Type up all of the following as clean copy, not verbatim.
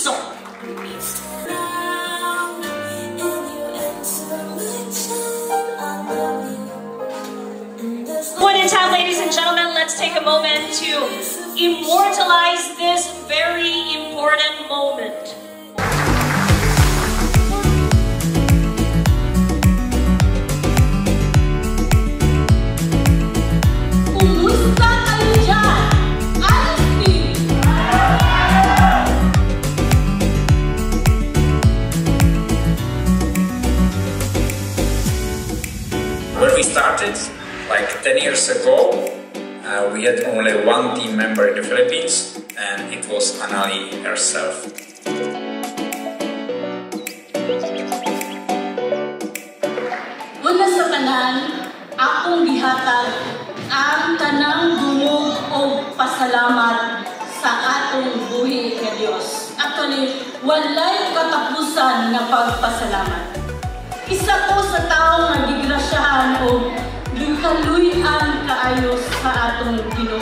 Piso. Down, and you answer my child, I love you. And there's Point in time, ladies and gentlemen, let's take a moment to immortalize this very important moment. Kumusta kayo dyan? Ayos din! When we started, like 10 years ago, we had only one team member in the Philippines, and it was Analee herself. Una sa tanan, akong gihatag ang tanang dungog o pasalamat sa atong buhi nga Dios. Actually, walay katapusan nga pagpasalamat. Isa ko sa tawo nga gigrasyahan o gikaluy-an kaayo sa atong Ginoo.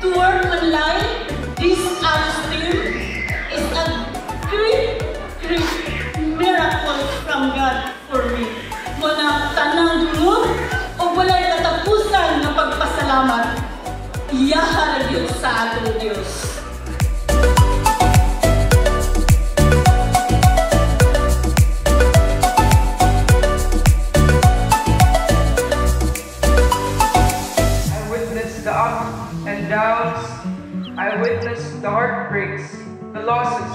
To work online, this AYOS team is a great, great miracle from God for me. Muna tanang dungog o walay katapusan nga pagpasalamat, iyaha ra gyud sa atong Dios. I witnessed the ups and downs. I witnessed the heartbreaks, the losses.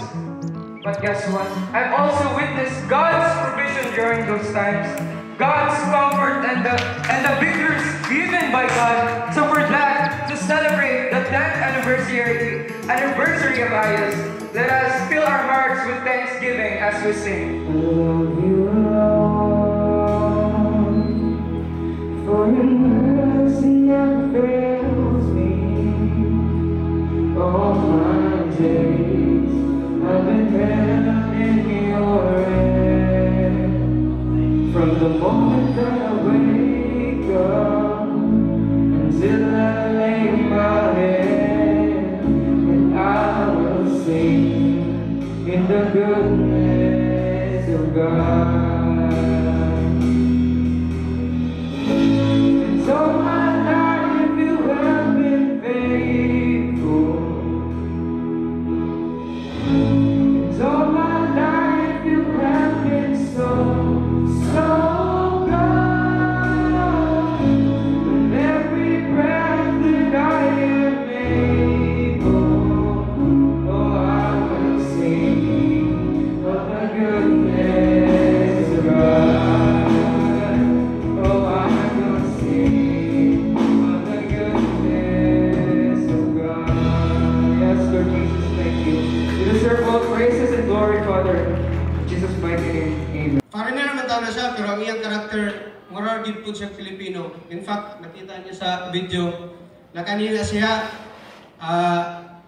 But guess what? I've also witnessed God's provision during those times. God's comfort and the victories given by God. So for that, to celebrate the 10th anniversary of AYOS, let us fill our hearts with thanksgiving as we sing. I love you, Lord, for your mercy never fails me. All my days I've been held in your hand. From the moment that I wake up until I lay my head, and I will sing in the goodness of God. And all my life you have been faithful. And all my life you have been so, so good. With every breath that I am able, oh, I will sing of the goodness of God. Oh, I will sing of the goodness of God. Yes, Lord Jesus, thank you. You deserve all praises and glory, Father. In Jesus' mighty name, amen. Foreigner naman tao na siya, pero ang iyang karakter, moral gid po siya Filipino. In fact, nakita niya sa video na kanina siya,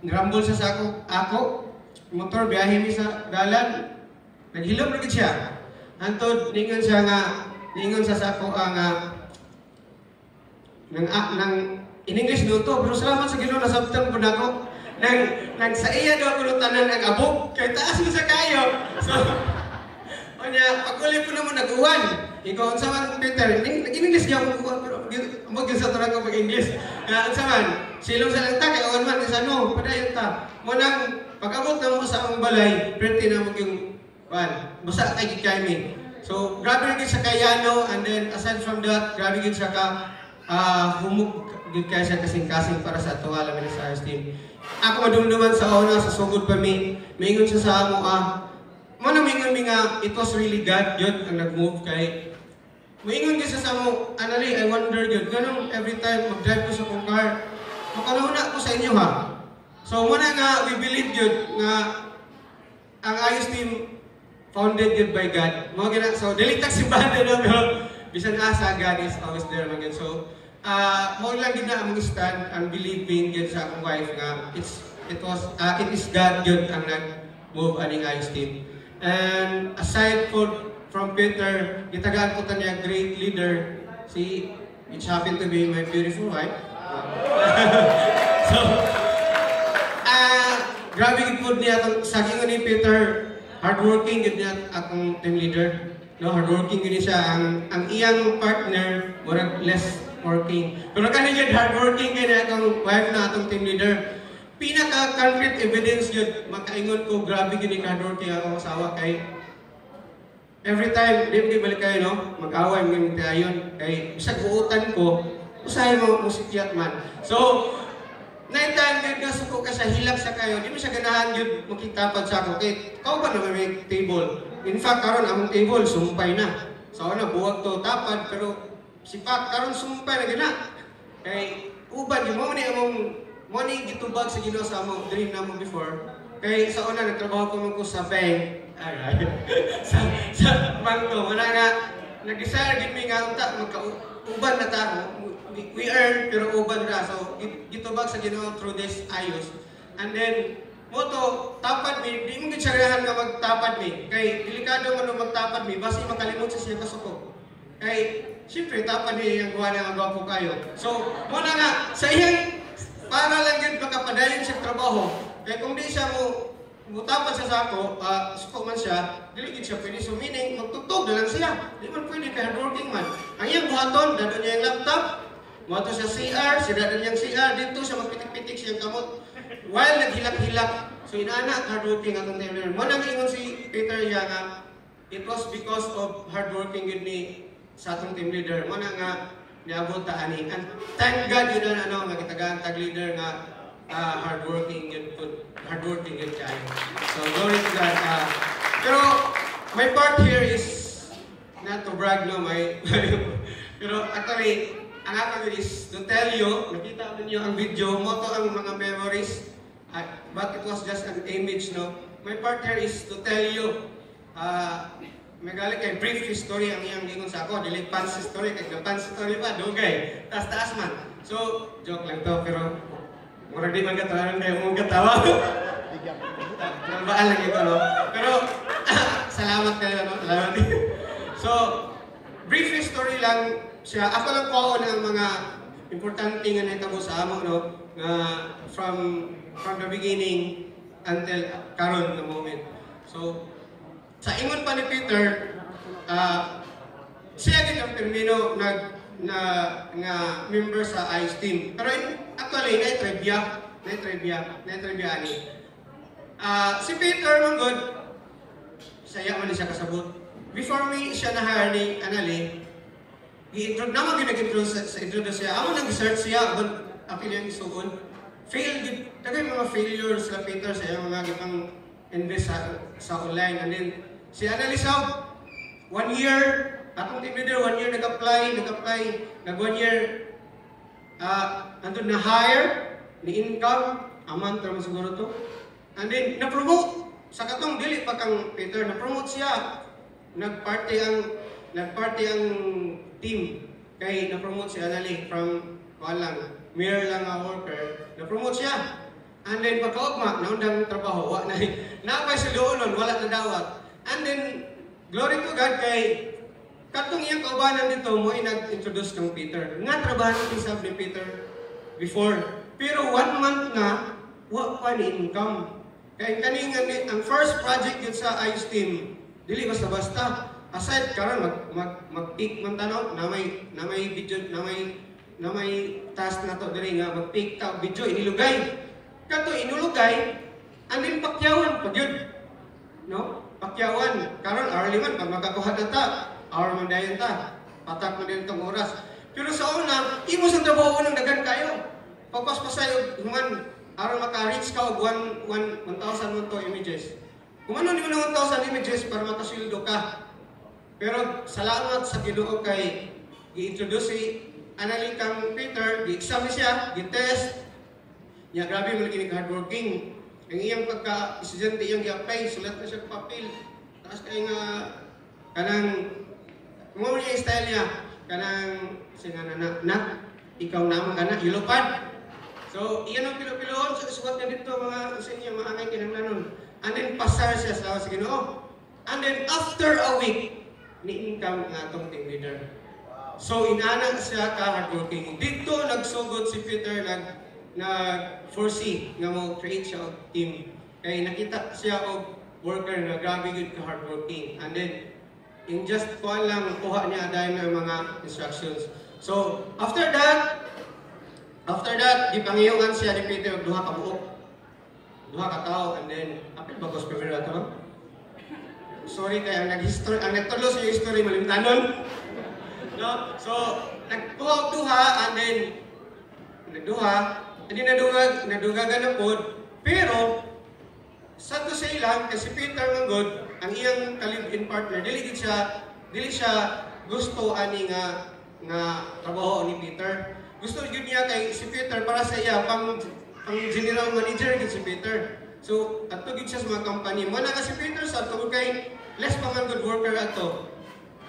nirambol siya sa ako, motor, biyahe mi sa dalan, naghilom na gid siya. Hantod, ningon siya nga, ningon siya sa ako, nga, nang, in English no to, pero salamat sa Ginoo nasabtan po nako. Nang sa iya daw kuno tanan ang abog, kay taas mo sa kayo. So, onya, pag-uli po naman nag-uwan. Ikaw, unsa man, Peter, nag-English gyud ako uwan, pero mo gyud sa turang ko pag-English. Nga, unsa man, silong sa lang ta, kay uwan man, isa no, padayon ta. Mo nang, pag-abot na mo sa among balay, perti na mo yung, kuan, basta kay gid kay mi. So, grabe gyud siya kayano, and then aside from that, grabe gyud siya ka, humog gyud kay siya kasing-kasing para sa ato labi na sa AYOS team. Ako madumduman sa una, sa sugod pa mi, maingon siya sa amo, mo na maingon mi nga, it was really God yun ang nag-move kay maingon gyud siya sa amo, Analee, I wonder gyud, ganong every time mag-drive ko sa akong car, makalahuna ko sa inyo ha. So muna nga, we believe gyud nga ang AYOS team founded gyud by God. Mo gina, so dili tag simbahan din no, pero bisan asa God is always there man gyud. So mo lang gyud na among stand ang believing gyud sa akong wife nga it is God gyud ang nag-move aning AYOS team. And aside from Peter, gitagaan ko ta niya great leader si which happened to be my beautiful wife. So, Grabe gid pud niya atong sa ingon ni Peter, hardworking gid niya akong team leader. No, hardworking gid siya. Ang iyang partner murag less working. Pero kani gid, hardworking gid akong wife na atong team leader. Pinaka concrete evidence yun, makaingon ko grabe gid ni hardworking akong asawa kay every time, di mo balik kayo, no? Mag-away, mga tayon. Kay, bisag uutan ko, usahay mo musikyat man. So, nine time gyud nga suko ka sa hilak sa kayo, di mo siya ganahan yun makitapad sa ako. Kay, kau ba naman may table? In fact, karon among table, sumpay na. Sa una, buwag to tapad, pero sipak, karon sumpay na gina. Kay, uban, yung mo ni among, mo ni gitubag sa Ginoo sa among dream namo before. Kay sa una, nagtrabaho ko man ko sa bank, alright, sa bangko, wala nga, nag-desire gid mi nga unta magka-uban na ta. We earn pero uban ra. So gitubag sa Ginoo through this ayos. And then mo to tapad mi, di mo gid siya nga magtapad mi kay delikado man magtapad mi, basi makalimot sa siya kasuko. Kay siyempre tapad ni ang gawa nga gwapo kayo. So mo na nga sa iyang para lang gid makapadayon sa trabaho. Kay kung di siya mo mutapad siya sa ako, suko man siya, dili gid siya pwede. So meaning, magtugtog na lang siya. Di man pwede kay hardworking man. Ang iyang buhaton, dadon niya yung laptop, moadto siya CR, sira din niyang CR, dito siya magpitik-pitik siyang kamot while naghilak-hilak. So inaana hardworking atong team leader. Mo nang ingon si Peter niya nga, it was because of hardworking yun ni sa atong team leader. Mo na nga niabot ta ani. And thank God yun na ano, nga gitagaan tag leader nga hardworking yun pud, hardworking yun kayo. So glory to God. Pero my part here is not to brag, no, my pero actually ang ako is to tell you, nakita ninyo ang video mo to, ang mga memories, but it was just an image, no. My part here is to tell you, may galing kay brief history ang iyang ingon sa ako, dili fancy story, kay the fancy story pa dugay, taas taas man. So joke lang to, pero murag di man katawaran kayo mong katawa. Nambaan lang ito, no? Pero, salamat kayo, no? Salamat. So, brief history lang siya. Ako lang po ng mga importante nga nahitabo sa amo, no? Nga from the beginning until karon the moment. So, sa ingon pa ni Peter, siya gid ang Firmino nag na nga member sa ICE team. Pero actually, na trivia, na trivia, na trivia ani. Si Peter manggod, saya man siya kasabot. Before me siya na hire ni Anali, gi-intro naman gyud nag-introduce sa introduce siya. Amo nang search siya but ako niyang isuon. Fail gid daghay mga failures sa Peter sa iyang mga gipang invest sa online. And then si Anali Saab, one year atong team leader, one year nag-apply, nag one year andun na hire ni income a month naman siguro to. And then na-promote sa katong dili pa kang Peter, na-promote siya. Nagparty ang team kay na-promote si Anali from kuan lang, mere lang nga worker, na-promote siya. And then pagkaugma, naundang trabaho, wa na napay sa nun, wala na dawat. And then glory to God kay katong iyang kaubanan dito mo ay nag-introduce kang Peter. Nga trabaho ni sab ni Peter before. Pero one month na, wa pa ni income. Kay kani nga ang first project yun sa ICE team, dili basta-basta. Aside karon mag mag mag-pick man tanaw na may video, na may task na to diri nga mag-pick ta video inilugay. Kato inulugay and then pakyawan pag yun. No? Pakyawan karon hourly man pag makakuha na ta, hour man dayon ta. Patak man dayon tong oras. Pero sa una, imo sa trabaho unang dagan kayo. Pagpaspasay og human aron maka-reach ka og 1 1 1,000 mo to images. Kung ano nimo ng 1,000 images para makasweldo ka. Pero salamat sa Ginoo kay gi-introduce si Anali kang Peter, gi-exam siya, gi-test. Nya grabe man kini hardworking. Ang iyang pagka estudyante iyang gi-apply, sulat na siya papel. Taas kay nga kanang mo niya style niya kanang singa na na ikaw na mo kana ilupad. So iyan ang pilo-piloon sa suwat niya dito mga sa inyo mga angay kinahanglanon. And then pasar siya sa Ginoo. And then after a week ni income ang atong team leader. So inana siya ka hardworking. Dito nagsugod si Peter nag nag foresee nga mo create siya og team. Kay nakita siya og worker na grabe gud ka hardworking. And then in just kuan lang, kuha niya dahil ng mga instructions. So, after that, gipangiyongan siya ni Peter og duha ka buok. Duha ka tawo, and then apil ba ko sa primero ato? Sorry kay ang nag-history, ang nagtulo sa history malimtanon. No? So, nagkuha og duha and then nagduha, and then nadungagan na pod, pero sad to say lang kasi Peter man gud, ang iyang ka-live-in partner, dili siya gusto ani nga trabaho ni Peter. Gusto gyud niya kay si Peter, para sa iya, pang general manager gyud si Peter. So adto gyud siya sa mga company. Mo na kasi Peter sa tungod kay less pa man good worker ato.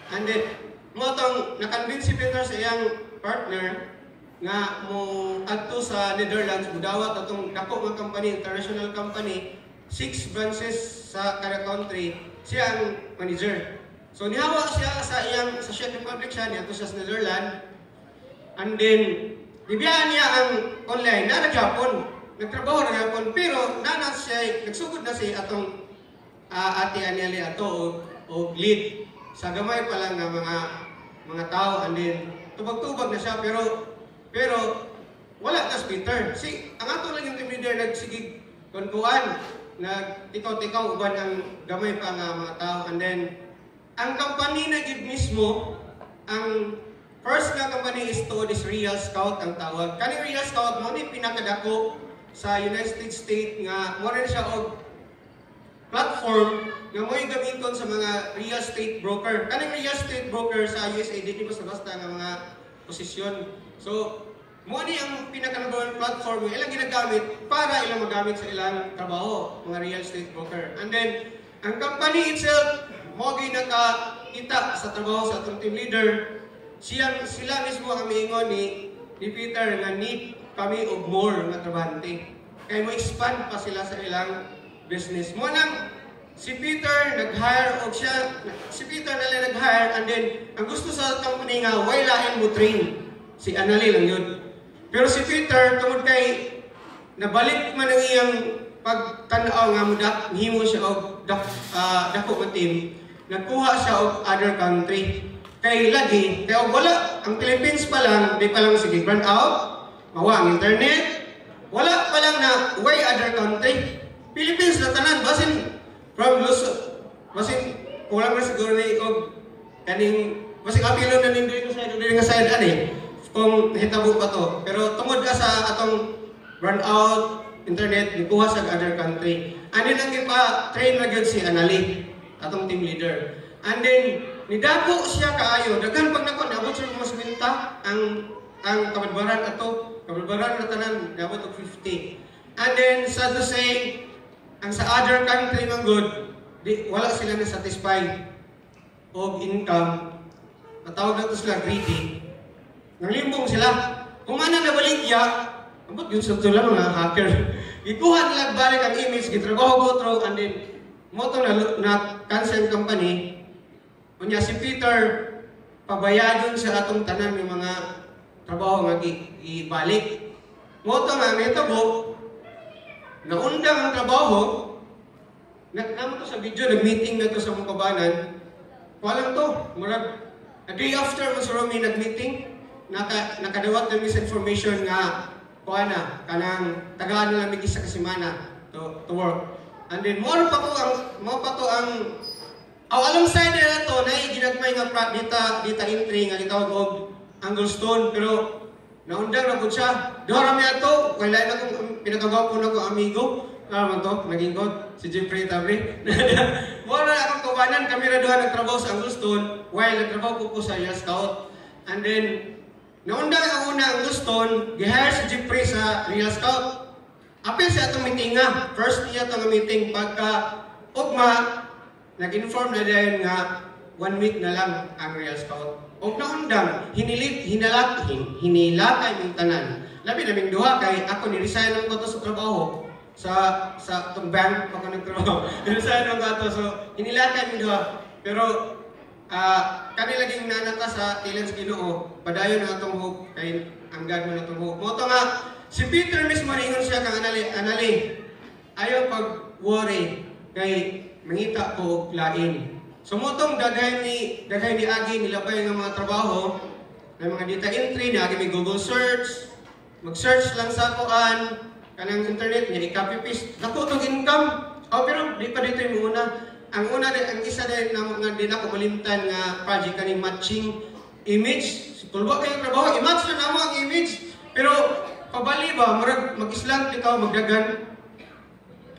And then mo tong na-convince si Peter sa iyang partner nga mo adto sa Netherlands, mudawat atong dako nga company, international company, six branches sa kada country, siya ang manager. So nihawa siya sa Czech Republic siya, niadto siya sa Netherlands. And then gibiyaan niya ang online na naghapon. Nagtrabaho na gihapon, pero nana siya nagsugod na si atong Ate Aneli ato og lead sa gamay pa lang nga mga tao, and then tubag-tubag na siya, pero wala na si Peter. Si ang ato lang yung team leader nagsigig kunkuan, nagtikaw-tikaw uban ang gamay pa nga mga tao. And then ang company na gid mismo, ang first nga company is to this Real Scout ang tawag. Kaning Real Scout mo ni pinakadako sa United States nga mo rin siya og platform nga mo'y gamiton sa mga real estate broker. Kaning real estate broker sa USA, di basta-basta nga mga posisyon. So, mo ni ang pinaka number one platform nga ilang ginagamit para ilang magamit sa ilang trabaho, mga real estate broker. And then, ang company itself, mo gyud nakakita sa trabaho sa atong team leader. Siya, sila mismo ang miingon ni Peter nga need kami og more nga trabahante. Kay mo expand pa sila sa ilang business. Mo nang si Peter nag-hire og siya, si Peter na lang nag-hire, and then ang gusto sa company nga way lain mo train, si Anali lang yun. Pero si Peter, tungod kay nabalik man ang iyang pagtan-aw nga mudak himo siya og dako nga team, nagkuha siya og other country. Kay lagi, kay og wala ang Philippines pa lang, di pa lang sige brand out, mawa ang internet, wala pa lang na way other country. Philippines na tanan, basin from Luzon, basin kulang na siguro ni og kaning basin apilo na nindiri nga side, diri nga side ani kung hitabo pa to. Pero tungod ka sa atong brand out internet, nikuha sa other country. And then ang gipa-train na gyud si Anali, atong team leader. And then nidako siya kaayo, daghan pag nako naabot sa mas binta ang kabadbaran ato, kabadbaran na tanan naabot og 50. And then sad to say, ang sa other country man gud, di wala sila na satisfied og income. Matawag na to sila greedy. Nanglimbong sila. Kung mana nabaligya, ambot yun sa sila mga hacker. Ikuha nila balik ang image, gitrabaho go through, and then mo to na cancel company. Unya si Peter, pabayadon sa atong tanan yung mga trabaho nga ibalik. Mo to nga nahitabo, naundang ang trabaho, na namo to sa video, nag-meeting na to sa mong kabanan. Walang to, murag a day after mo sa Romy nag-meeting, nakadawat na misinformation nga kuha na, kanang tagaan na lang mig isa ka semana to work. And then more pa to ang aw alongside na to na ginagmay nga data entry nga gitawag og Anglestone, pero naundang na pud siya. Duha ra mi ato, wala na kong pinakagwapo na ko amigo. Ah, man to, naging god si Jeffrey Tabri. Mo na akong kaubanan, kami ra duha nagtrabaho sa Anglestone while nagtrabaho ko sa Real Scout. And then naundang ang una Anglestone, gi-hire si Jeffrey sa Real Scout. Apil sa atong meeting nga, first niya itong meeting, pagka ugma, nag-inform na din nga one week na lang ang Real Scout. Og naundang, hinilit, hinalat, hinilakay ming tanan. Labi naming duha kay ako ni-resign ang ko to sa trabaho sa tong bank pa ko nagtrabaho. Ni-resign ang ko to, so hinilakay ming duha. Pero kani laging nanata sa tilan sa Ginoo, padayon na atong hope kay ang God mo na atong hope. Mo to nga si Peter mismo niingon siya kang Anali, Anali, ayaw pag mag-worry kay mangita ko og lain. So mao tong daghay ni agi nilabay nga mga trabaho na mga data entry, niagi may Google search, mag-search lang sa kuan kanang internet niya, i-copy paste, dako tong income. Oh, pero di pa dito yung una. Ang una din, ang isa din na nga di na ko malimtan nga project, kaning matching image. Kulba kayo trabaho, i-match na namo ang image. Pero pabali ba, murag mag-islang bitaw, magdagan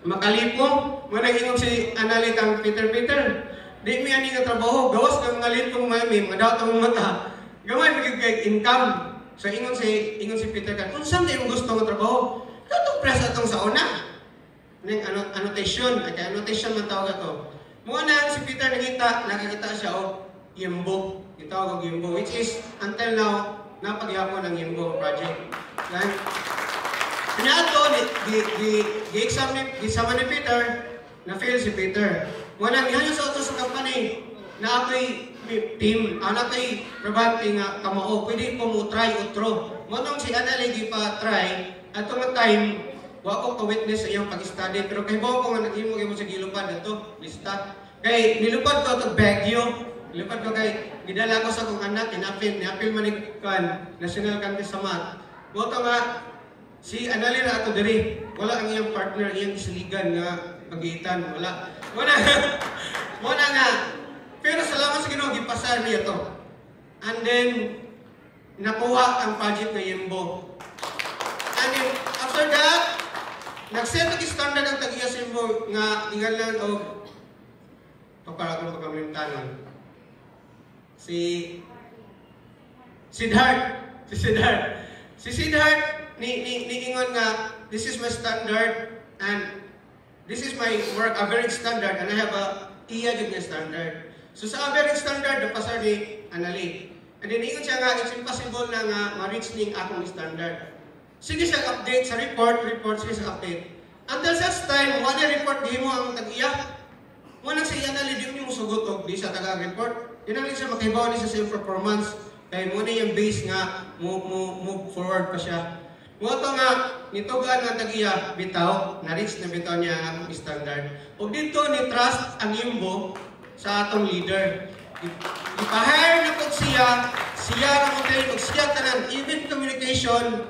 makalipong. Mo nang ingon si Anali kang Peter, "Peter, di mi ani nga trabaho, gawas ng mga lipong, may mga daw tong mata. Gamay mi kay income." So ingon si Peter kan, "Unsa man imong gusto nga trabaho?" "Katong press atong sa una." Ning ano, annotation, ay kay annotation man tawag ato. Mo na si Peter nangita, nakakita siya og Yembo. Gitawag og Yembo, which is until now napaghapon ang Yembo project. Yan. Kanya ni di di di exam ni di sama ni Peter, na fail si Peter. Mo na nihayo sa ato sa company na ako'y team, ana ko'y trabante nga kamao, pwede ko mo try utro. Mo nung si Anali gi pa try, ato nga time, wa ko ka-witness sa iyang pag-study, pero kay ko nga naghimo gyud sa gilupad ato, lista. Kay nilupad ko ato Baguio, nilupad ko kay gidala ko sa akong anak, inapil, niapil man ni kan national contest sa math. Mo to nga si Anali na ato diri, wala ang iyang partner, iyang isiligan nga pagitan, wala. Mo na nga. Pero salamat sa Ginoo, gipasar niya to. And then nakuha ang project ng Yembo. And then after that, nag-set og standard ang tag-iya sa Yembo nga ingalan og to para akong pagkalimtanon. Si Siddharth, si Siddharth. Si Siddharth ni ingon nga, "This is my standard and this is my work average standard," and I have a iya gyud nga standard. So sa average standard napasar ni Anali. And then ingon siya nga it's impossible na nga ma-reach ning akong standard. Sige siya update sa report, report sige siya update. Until such time, wala report gihimo ang tag-iya. Mo nang si Anali di mo sugot og di sa taga report. Di na lang siya makahibaw ni sa same performance. Kay mo na yung base nga mo move forward pa siya. Mo to nga nitugan nga tag-iya bitaw, na-reach na bitaw niya ang akong standard. Ug dito ni trust ang Yimbo sa atong leader. Ipa-hire na po siya, siya ra mo tayo, ug siya tanan, even communication,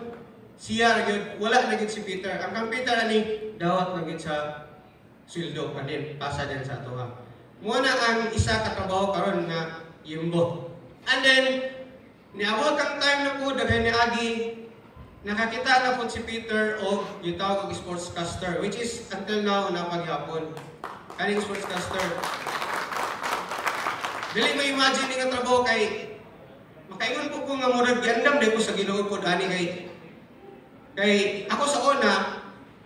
siya ra gyud, wala na gyud si Peter. Ang kang Peter ani dawat na gyud sa sweldo kanin pasa din sa ato ha. Mo na ang isa ka trabaho karon nga Yimbo. And then niabot ang time na po daghan ni agi, nakakita na po si Peter og gitawag og sportscaster, which is until now napaghapon. Kaning sportscaster. Dili mo imagine nga trabaho kay makaingon po ko nga murag giandam day ko sa Ginoo pod ani kay ako sa una,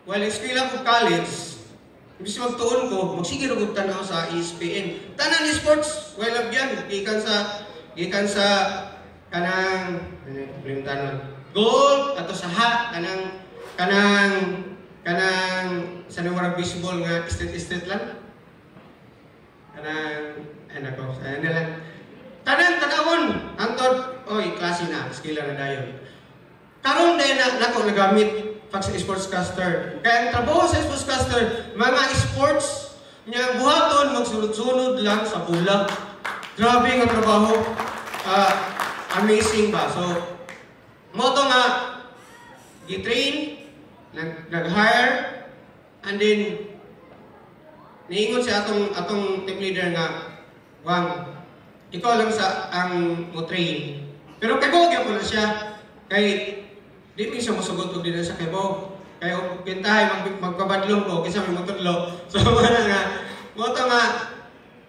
while eskwela ko college, imbis magtuon ko, magsige ra gud tan-aw sa ESPN. Tanan sports, well yan, gikan sa kanang ano yung tanon. Golf ato sa ha kanang sa murag baseball nga street street lang. Kanang ay nako, sa ano lang. Tanan tanawon antod oy klase na, eskwela na dayon. Karon din na nako nagamit pag sa sportscaster. Kaya ang trabaho sa sportscaster, mga sports niya ang buhaton, magsunod-sunod lang sa bola. Grabe nga trabaho. Ah, amazing ba? So, mo to nga gi-train, nag-hire, and then niingon siya atong team leader nga, "Wang, ikaw lang sa ang mo train." Pero kay gyapon na siya. Kay di mi siya mosugot og di na siya kay Kay og pintahay magpabadlong ko kinsa may motudlo. So mo na nga mo to nga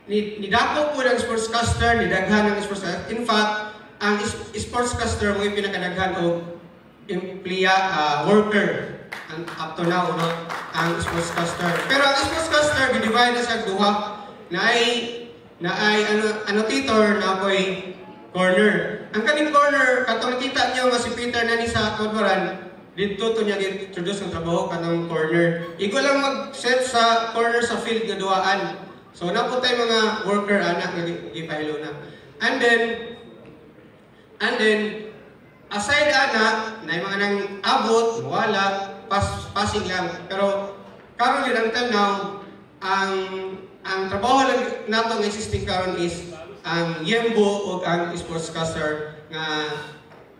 ni dako po ng sportscaster, ni daghan ng sportscaster. In fact, ang sportscaster mo yung pinakadaghan og emplea worker ang up to now, no, ang sportscaster. Pero ang sportscaster gi-divide na siya duha na ay ano, annotator na ako'y corner. Ang kaning corner, katong nakita niyo nga si Peter na ni sa Kodwaran, dito to niya introduce ang trabaho kanang corner. Igo lang mag-set sa corner sa field nga duaan. So napo tay mga worker anak nga gipahilo na. And then aside ana, na mga nang abot, wala, passing lang. Pero Karon yun, until now, ang trabaho lang nato nga existing karon is ang Yembo ug ang sportscaster nga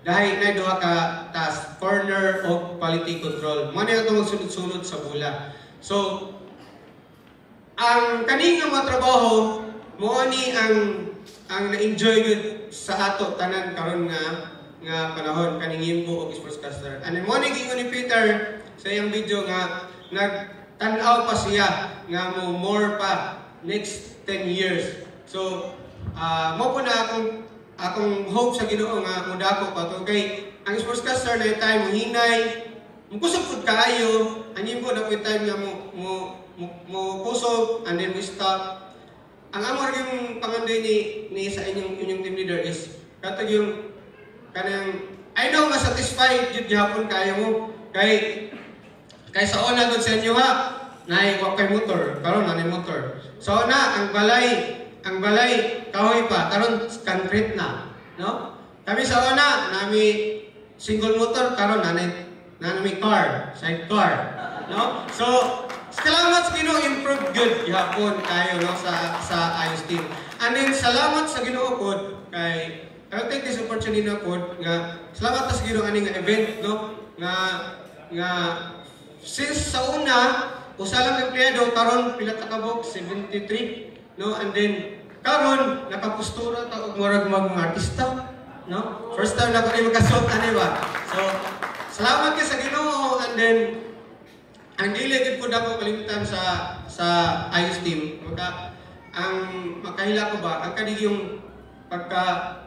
dahil na duha ka task, corner o quality control. Mo na atong magsunod-sunod sa bula. So ang kaning nga mga trabaho mo ni ang na-enjoy gyud sa ato tanan karon nga panahon, kaning Yembo og sportscaster. And mo ni giingon ni Peter sa iyang video nga nagtan-aw pa siya nga mo more pa next 10 years. So mo po na akong hope sa Ginoo nga mudako pa to, kay ang sportscaster na time mo hinay, mo kusog pud kaayo. Ang Yembo na po time nga mo kusog and then mo stop. Ang amo ra yung pangandoy ni sa inyong team leader is katag yung kanang I know nga satisfied jud gihapon kayo mo kay sa una gud sa inyo ha nay wa kay motor, karon na motor. Sa una ang balay kahoy pa, karon concrete na, no? Kami sa una nami single motor, karon na nami car, sidecar, no? So salamat sa Ginoo, improve good gihapon kayo, no, sa Ayos team. And then salamat sa Ginoo pod kay I will take this opportunity na pod nga salamat ta sa Ginoo ani nga event, no, nga since sa una usa lang empleyado, karon pila ta kabok? 73, no? And then karon nakapostura ta og murag mga artista, no? First time na ko ni makasuot ani ba. So salamat kay sa Ginoo. And then ang dili gid pud ako kalimtan sa Ayos team, ang makahila ko ba ang kanig yung pagka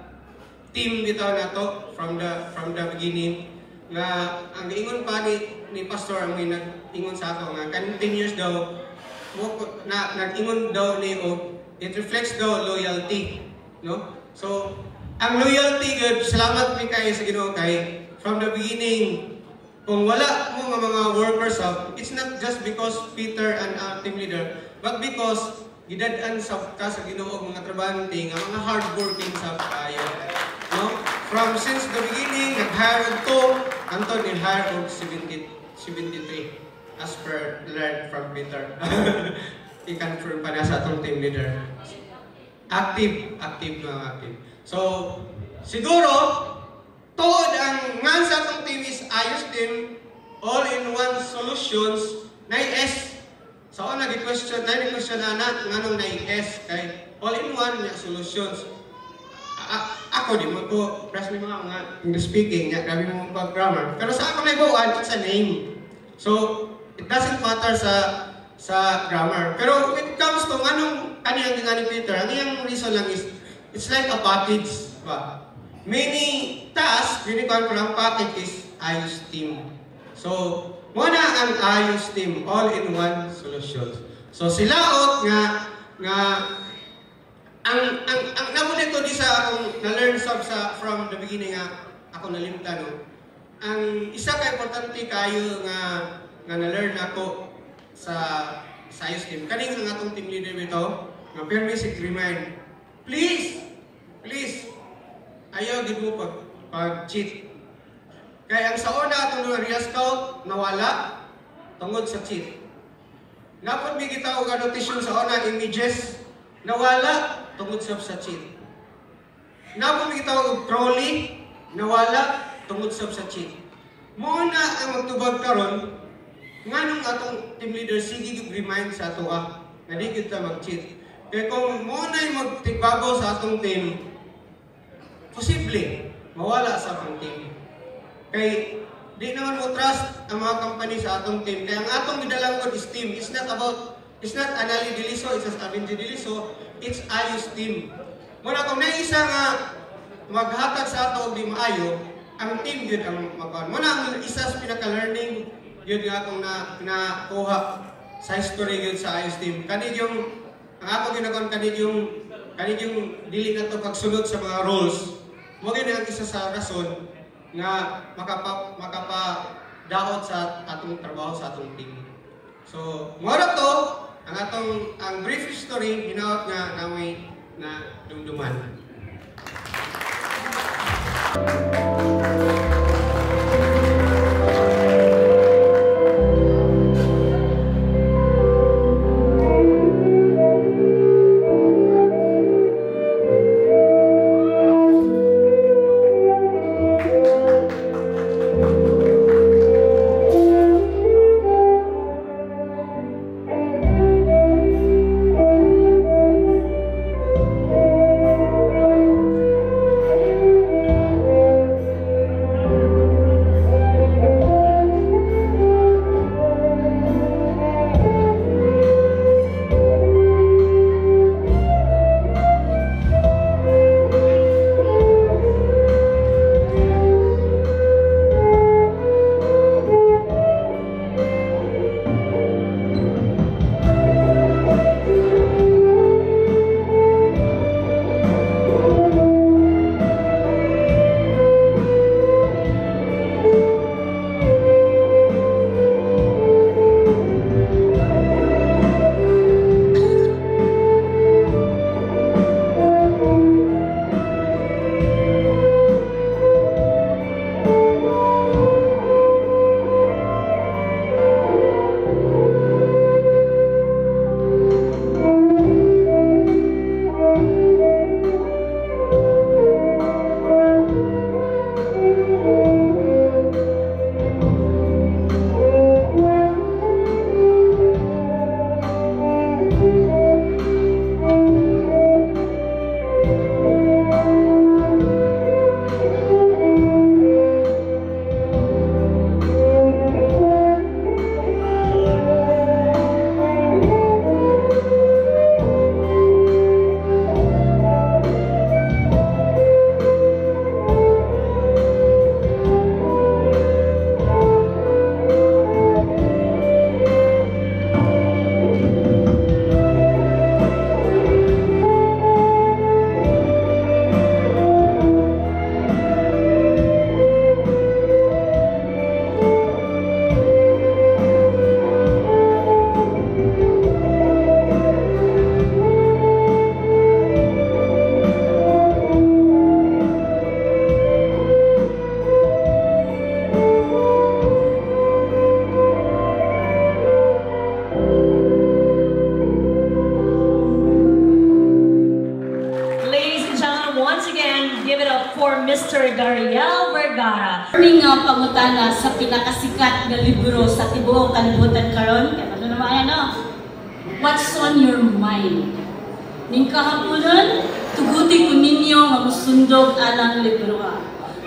team bitaw nato from the beginning nga ang giingon pa ni pastor, ang may nag-ingon sa ako nga kan 10 years daw mo na nag-ingon daw ni og it reflects daw loyalty, no? So ang loyalty gud, salamat mi kay sa Ginoo kay from the beginning kung wala mo nga mga workers of it's not just because Peter and our team leader, but because gidad-an sa ka sa Ginoo og mga trabahante nga mga hardworking sa kayo, no? From since the beginning nag-hire og to anton in hire og 70 73 as per learned from Peter. I-confirm pa na sa atong team leader. Active, active na active. So siguro tuod ang ngan sa atong team is Ayos Team, all-in-one solutions, na S. So ako nag-question, na question ana nganong na S kay all-in-one na solutions. Ako di mo ko press ni mga English speaking nya, grabe mo pag grammar. Pero sa ako naibuan, it's a name. So it doesn't matter sa grammar. Pero when it comes to nganong kaniyang nga ni Peter, ang iyang reason lang is it's like a package ba. Many tasks, ko lang package is Ayos Team. So, muna ang Ayos Team, all-in-one solutions. So, silaot nga ang namo nito di sa akong na-learn sab sa from the beginning nga ako nalimtan, no. Ang isa ka importante kayo nga na-learn ako sa Ayos Team. Kaning ang atong team leader bitaw nga permi sig remind, "Please, please, ayaw gid mo pag cheat." Kay ang sa una atong mga Real Scout nawala tungod sa cheat. Napod mi kita og annotation sa una, images, nawala tungod sa cheat. Napod mi kita og trolley, nawala tungod sa cheat. Mo na ang magtubag karon nganong atong team leader sige gyud remind sa ato nga di gyud ta mag-cheat. Kay kung mo na magtigbago sa atong team, posible mawala sa atong team. Kay di naman mo trust ang mga company sa atong team. Kaya ang atong gidalang is team. It's not Anali Diliso, it's not Avinji Diliso, it's Ayos Team. Muna kung naisa nga maghatag sa ato og di maayo, ang team gyud ang makuha. Muna ang isa sa pinaka-learning gyud nga akong na nakuha sa history gyud sa Ayos Team. Kani yung ang ako ginakon kani yung dili na to pagsunod sa mga rules. Mo gyud ang isa sa rason nga makapa daot sa atong trabaho sa atong team. So, mo ra to ang atong ang brief history, hinaot nga namoy na dumduman. sa pinakasikat nga libro sa tibuok kalibutan karon. Kaya ano naman yan, no? What's on your mind? Ning kahaponon, tuguti ko ninyo nga musundog anang libro ha.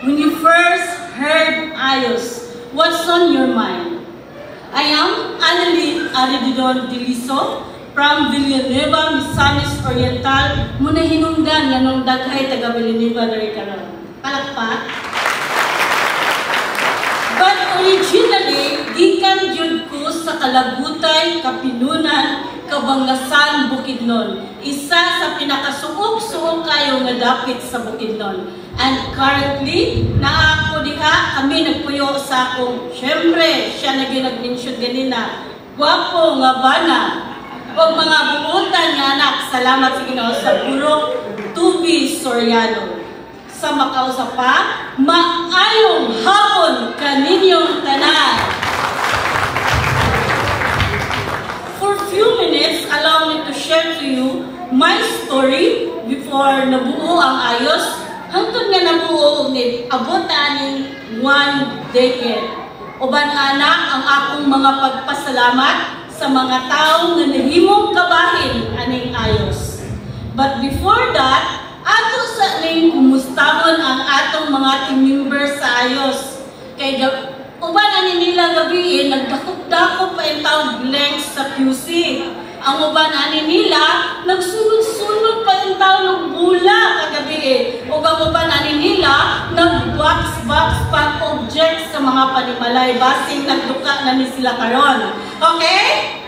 When you first heard AYOS, what's on your mind? I am Annalie Arididon Diliso from Villanueva, Misamis Oriental. Muna hinungdan nganong daghay taga Villanueva diri karon. Palakpak. But originally, gikan jud ko sa Kalagutay, Kapinunan, Kabanglasan, Bukidnon. Isa sa pinakasuok-suok kayo nga dapit sa Bukidnon. And currently, naa ko diha, kami nagpuyo sa akong, syempre, siya na nag-mention ganina, gwapo nga bana. O mga buutan nga anak, salamat sa Ginoo sa Purok Tubi Soriano. Sa makausa pa, maayong hapon kaninyong tanan. For few minutes, allow me to share to you my story before nabuo ang AYOS, hangtod nga nabuo ni abot aning one decade. Uban ana ang akong mga pagpasalamat sa mga tawo nga nahimong kabahin aning AYOS. But before that, ato sa ning kumustahon ang atong mga team members sa AYOS. Kay uban ani nila gabi nagdakop-dakop pa in tawag blanks sa QC. Ang uban ani nila nagsunod-sunod pa in tawag ng bula kagabi. Ug ang uban ani nila nag-box-box pa object sa mga panimalay basing nagduka na ni sila karon. Okay?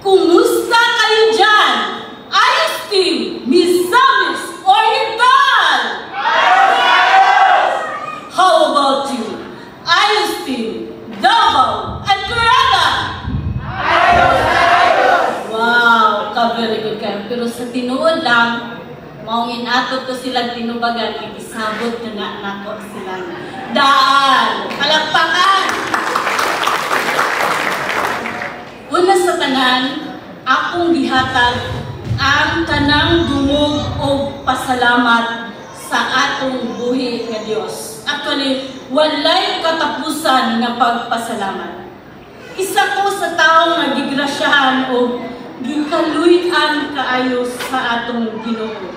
Kumusta kayo dyan? AYOS Team Misamis Oriental! How about you? AYOS Team Davao and Caraga! Wow, ka-very good kayo. Pero sa tinuod lang, maong inato ko silang tinubagan, isabot na na nako silang daan. Palakpakan! Una sa tanan, akong gihatag ang tanang dungog o pasalamat sa atong buhi nga Dios. Actually, walay katapusan nga pagpasalamat. Isa ko sa taong nga gigrasyahan o gikaluy-an kaayo sa atong Ginoo.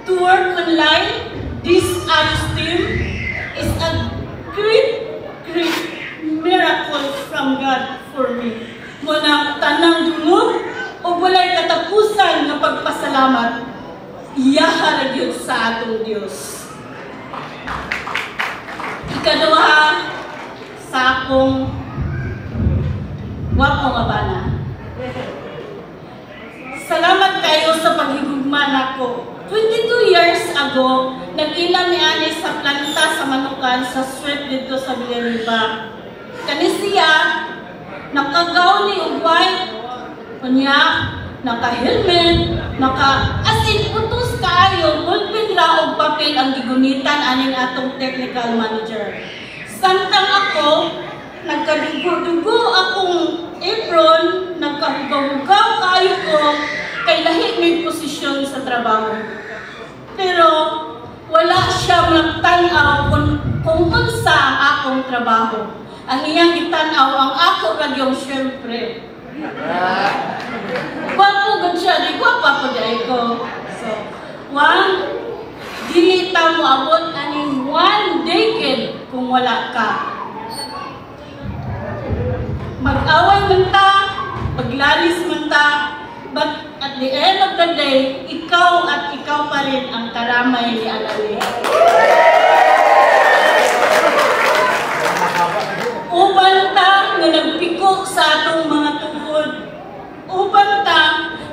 To work online, this AYOS team is a great, great miracle from God for me. Muna tanang dungog o walay katapusan nga pagpasalamat, iyaha ra gyud sa atong Dios. Ikaduha, sa akong gwapo nga bana. Salamat kayo sa paghigugma nako. 22 years ago, nag-ila ni ani sa planta sa Manukan sa street dito sa Villanueva. Kani siya, nakagaw ni og white, unya, naka-helmet, naka, as in, utos kaayo, mulpin ra og papel ang gigunitan aning atong technical manager. Samtang ako, nagkadugo-dugo akong apron, nagkahugaw-hugaw kaayo ko, kay lahi may posisyon sa trabaho. Pero, wala siya magtan-aw kung unsa ang akong trabaho. Ang iyang gitan-aw ang ako ragyong syempre. Gwapo gud siya, di gwapa po di ko. So, one, dili ta moabot aning one decade kung wala ka. Mag-away man ta, paglalis man ta, but at the end of the day, ikaw at ikaw pa rin ang karamay ni Annalie. Uban ta nga nagpiko sa atong mga tuhod. Uban ta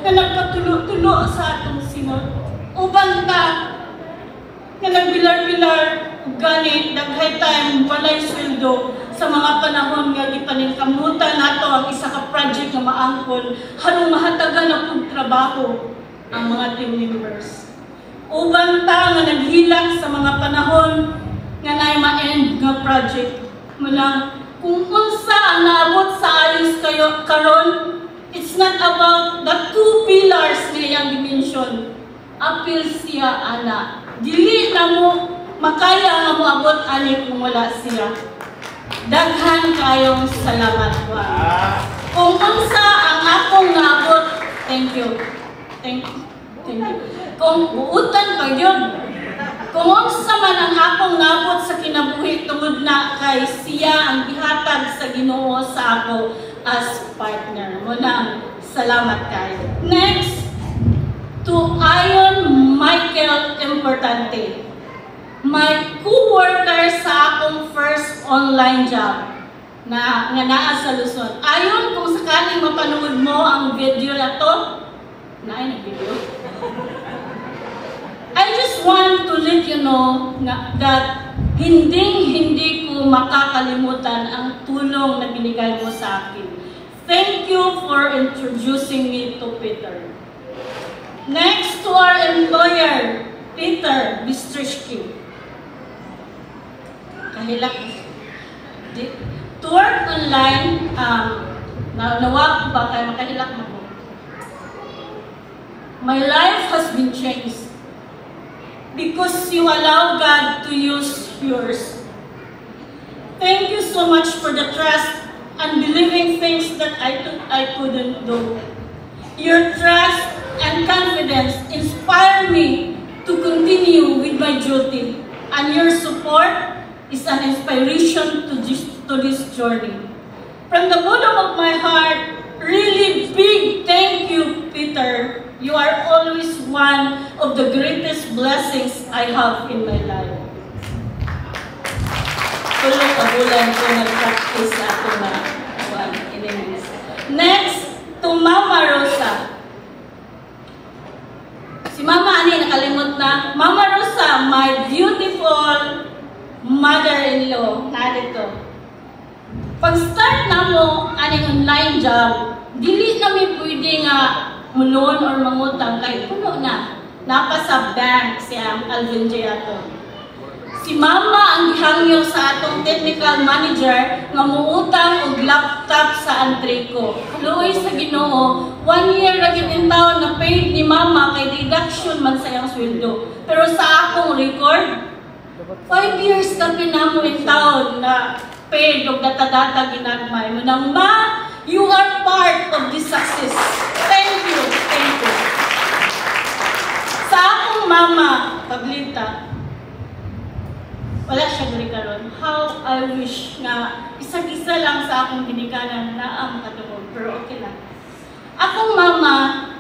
nga nagpatulo-tulo sa atong sinod. Uban ta nga nagbilar-bilar ug gani daghay time walay sweldo sa mga panahon nga gipaningkamutan nato ang isa ka project nga maangkon harong mahatagan na pug trabaho ang mga team members. Uban ta nga naghilak sa mga panahon nga naay ma-end nga project. Mulang kung unsa ang naabot sa AYOS kayo karon, it's not about the two pillars nga iyang dimension. Apil siya ana. Dili na mo makaya nga moabot ani kung wala siya. Daghan kayong salamat wa. Kung unsa ang akong naabot, thank you. Thank you. Thank you. Kung buutan pa gyud. Kung unsa man ang akong naabot sa kinabuhi tungod na kay siya ang gihatag sa Ginoo sa ako as partner. Munang salamat kayo. Next, to Ion Michael Importante, my co-worker sa akong first online job na nga naa sa Luzon. Ayon, kung sakaling mapanood mo ang video na to, naay nag-video. I just want to let you know na, that hindi hindi ko makakalimutan ang tulong na binigay mo sa akin. Thank you for introducing me to Peter. Next, to our employer, Peter Bistrishki. Kahilak. To work online, na nawa ko ba kay makahilak mo ko. My life has been changed because you allow God to use yours. Thank you so much for the trust and believing things that I couldn't do. Your trust and confidence inspire me to continue with my duty, and your support is an inspiration to this journey. From the bottom of my heart, really big thank you, Peter. You are always one of the greatest blessings I have in my life. Tulo ka bulan ko nag-practice sa ato na one in English. Next, to Mama Rosa. Si Mama ani nakalimot na. Mama Rosa, my beautiful mother-in-law, narito. Pag-start na mo aning online job, dili na mi pwede nga mulon or mangutang kay puno na. Napa sa bank si ang Alvin J. Ato. Si Mama ang gihangyo sa atong technical manager nga muutang og laptop sa Antrico. Luoy sa Ginoo, one year ra gyud in taon na paid ni Mama kay deduction man sa iyang sweldo. Pero sa akong record, 5 years kami namo in taon na paid og data-data ginagmay. Munang Ma, you are part of this success. Thank you, thank you. Sa akong mama, Pablita, wala siya diri karon. How I wish nga isang-isa lang sa akong ginikanan na ang kadungog, pero okay lang. Akong mama,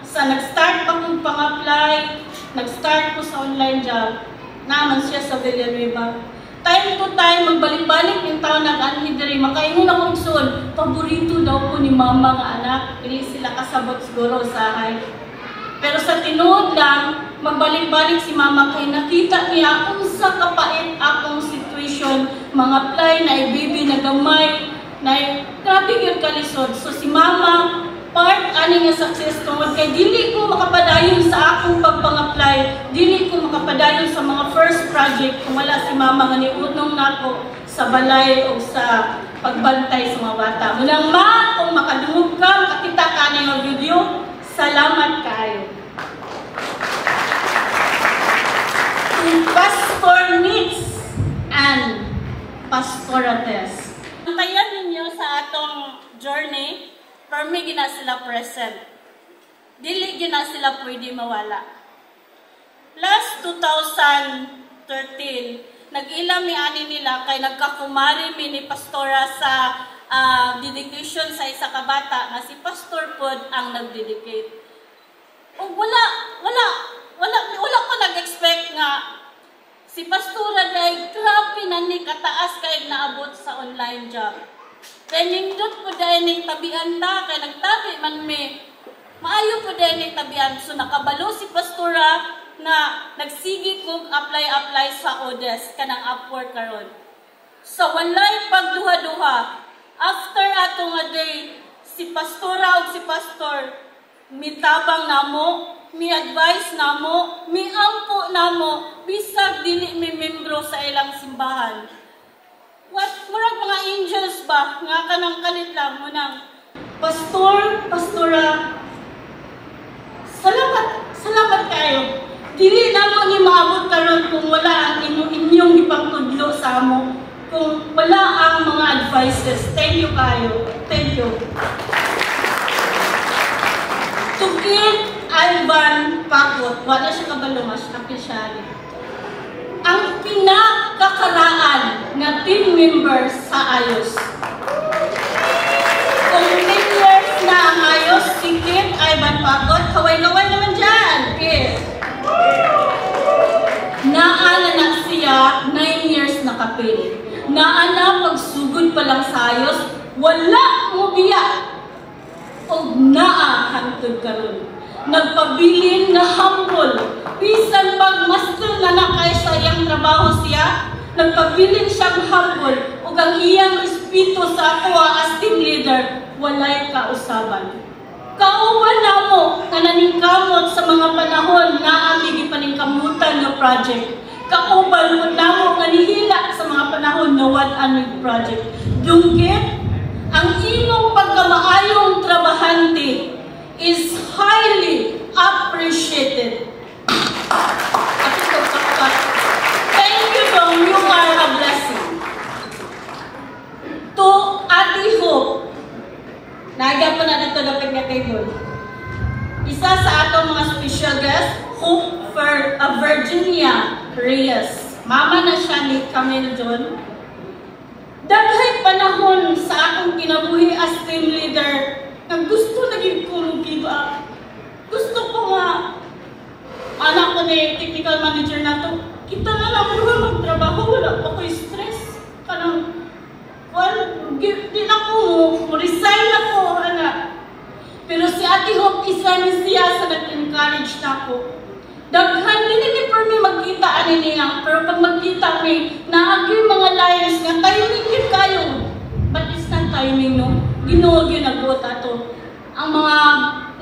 sa nag-start pa kong pang-apply, nag-start ko sa online job, naman siya sa Villanueva. Time to time, magbalik-balik yung tao nag-anhi diri, makaingon akong igsoon, paborito daw ko ni mama nga anak, dili sila kasabot siguro sa hay. Pero sa tinuod lang, magbalik-balik si mama kay nakita niya unsa kapait akong situation, mga apply na baby na gamay, na grabe yun kalisod. So si mama, part ani nga success tungod kay dili ko makapadayon sa akong pagpang-apply, dili ko makapadayon sa mga first project kung wala si mama nga niunong nako sa balay o sa pagbantay sa mga bata. Munang ma, kung makadungog ka, makakita ka na nga video, salamat kayo. To Pastor Nitz and Pastorates. Antayan ninyo sa atong journey, permi gina sila present. Dili gina sila pwede mawala. Last 2013, nag-ila mi ani nila kay nagkakumari mi ni Pastora sa dedication sa isa ka bata nga si Pastor pod ang nag-dedicate. O wala ko nag-expect nga si Pastora dahil grabe na ni kataas kay naabot sa online job. Kay nindot po dahil ning tabian ta, kay nagtabi man mi. Maayo po dahil ning tabian. So nakabalo si Pastora na nagsigi kog apply-apply sa Odesk kanang Upwork karon. So walay pagduha-duha. After ato nga day, si Pastora ug si Pastor mitabang namo, mi-advise namo, mi-ampo namo, bisag dili mi membro sa ilang simbahan. What, murag mga angels ba, nga kanang kalit lang mo nang, Pastor, Pastora, salamat, salamat kayo. Dili namo ni maabot karon kung wala ang inyong ipangtudlo sa amo. Kung wala ang mga advices. Thank you kayo. Thank you. To Kit Ivan Pakot, wala siya kabalo, mas apil siya ni. Ang pinakakaraan nga team member sa AYOS. Kung 10 years na ang AYOS, si Kit Ivan Pakot, kaway-kaway naman dyan, Kit. Naa na na siya, 9 years na kapil. Naa na pagsugod pa lang sa AYOS, wala mo biya. Og naa hangtod karon. Nagpabilin nga humble. Bisan pag master na na kay sa iyang trabaho siya, nagpabilin siyang humble ug ang iyang respeto sa ako as team leader walay kausaban. Kauban namo nga naningkamot sa mga panahon nga aming gipaningkamutan nga project. Kauban mo namo nga nihila sa mga panahon nga wad with project. Dungkit, ang imong pagkamaayong trabahante is highly appreciated. Thank you, Dong. You are a blessing. To Ate Hope, naga po na dito dapat nga table. Isa sa atong mga special guest, Hope for Virginia Reyes. Mama na siya ni Camille John. Daghay panahon sa akong kinabuhi as team leader nga gusto na gyud ko give up. Gusto ko nga anak ko ni technical manager na to, kita na lang ko magtrabaho, wala pa ko'y stress. Kanang, well, di na ko mo, resign ako, anak. Pero si Ate Hope, isa ni siya sa nag-encourage na ako. Daghan din ni permi magkita ani niya, pero pag magkita mi, naagi mga lines nga timing gyud kayo. But it's not timing, no? Ginoo gyud nagbuot ato. Ang mga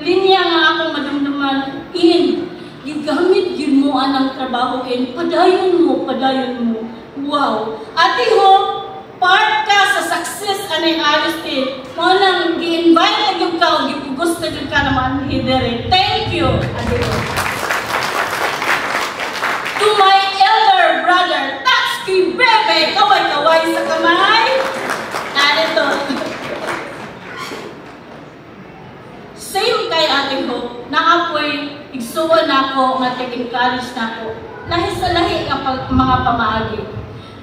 linya nga akong madumduman, in, gigamit gyud mo anang trabaho in, padayon mo, padayon mo. Wow! Ate Hope, part ka sa success anay AYOS team. Mo nang gi-invite na gyud ka o gipugos na gyud ka naman hidere. Thank you, Ate Hope. To my elder brother, Tatsuki Bebe, kaway-kaway sa kamay. Narito. Same kay Ate Hope, naapoy, igsuon na ako, nga encourage na ako. Lahi sa lahi nga mga pamaagi.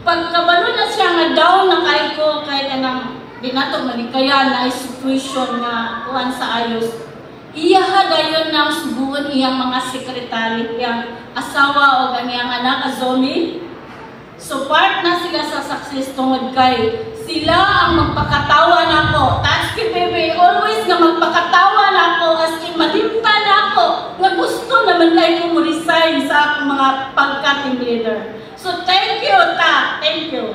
Pagkabalo na siya nga down na kay ko, kay kanang di nato malikaya na situation nga kuan sa AYOS. Iya dayon nang subuon iyang mga sekretary, iyang asawa o ang iyang anak, Azomi. So part na sila sa success tungod kay sila ang magpakatawa nako. Tatsuki Bebe, always nga magpakatawa nako, as in malimta nako, nga gusto naman tayo ko mo resign sa akong mga pagka-team leader. So thank you, Ta. Thank you.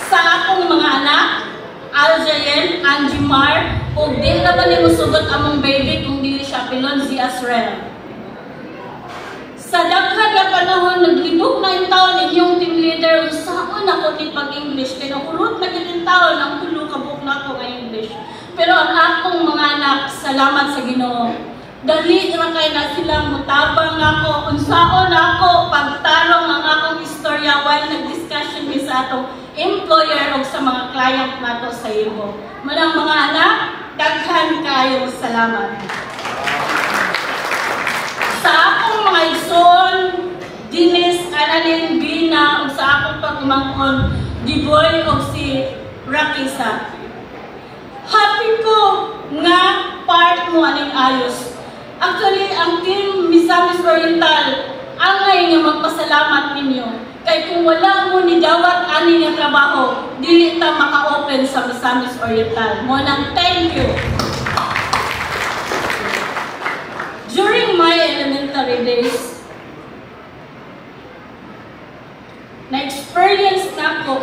Sa akong mga anak, Aljayen, Angie Mar, o di na ba ni musugot among baby kung dili siya pilon, si Asrel. Sa daghan nga panahon, naglibog na yung taon inyong team leader, unsaon ako ni pag-English, kaya nakurot na gid yung taon, ang tulo ka buok na ako nga English. Pero ang akong mga anak, salamat sa Ginoo. Dali ra kay na silang mutabang nako, unsaon ako pagtarong ang akong istorya while nag-discussion mi sa atong employer o sa mga client nato sa Ibo. Manang mga anak, daghan kayo salamat. Sa akong mga igsoon, Dennis, Annalyn, Bina, ug sa akong pag-umangkon, Diboy ug si Rakisa. Happy ko nga part mo aning AYOS. Actually, ang team Misamis Oriental, angay nga magpasalamat ninyo. Kay kung wala mo ni dawat ani nga trabaho, dili ta maka-open sa Misamis Oriental. Mo nang thank you. During my elementary days, na-experience nako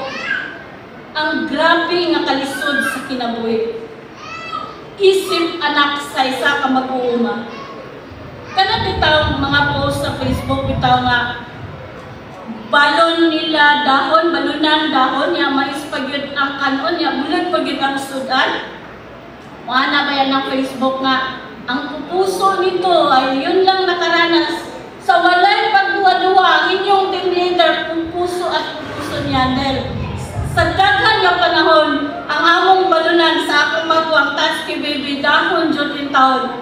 ang grabe nga kalisod sa kinabuhi. Isip anak sa isa ka mag-uuma. Kana bitaw mga post sa Facebook bitaw nga balon nila dahon, balunan dahon niya mais pagyud ang kanon niya bulad pagyud ang sudan. Wala ba yan ang Facebook nga ang pupuso nito ay yun lang nakaranas sa walay pagduha Ikaduha, ang inyong team leader, pupuso at pupuso niya dahil sa daghan nga panahon, ang among balunan sa akong maguwang Taski Baby, dahon jud in taon.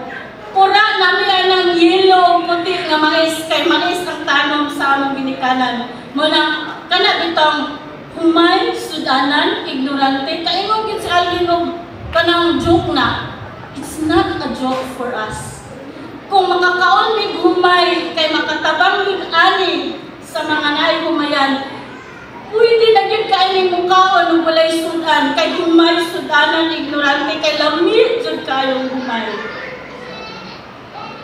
Pura nami ay ng yelo o puti nga mais kay mais ang tanom sa among ginikanan. Muna kana bitong humay, sudanan, ignorante, kaingon gyud si Alvin og kanang joke na. It's not a joke for us. Kung makakaon mig humay kay makatabang mig ani sa mga naay humayan, pwede na gyud kainin mo kaon ug walay sudan kay humay, sudanan, ignorante kay lami jud kayong humay.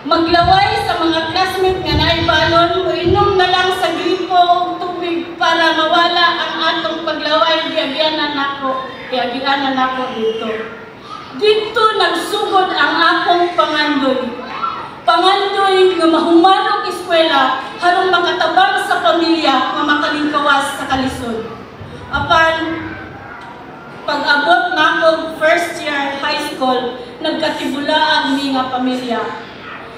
Maglaway sa mga classmate nga naay balon, moinom na lang sa gripo og tubig para mawala ang atong paglaway, giagianan nako, giagianan nako dito. Dito nagsugod ang akong pangandoy. Pangandoy nga mahuman og eskwela harong makatabang sa pamilya nga makalingkawas sa kalisod. Apan pag-abot nako first year high school, nagkatibulaag mi nga pamilya.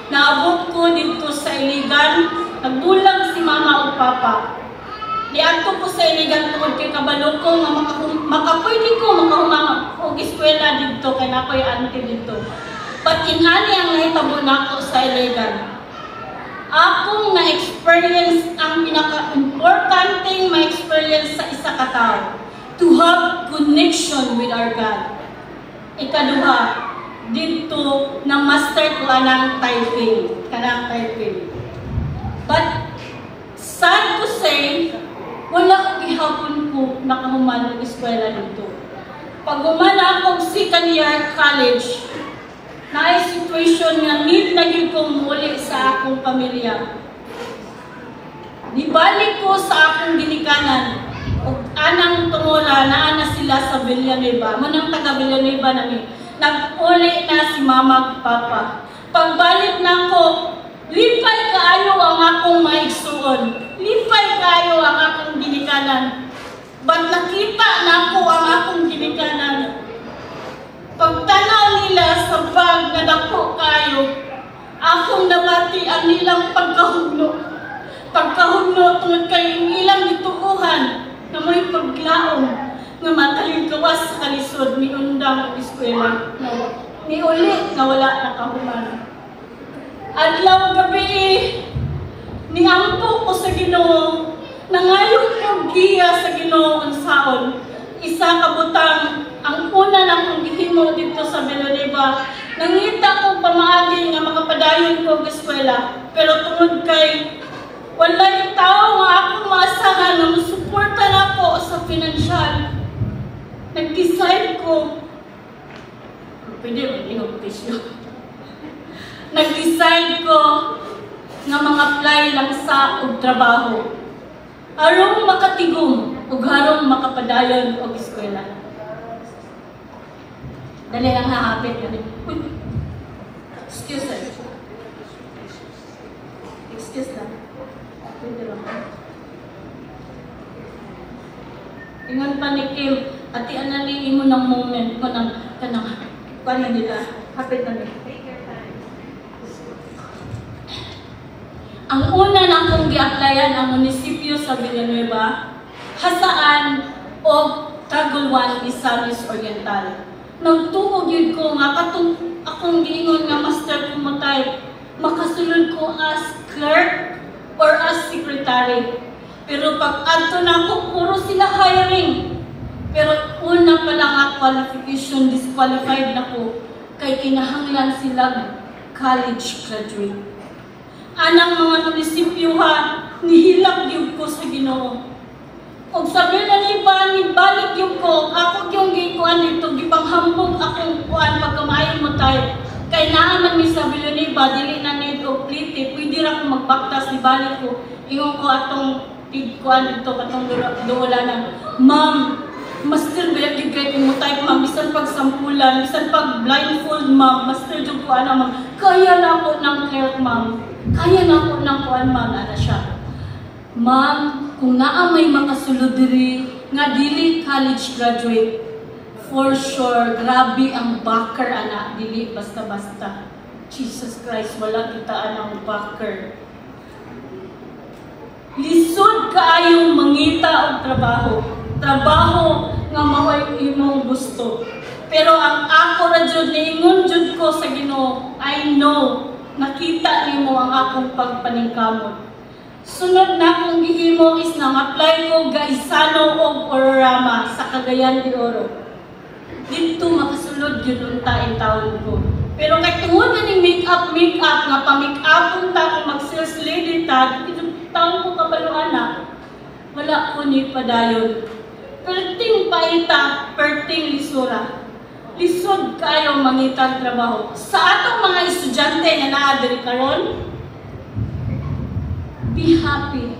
Naabot ko dito sa Iligan, nagbulag si mama ug papa. Niadto ko sa Iligan tungod kay kabalo ko nga makapwede ko makahumang og eskwela didto kay nakoy auntie didto. But inani ang nahitabo nako sa Iligan. Akong na-experience ang pinaka-importanteng ma-experience sa isa ka tawo, to have connection with our God. Ikaduha, dito na master ko anang typing, kanang typing. But sad to say, wala gihapon ko nakahuman og eskwela dito. Pag human akong second year college, naay situation nga need na gyud kong muli sa akong pamilya. Nibalik ko sa akong ginikanan ug anang tungura naa na sila sa Villanueva. Munang taga Villanueva nami. Nag-uli na si mama ug papa. Pagbalik nako, lipay kaayo ang akong maigsuon. Lipay kaayo ang akong ginikanan. But nakita nako ang akong ginikanan. Pagtanaw nila sa bag nga dako kayo, akong nabati ang nilang pagkahugno. Pagkahugno tungod kay ang ilang gituohan na may paglaom nga matalingkawas sa kalisod, miundang og eskwela nga miuli nga wala nakahuman. Adlaw gabi niampo ko sa Ginoo, nangayo ko giya sa Ginoo unsaon. Isa ka butang ang una na akong gihimo dito sa Villanueva, nangita ko pamaagi nga makapadayon ko og eskwela, pero tungod kay walay tao nga akong maasahan nga mosuporta nako sa financial, nag-decide ko, pwede ba yung tisyo? Nag-decide ko nga mga apply lang sa og trabaho aron makatigom ug harong makapadayon og eskwela. Dali lang, hahapit yun. Uy, excuse eh. Excuse lang. Pwede lang. Ingon pa ni Kim, ati anali imo ng moment ko ng kanang paano nila. Hapit na ni. Ang una na akong gi-applyan ang munisipyo sa Villanueva, Jasaan o Tagulwan, Misamis Oriental. Nagtuo gyud ko nga katong akong giingon nga master ko mo type, makasulod ko as clerk or as secretary. Pero pag adto na ako, puro sila hiring. Pero una pa lang ang qualification, disqualified na ko kay kinahanglan sila college graduate. Anang mga munisipyo ha, nihilak gyud ko sa Ginoo. Og sa Villanueva, nibalik gyud ko, ako yung gikuan nito, gipanghambog akong kuan pagkamaayo mo tayo. Kay naa man mi sa Villanueva, dili na need og plite, pwede ra ko magbaktas, nibalik ko. Ingon ko atong tigkuan dito, katong duwalanan. Ma'am, master ba yung kay mo type, ma'am, bisan pag sampulan, bisan pag blindfold, ma'am, master jud ko ana, ma'am. Kaya na ako ng clerk, ma'am. Kaya na ako ng kuan, ma'am, ana siya. Ma'am, kung naa may makasulod diri nga dili college graduate, for sure, grabe ang backer ana, dili basta-basta. Jesus Christ, wala kita anang backer. Lisod kaayong mangita og trabaho. Trabaho nga mao'y imong gusto. Pero ang ako ra jud, niingon jud ko sa Ginoo, "I know, nakita nimo ang akong pagpaningkamot." Sunod na akong gihimo is nang apply ko Gaisano og Ororama sa Cagayan de Oro. Dito makasulod gyud unta in taon ko. Pero kay tungod na ning make-up, make-up, nga pa-make-upon ta kung mag-sales lady ta, dito taon ko kabalo ana, wala ko ni padayon. Perting paita, perting lisura. Lisod kayo mangitag trabaho. Sa atong mga estudyante nga naa diri karon, be happy.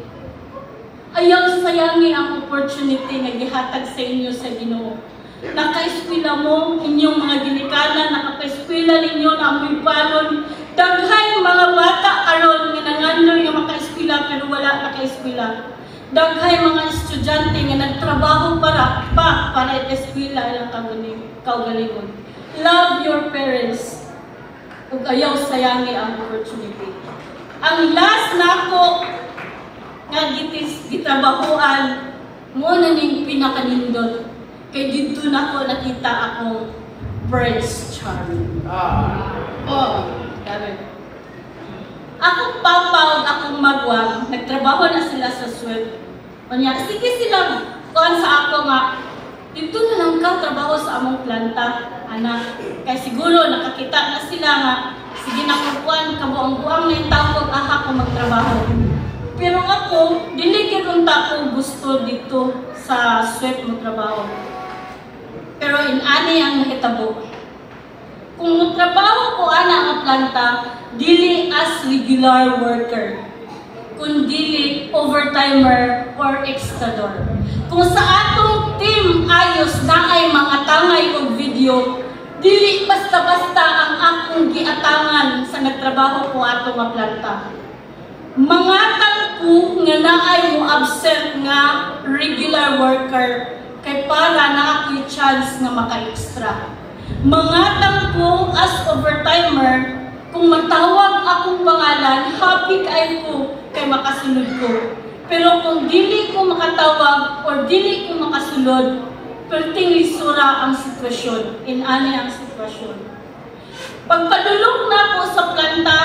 Ayaw sayangi ang opportunity nga gihatag sa inyo sa Ginoo. Naka-eskwela mo, inyong mga ginikanan, nakapaeskwela ninyo na amoy balon. Daghay mga bata karon nga nangandoy nga maka-eskwela pero wala naka-eskwela. Daghay mga estudyante nga nagtrabaho para eskwela ilang kaugalingon. Love your parents ug ayaw sayangi ang opportunity. Ang last nako nga gitis gitrabahoan mo na ning pinakanindot kay didto nako nakita akong Prince Charming. Oh, grabe. Akong papa ug akong magwang, nagtrabaho na sila sa Swift. Unya, sige sila kuan sa ako nga, "Dito na lang ka trabaho sa among planta, anak." Kay siguro nakakita na sila nga, sige na ko kuan, kabuang-buang na yung tawag aha ko magtrabaho. Pero ako, dili gyud unta ko gusto dito sa Swift mo trabaho. Pero inani ang nahitabo. Kung motrabaho ko ana nga planta, dili as regular worker, kundili overtimer or extrador. Kung sa atong team ayos na ay mga tangay og video, dili basta-basta ang akong giatangan sa nagtrabaho ko ato nga planta. Mga ko nga naay mo absent nga regular worker kay para na ako'y chance nga maka-extra. Mga ko as overtimer, kung matawag akong pangalan, happy kay ko kay makasunod ko. Pero kung dili ko makatawag or dili ko makasulod, perting lisura ang sitwasyon, inani ang sitwasyon. Pagpadulong na ko sa planta,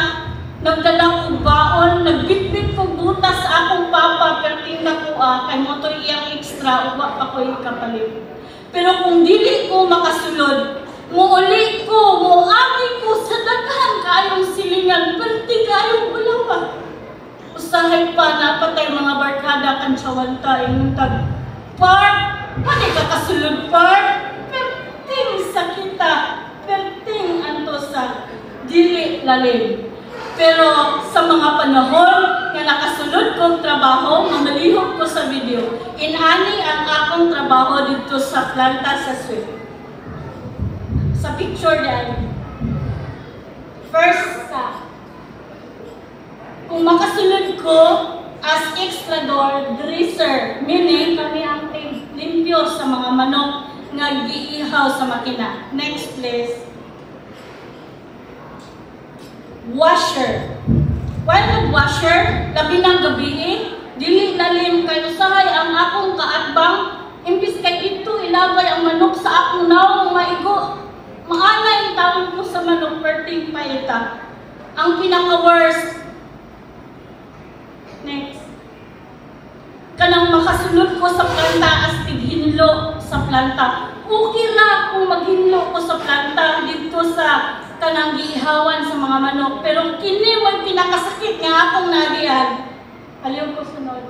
nagdala ko baon, nagbitbit ko butas sa akong papa, perting nakuha, kay mo to iyang extra, uwa pa ko kapalit. Pero kung dili ko makasulod, muuli ko, muagi ko sa daghan kayong silingan, perti kayong ulawa. Usahay pa, napatay mga barkada kan tsawanta, ingon tag, "Part, pwede ka kasulod, part," perting sakita, perting antosa, dili lalim. Pero sa mga panahon nga nakasulod kong trabaho, mamalihok ko sa video, inani ang akong trabaho dito sa planta sa Swift. Sa picture yan. First, sa kung makasulod ko as extrador, dresser, meaning kami ang limpyo sa mga manok nga giihaw sa makina. Next, please. Washer. While nag-washer, labi ng gabi eh, dili lalim kay usahay ang akong kaatbang, imbis kay dito ilabay ang manok sa akong nawong maigo. Maana yung tawag ko sa manok, perting paita. Ang pinaka-worst. Next. Kanang makasunod ko sa planta as tighinlo sa planta. Okay ra kung maghinlo ko sa planta dito sa kanang giihawan sa mga manok. Pero kini mo'y pinakasakit nga akong nagian. Aliw ko sunod.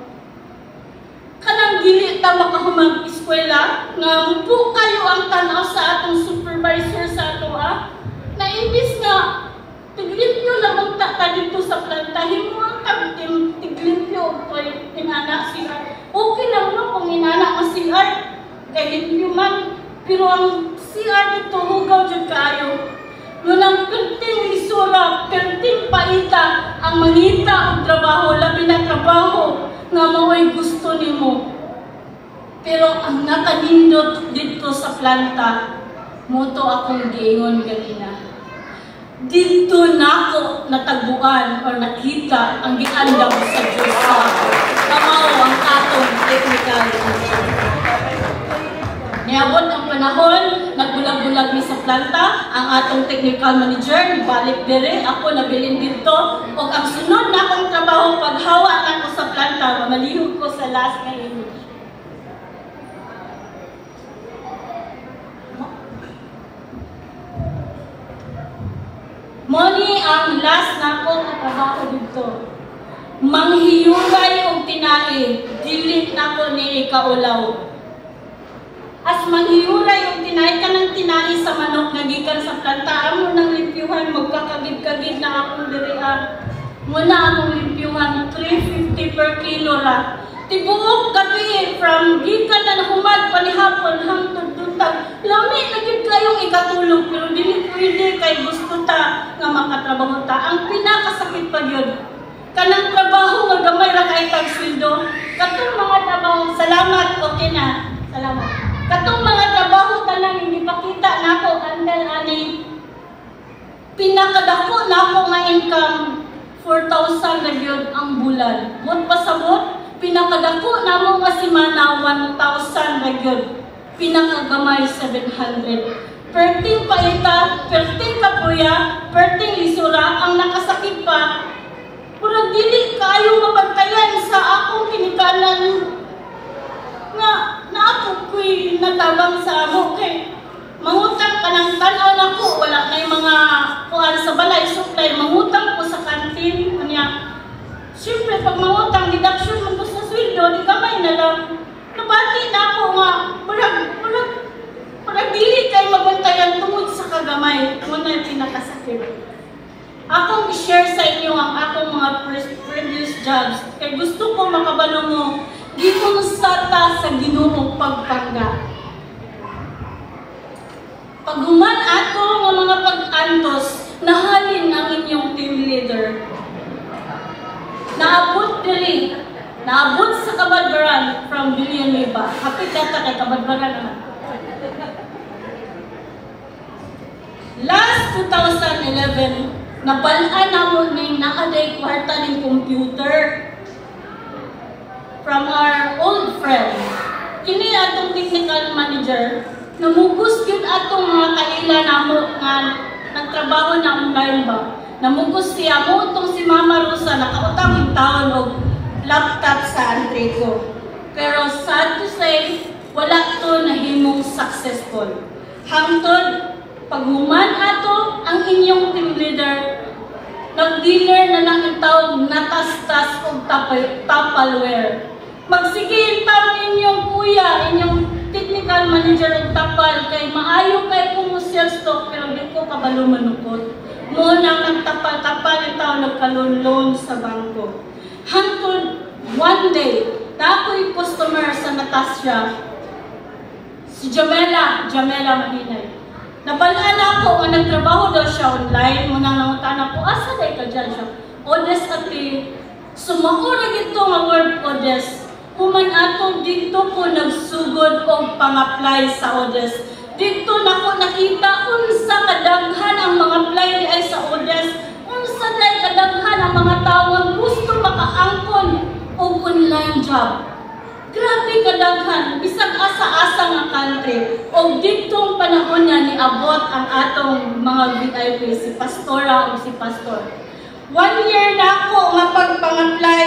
Kanang dili ta makahumang eskwela, nga mupo kayo ang tanaw sa atong supervisor sa ato ah. Na imbis nga tiglimpyo lamang ta ta dito sa planta, himo ang tag tiglimpyo og toilet inana CR. Okay lang no kung inana ang CR, kay limpyo man. Pero ang CR dito hugaw jud kaayo. Nunang perting lisura, perting paita ang mangita og trabaho, labi na trabaho nga mao'y gusto nimo. Pero ang nakanindot dito sa planta, moto akong giingon ganina. Didto nako natagbuan or nakita ang giandam sa Diyos sa kamao ang atong technical engineer. Niabot ang panahon, nagbulag-bulag mi sa planta, ang atong technical manager, nibalik dire, ako nabilin didto, ug ang sunod na akong trabaho, paghawa nako sa planta, mamalihog ko sa last nga image. Mao ni ang last nako nga trabaho didto. Manghiyugay og tinai, dili nako ni ikaulaw. As manghiyuray og tinai, kanang tinai sa manok nga gikan sa planta, amo nang limpyuhan, magkakagid-kagid na akong diri ah. Muna among limpyuhan, 350 per kilo ra. Tibuok gabi from gikan na humad panihapon hangtod buntag. Lami na gyud kayong ikatulog pero dili pwede kay gusto ta nga makatrabaho ta. Ang pinakasakit pa gyud kanang trabaho nga gamay ra kay tag sweldo. Katong mga trabaho, salamat, okay na. Salamat. Katong mga trabaho tanan hindi pakita nako until ani pinakadako nako nga income 4,000 na gyud ang bulan. But pasabot pinakadako namo nga semana 1,000 na gyud. Pinakagamay 700. Perting paita, perting kapuya, perting lisura, ang nakasakit pa. Murag dili kaayo mabantayan sa akong kinikanan nga naako ko'y natabang sa amo kay mangutang ka ng tan-aw nako, wala na'y mga kuan sa balay, supply, mangutang ko sa kantin kanya. Siyempre pag mangutang, deduction man ko sa sweldo, di gamay na lang. Nabati na ako nga murag dili kay mabantayan tungod sa kagamay, muna pinakasakit. Akong i-share sa inyo ang akong mga previous jobs kay gusto ko makabalo mo giunsa ta sa Ginoo pagpangga. Paghuman ato nga mga pag-antos, nahalin ang inyong team leader. Naabot diri, naabot sa Cabadbaran from Villanueva. Hapit yata kay Cabadbaran naman. Last 2011, nabalaan namo ning naaday kwarta ning computer from our old friend. Kini atong technical manager, namugos gyud atong mga kaila namo nga nagtrabaho na online ba. Namugos siya mo utong si Mama Rosa nakautang og taon og laptop sa Antrico. Pero sad to say, wala to nahimong successful. Hangtod paghuman ato ang inyong team leader, nag-dealer na lang ang taon natastas og tapalware. Magsige taon inyong kuya, inyong technical manager og tapal kay maayo kay kung sales talk pero di ko kabalo manukot. Mo nang nagtapal-tapal ang taon nagka-loan sa bangko. Hangtod one day, na ako'y customer sa Natasha, si Jamela Mahinay. Nabalaan ako nga nagtrabaho daw siya online, munang nangutan ako, asa day ka dyan siya? Odes ate, sumaura gito nga word Odes. Human atong dito ko nagsugod og pang-apply sa Odes. Dito nako nakita unsa kadaghan ang mga apply ni ay sa Odes, unsa day kadaghan ang mga tawo nga gusto makaangkon og online job. Grabe kadaghan, bisag asa-asa nga country. Og ditong panahon na niabot ang atong mga VIP, si Pastora o si Pastor. 1 year na ako nga pagpang-apply.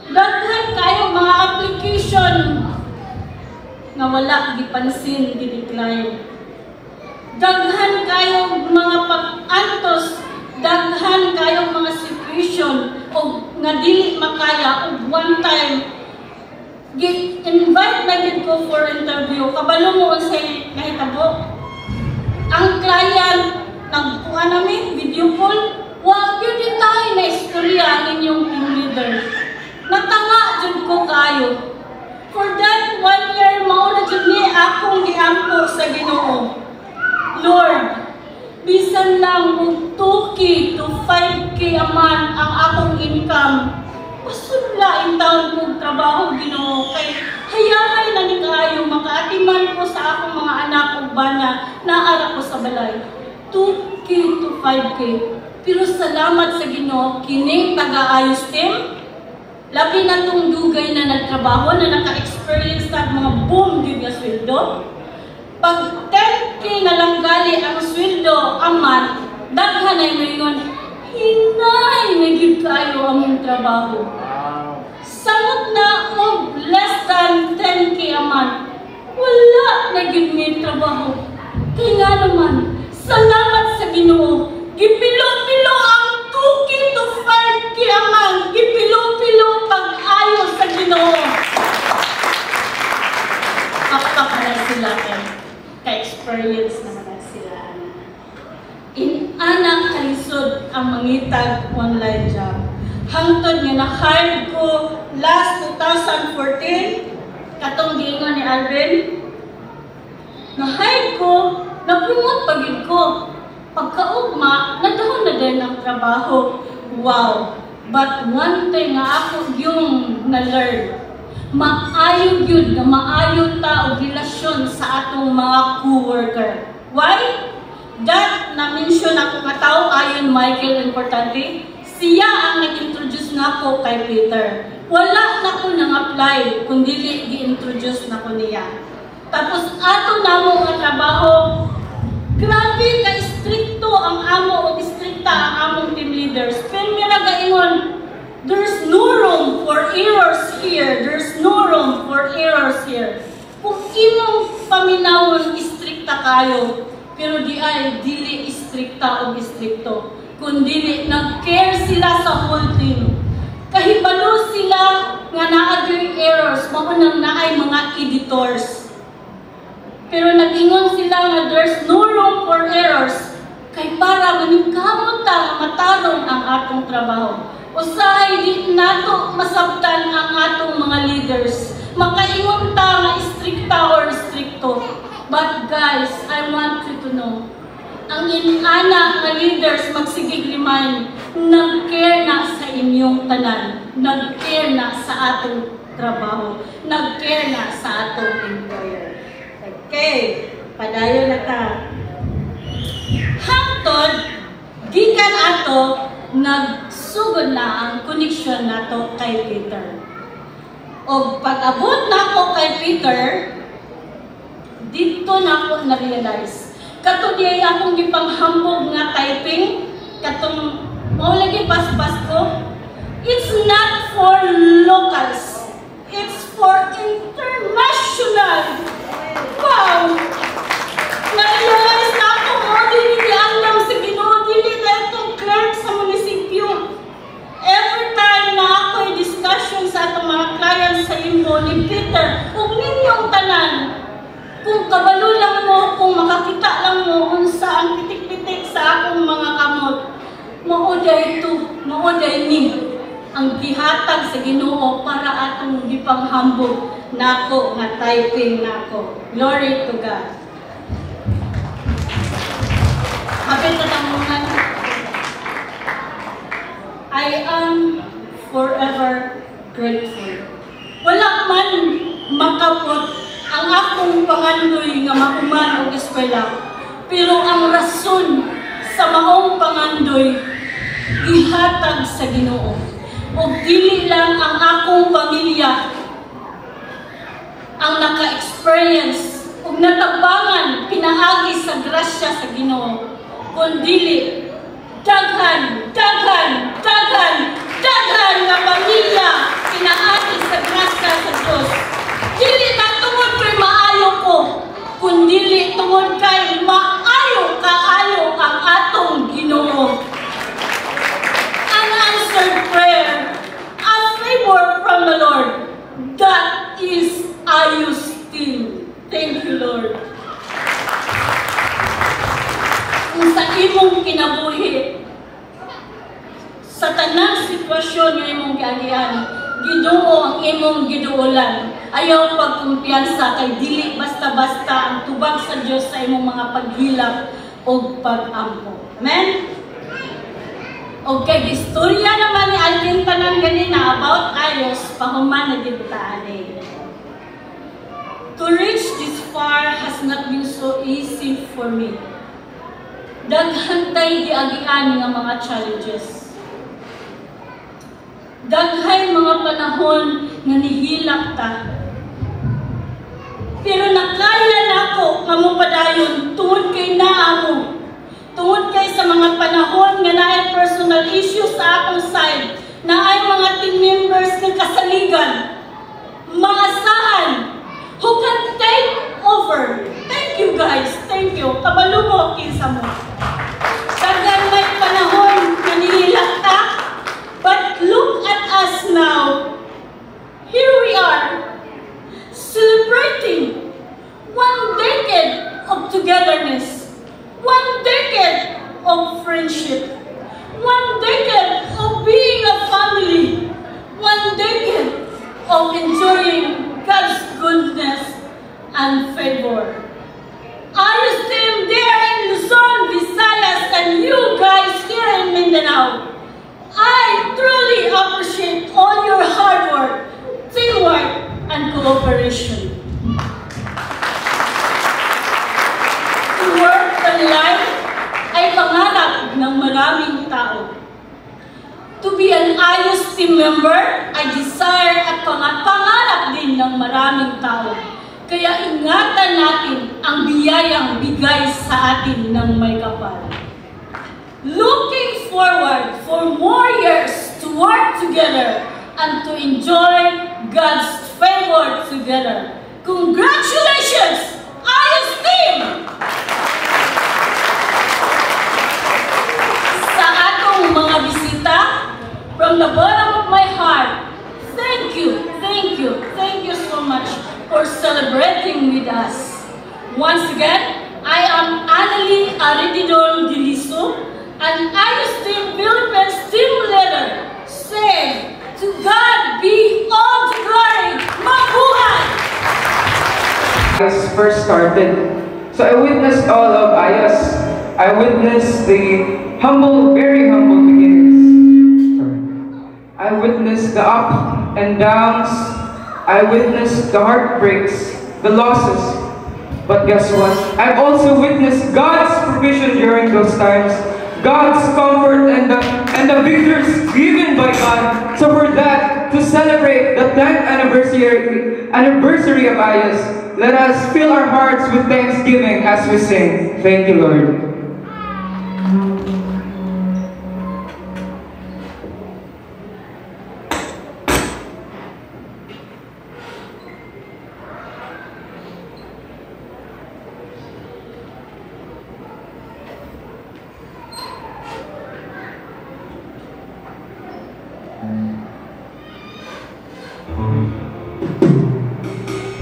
Daghan kayo mga application nga wala gipansin, gi-decline. Daghan kayo mga pag-antos, daghan kayo mga situation og nga dili makaya og one time gi-invite na gid ko for interview. Kabalo mo unsay nahitabo? Ang client nagkuha nami video call, wa gyud tayo na istorya ang inyong team leader. Natanga jud ko kaayo. For that 1 year mao na jud ni akong giampo sa Ginoo. Lord, bisan lang og 2K to 5K a month ang akong income. Pasudla in taon kong trabaho Ginoo kay hayahay na ni kaayo makaatiman ko sa akong mga anak ug bana. Naa ra ko sa balay. 2K to 5K. Pero salamat sa Ginoo, kining taga-ayos team, labi na tong dugay na nagtrabaho, na naka-experience na mga boom gyud nga sweldo. Pag 10K na lang gali ang sweldo a month, daghan ay moingon, "Hinay na gyud kaayo among trabaho." Samot na og less than 10K a month, wala na gyud may trabaho. Kaya nga naman, salamat sa Ginoo, gipilo-pilo ang 2K to 5K a month, gipilo-pilo pag-ayo sa Ginoo. Pakpak na sila kay ka-experience naman na sila. In-ana kalisod ang mangitag online job. Hangtod nga na-hired ko last 2014, katong giingon ni Alvin, na-hired ko, na-promote pa gyud ko. Pagkaugma, nadahon na din ang trabaho. Wow! But one thing nga ako yung na-learn, maayo gyud nga maayo ta og relasyon sa atong mga co-worker. Why? That na-mention ako nga tao ayon Michael Importante, siya ang nag-introduce nako kay Peter. Wala na ko nang apply kung dili gi-introduce nako niya. Tapos ato namo nga trabaho, grabe ka istrikto ang amo o istrikta ang among team leaders. Pero mira gaingon, "There's no room for errors here. There's no room for errors here." Kung imong paminawon, istrikta kayo, pero di ay dili istrikta o istrikto, kundili nag-care sila sa whole team. Kahibalo sila nga naa gyud errors, mao nang naay mga editors. Pero nag-ingon sila nga there's no room for errors kay para maningkamot ta nga matarong ang atong trabaho. Usahay di nato masabtan ang atong mga leaders. Makaingon ta nga istrikta or istrikto. But guys, I want you to know, ang inana nga leaders magsigig remind, nag-care na sa inyong tanan, nag-care na sa atong trabaho, nag-care na sa atong employer. Okay, padayon na ta. Hangtod, gikan ato, nagsugod na ang connection nato kay Peter. O pag-abot nako kay Peter, dito na ako na-realize. Kato di ay akong gipanghambog nga typing, katong mao lagi paspas ko, it's not for locals. It's for international. Wow! Na-realize na ako mo, dili di andam sa Ginoo, dili na itong clerk sa munisipyo. Every time na ako'y discussion sa atong mga clients sa imo ni Peter, ug ninyong tanan, kung kabalo lang mo, kung makakita lang mo unsa ang pitik-pitik sa akong mga kamot, mao day to, mao day ni ang gihatag sa Ginoo para atong gipanghambog nako nga typing nako. Glory to God. Kapit na tamungan. I am forever grateful. Wala man makapot ang akong pangandoy nga mahuman og eskwela. Pero ang rason sa maong pangandoy gihatag sa Ginoo. Ug dili lang ang akong pamilya ang naka-experience ug natabangan pinaagi sa grasya sa Ginoo, kundili daghan, daghan, daghan, daghan nga pamilya pinaagi sa grasya sa Dios. Dili na tungod kay maayo ko, kundili tungod kay maayo kaayo ang atong Ginoo. Unanswered prayer, a favor from the Lord. That is Ayos team. Thank you, Lord. Kung sa imong kinabuhi, sa tanang sitwasyon nga imong giagian, Ginoo ang imong giduolan. Ayaw pagkumpiyansa kay dili basta-basta ang tubag sa Dios sa imong mga paghilak o pag-ampo. Amen? Okay, istorya naman ni Alvin tanan ganina about Ayos, pahuman na gyud ta ani. To reach this far has has not been so easy for me. Daghan tay giagian nga mga challenges. Daghay mga panahon nga nihilak ta. Pero nakaya nako nga mopadayon tungod kay naa mo. Tungod kay sa mga panahon nga naay personal issues sa akong side, naay mga team members nga kasaligan, maasahan, who can take over. Thank you, guys, thank you. Kabalo mo, kinsa mo. Daghan may panahon nga nihilak ta, but look at us now. Here we are, celebrating one decade of togetherness, one decade of friendship, one decade of being a family, one decade of enjoying God's goodness and favor. Ayos team there in Luzon, Visayas, and you guys here in Mindanao, I truly appreciate all your hard work, teamwork, and cooperation. To work online ay pangarap ng maraming tao. To be an Ayos team member ay desire at pangarap din ng maraming tao. Kaya ingatan natin ang biyayang bigay sa atin ng Maykapal. Looking forward for more years to work together and to enjoy God's favor together. Congratulations, Ayos team! Sa atong mga bisita, from the bottom of my heart, thank you, thank you, thank you so much for celebrating with us. Once again, I am Annalie Arididon Diliso, an Ayos Team Philippines team leader, saying, to God be all the glory! Mabuhay! Ayos first started. So I witnessed all of Ayos. I witnessed the humble, very humble beginnings. I witnessed the ups and downs. I witnessed the heartbreaks, the losses. But guess what? I've also witnessed God's provision during those times, God's comfort and the victories given by God. So for that, to celebrate the 10th anniversary of Ayos, let us fill our hearts with thanksgiving as we sing. Thank you, Lord.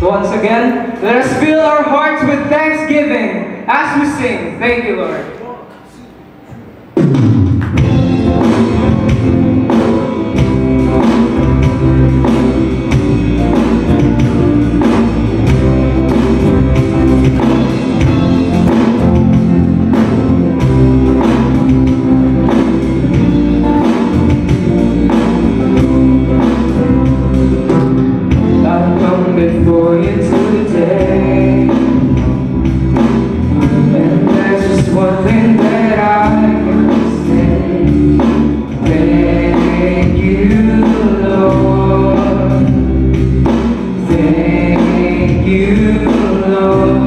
Once again, let us fill our hearts with thanksgiving as we sing. Thank you, Lord. I come before you today, and there's just one thing that I can say. Thank you, Lord. Thank you, Lord,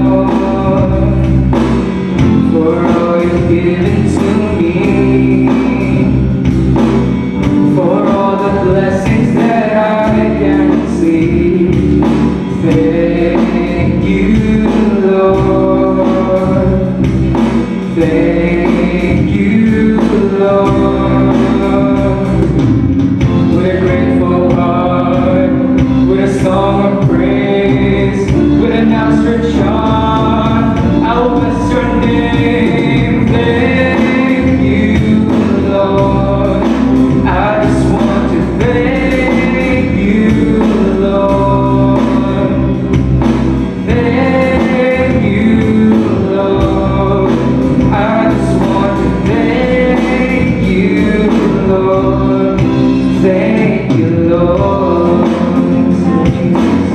for all you've given to me, for all the blessings that I can see. Thank you, Lord. Thank you, Lord. With a grateful heart, with a song of praise, with an outstretched arm, I will bless your name. Thank you, Lord. I just want to thank you, Lord. Thank you, Lord. I just want to thank you, Lord. Thank you, Lord. Jesus.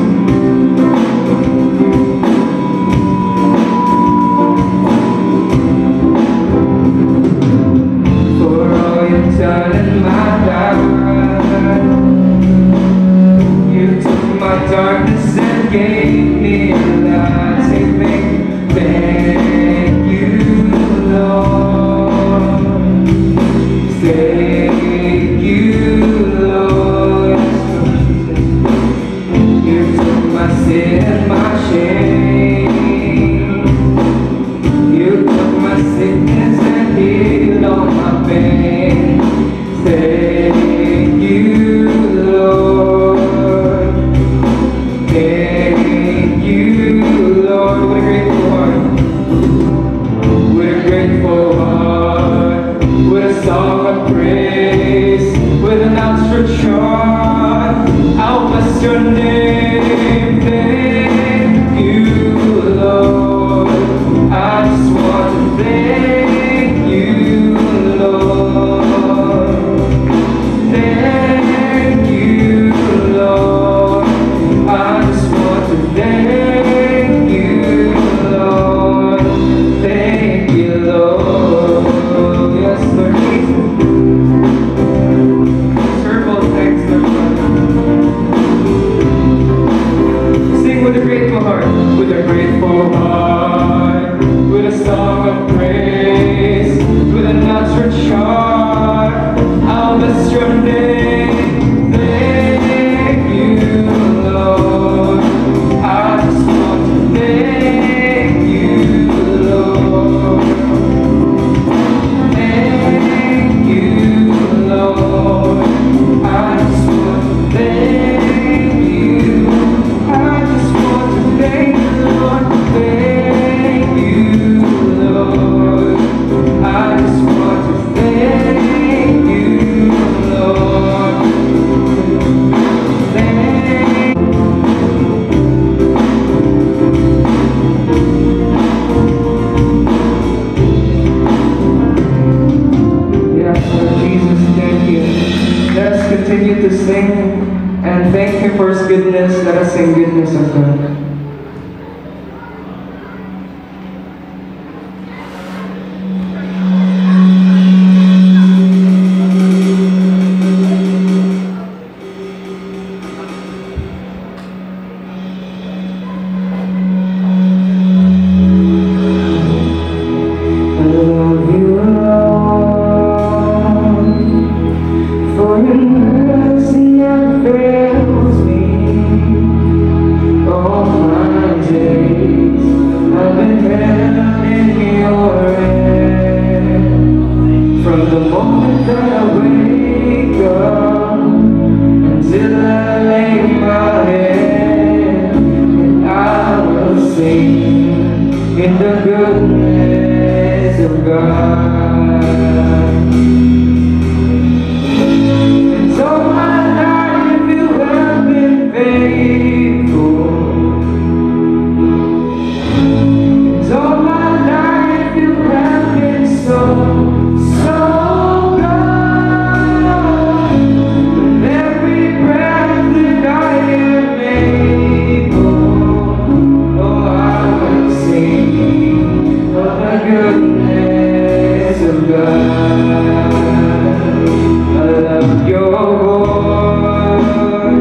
Song of praise, with an outstretched heart, I'll bless your name. Thank you, Lord. I just want to thank you, Lord. Thank you, Lord. I just want to thank you, Lord. Thank you, Lord. Yes, Lord Jesus. Serve all thanks, Lord God. Sing with a grateful heart, with a grateful heart, with a song of praise, with an outstretched heart, I'll bless your name. Thank you, Lord. I just want to thank you, Lord. Thank you, Lord. I just want to thank you. I just want to thank you, Lord. Thank you, Lord. I just want to thank you, Lord. Thank Yes, Lord Jesus, thank you. Let us continue to sing and thank Him for His goodness. Let us sing "Goodness of God." I love you, Lord, for your mercy never fails me. All my days I've been held in your hand. From the moment that I wake up until I lay my head, and I will sing in the goodness of God. And all my life you have been faithful. And all my life you have been so, so good. With every breath that I am able, oh, I will sing of the goodness of God. I love your voice.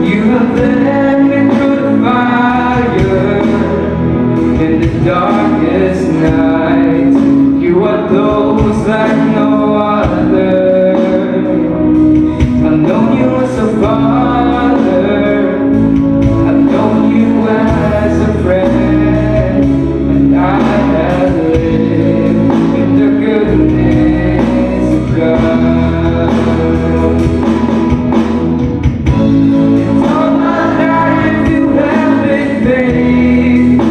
You have led me through the fire in the darkest night. You are close like no other. I've known you as a father. I've known you as a friend, and I have lived in the goodness of God. And all my life you have been faithful.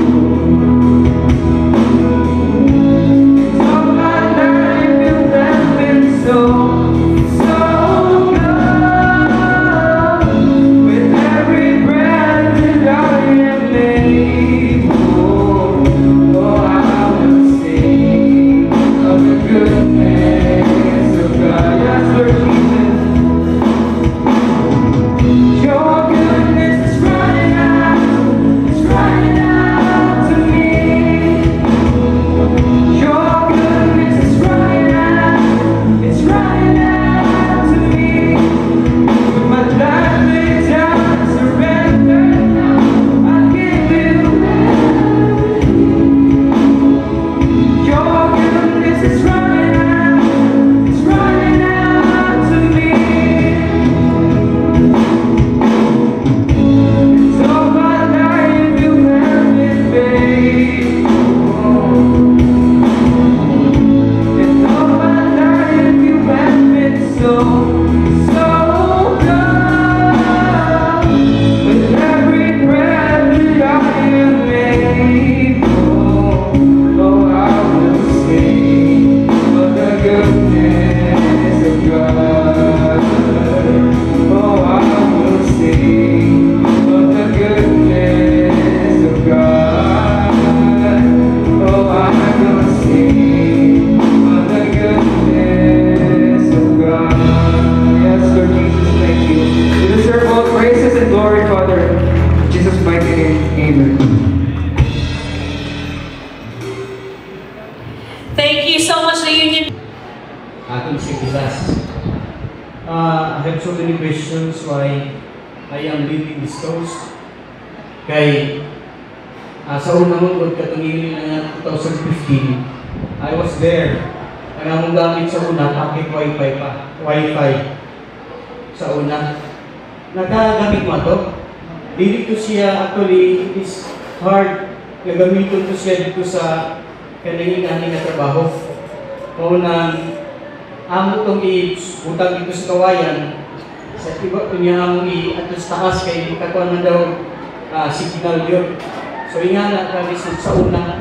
Isigulas. I have so many questions why I am leading this toast. Kay sa una mo, kung katong na 2015, I was there. Ang among gamit sa una, pocket wifi pa. Wifi. Sa una. Nakagamit mo ato? Dili to siya, actually, it is hard nga gamiton to siya dito sa kaning ani nga trabaho. Mao nang amo tong i-butang dito sa kawayan sa iba niya among i-ato sa taas kay makakuan man daw signal yun. So inga na kalisod sa una.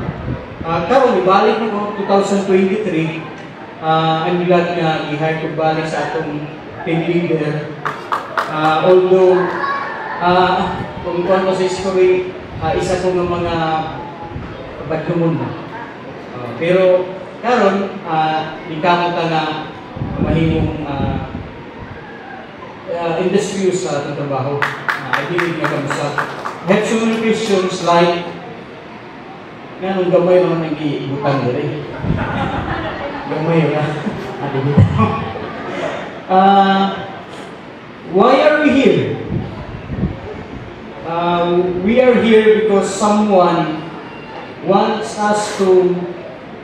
Karon ibalik ko 2023, I'm glad nga i-hire ko balik sa atong team leader. Although kung kuan ko sa story, isa ko nga mga badlungon na. Pero karon ikaw ka nga mahimong industrious sa atong trabaho. I believe nga kamusta. I have so many questions like nganong gamay naman ang giibutang diri. Gamay ra. Adi dito. Why are we here? We are here because someone wants us to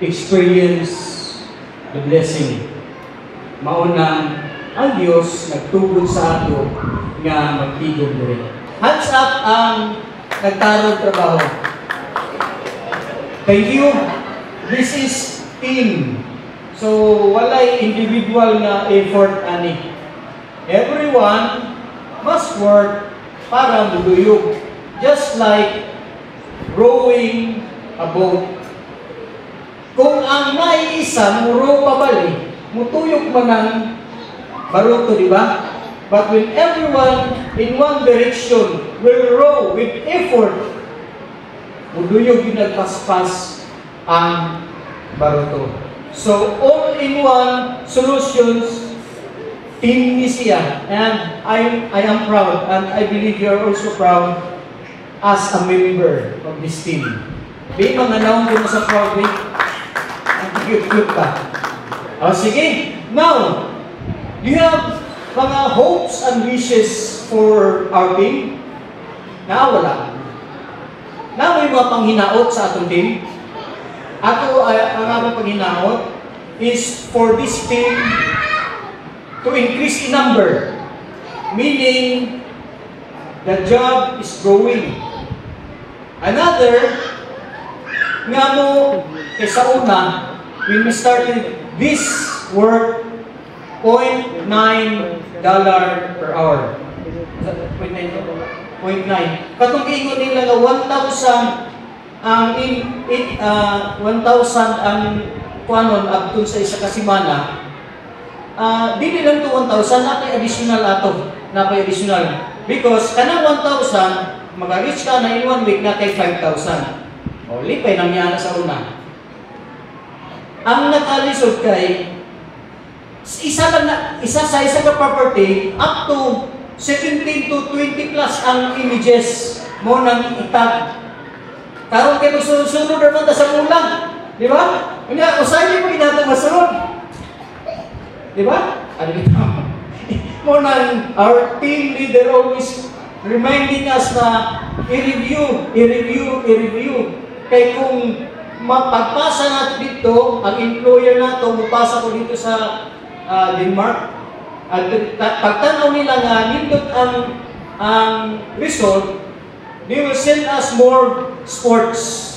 experience the blessing. Mauna ang Dios nagtugod sa ato nga magtigom diri. Hands up ang nagtarong trabaho. Thank you. This is team. So walay individual nga effort ani. Everyone must work para muduyog. Just like rowing a boat. Kung ang naiisa muro pabali, mutuyok man ang baruto, di ba? But when everyone in one direction will row with effort, muduyog yung nagpaspas ang baruto. So, all-in-one solutions, team ni siya. And I am proud, and I believe you are also proud as a member of this team. Di mga naong ko sa proud, eh. Ang cute-cute pa. O, sige. Now, do you have mga hopes and wishes for our team? Na wala. Na may mga panghinaot sa atong team? Ato, ang among panghinaot is for this team to increase in number. Meaning, the job is growing. Another, nga mo, kay sa una, when we started this work, $0.9 per hour. 0.9 to? 0.9. Katong giingon nila nga 1,000 ang in it 1,000 ang kuanon abton sa isa ka semana. Dili lang to 1,000, napay additional ato, napay additional because kanang 1,000 maka-reach ka na in one week na kay 5,000. O lipay nang niya na sa una. Ang nakalisod kay isa lang na isa sa isa ka property up to 17 to 20 plus ang images mo nang itag. Karon kay magsunod-sunod ra man ta sa mulang, di ba? Unya usahay mo ginato masunod. Di ba? Ano dito? Mo nang our team leader always reminding us na i-review, i-review, i-review. Kay kung mapagpasa nato dito, ang employer nato mupasa ko dito sa Denmark. At pagtanaw nila nga nindot ang result, they will send us more sports.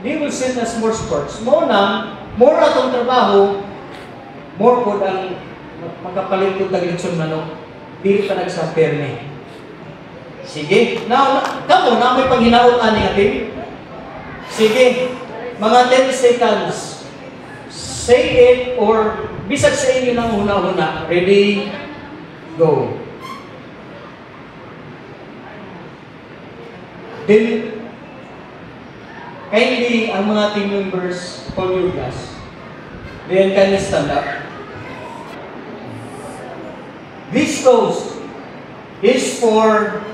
They will send us more sports. Mo nang more atong trabaho, more pod ang makapalit ko tag litson manok. Dili pa nagsa perme. Sige. Now, kamo na may panghinaot ani nga team. Sige. Mga 10 seconds. Say it or bisag sa inyo lang una-una. Ready? Go. Then, kindly, ang mga team members, hold your glass. Then, kindly stand up. This toast is for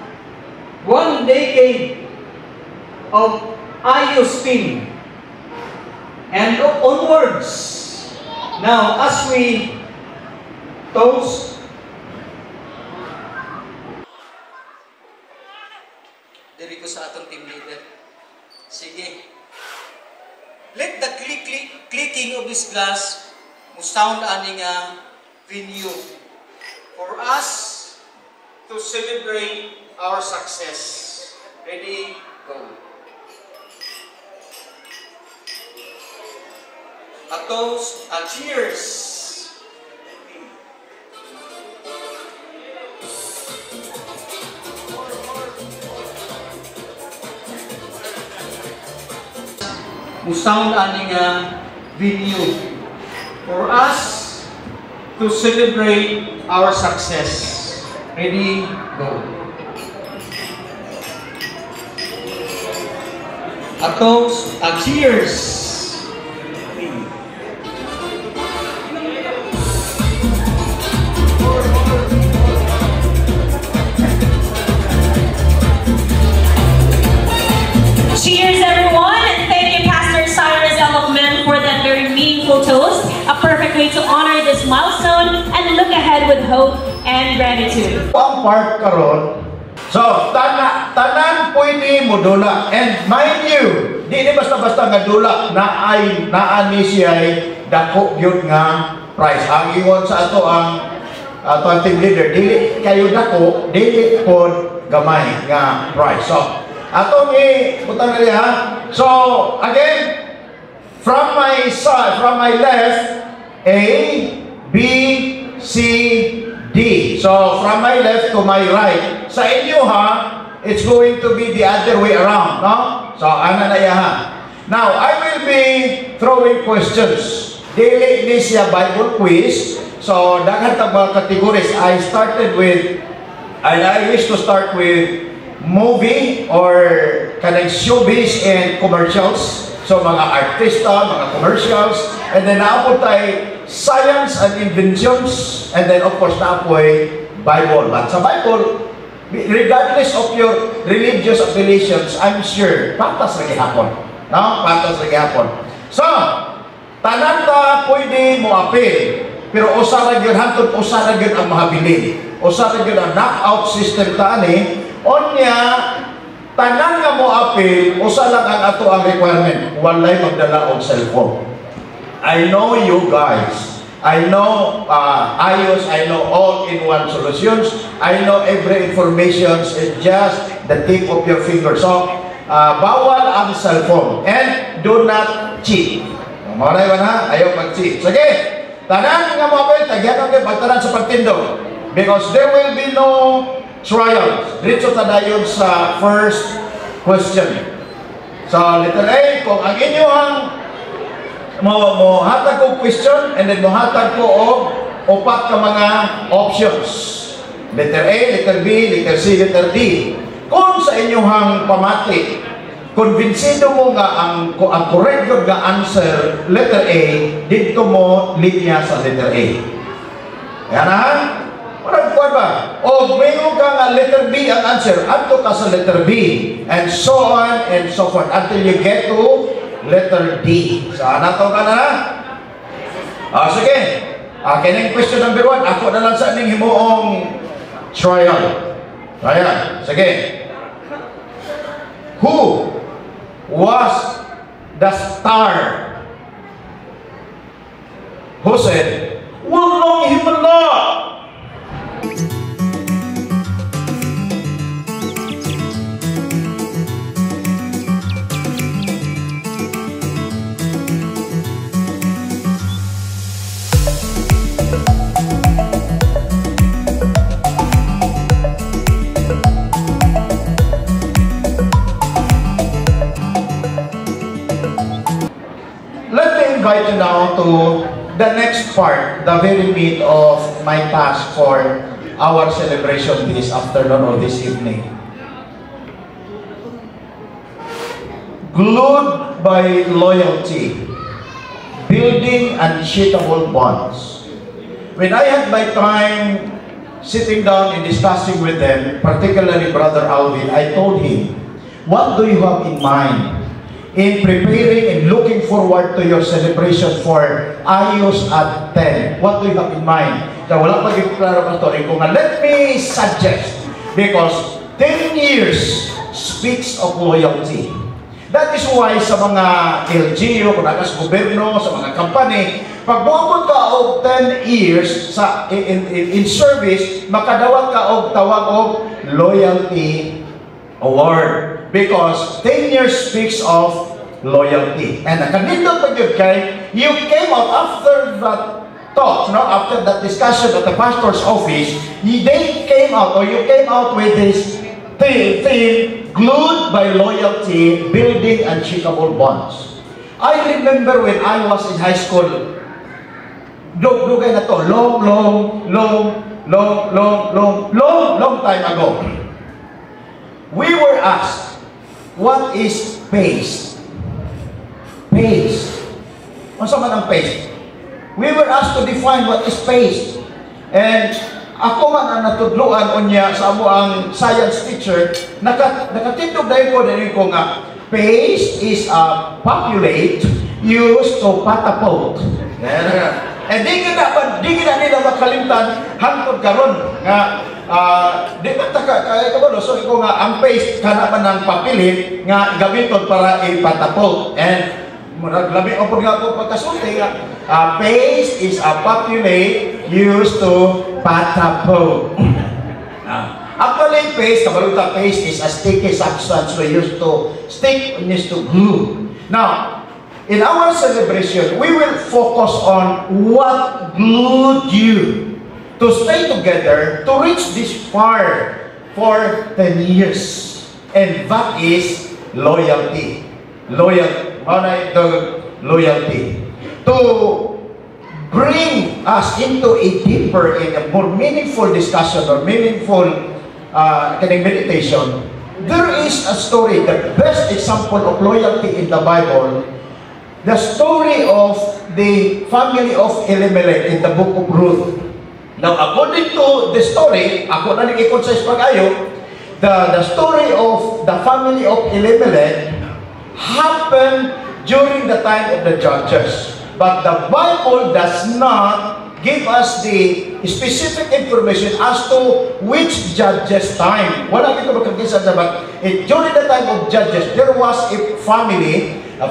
one decade of IOS team and onwards. Now, as we toast, diri ko sa atong team leader. Sige. Let the click, click, clicking of this glass mo sound ani nga venue for us to celebrate our success. Ready, go. A toast, a cheers. Mo sound ani nga venue for us to celebrate our success. Ready, go. A toast, a cheers. Cheers, everyone, and thank you, Pastor Cyrus L. For that very meaningful toast. A perfect way to honor this milestone and look ahead with hope and gratitude. Ang part karon. So, tanan pwede mo dula. And mind you, di ni basta-basta nga dula na ay naa ni siya dako gyud nga prize. Ang ingon sa ato ang team leader, dili kayo dako, dili pod gamay nga prize. So, atong i-butang na ha. So, again, from my side, from my left, A, B, C, D. So, from my left to my right. Sa inyo ha, it's going to be the other way around, no? So, ana na iya ha. Now, I will be throwing questions. Dili ni siya Bible quiz. So, daghan tag mga categories. I started with, and I wish to start with movie or kanang showbiz and commercials. So, mga artista, mga commercials. And then, naa pod tay science and inventions. And then, of course, naa poy Bible. But sa Bible, regardless of your religious affiliations, I'm sure, patas ra gihapon. No? Patas ra gihapon. So, tanan ta pwede mo apil. Pero usa ra gyud hantod usa ra gyud ang mahabilin. Usa ra gyud ang knockout system ta ani. Unya, tanan nga mo apil, usa lang ang ato ang requirement. Walay magdala og cellphone. I know you guys. I know iOS, I know all-in-one solutions. I know every information is just the tip of your finger. So, bawal ang cellphone. And do not cheat. Maray ba na? Ayaw mag-cheat. Sige, tanan nga mo apil, tagyan ang pagtanan sa pagtindog. Because there will be no trials. Diretso ta dayon sa first question. So, letter A, kung ang inyong mo hatag ko question and then mohatag ko og upat ka mga options. Letter A, letter B, letter C, letter D. Kung sa inyong pamati, kumbinsido mo nga ang correct gyud nga answer letter A, didto mo linya sa letter A. Yan ha? Walang kuwan ba? O mayroon ka nga letter B ang answer, adto ka sa letter B, and so on and so forth until you get to letter D. So, nato ka na na? Ah, sige. Ah, kining question number 1, ako na lang sa inyong himuong trial. Ayan, sige. Who was the star who said, "Walang himala"? Let me invite you now to the next part, the very meat of my task for our celebration this afternoon or this evening. Glued by loyalty, building unshakable bonds. When I had my time sitting down and discussing with them, particularly Brother Alvin, I told him, "What do you have in mind?" in preparing and looking forward to your celebration for Ayos at 10? What do you have in mind? So, wala pa gyud klaro, Pastor. Kung nga, let me suggest, because 10 years speaks of loyalty. That is why sa mga LGU, kung naa sa gobyerno, sa mga company, pag moabot ka og 10 years sa in service, makadawat ka og tawag og loyalty award. Because 10 years speaks of loyalty. And nakanindot pa gyud kay you came out after that talk, no? After that discussion at the pastor's office, they came out or you came out with this theme, "Glued by Loyalty, Building Unshakable Bonds." I remember when I was in high school, dugay na to, long, long, long, long, long, long, long, long time ago. We were asked, "What is paste?" Paste. Unsa man ang paste? We were asked to define what is paste. And ako man ang natudloan unya sa amo ang science teacher, nakatindog dahil ko dahil ko nga, paste is a populate used to patapot. And di gid na nila makalimtan hangtod karon nga di ba ta ka kay kabalo. So iko nga ang paste kana man ang papilit nga gamiton para ipatapot, and murag labi ang pud nga ako pagkasulti nga paste is a populate used to patapot. Actually, paste, kabalo ta, paste is a sticky substance we used to stick, used to glue. Now, in our celebration, we will focus on what glued you to stay together, to reach this far for 10 years. And that is loyalty. Loyal, mao na ito, loyalty. To bring us into a deeper and a more meaningful discussion or meaningful kaning meditation, there is a story, the best example of loyalty in the Bible, the story of the family of Elimelech in the book of Ruth. Now, according to the story, ako na ning i-concise pag-ayo, the story of the family of Elimelech happened during the time of the judges. But the Bible does not give us the specific information as to which judges' time. Wala dito makakisa na, but during the time of judges, there was a family of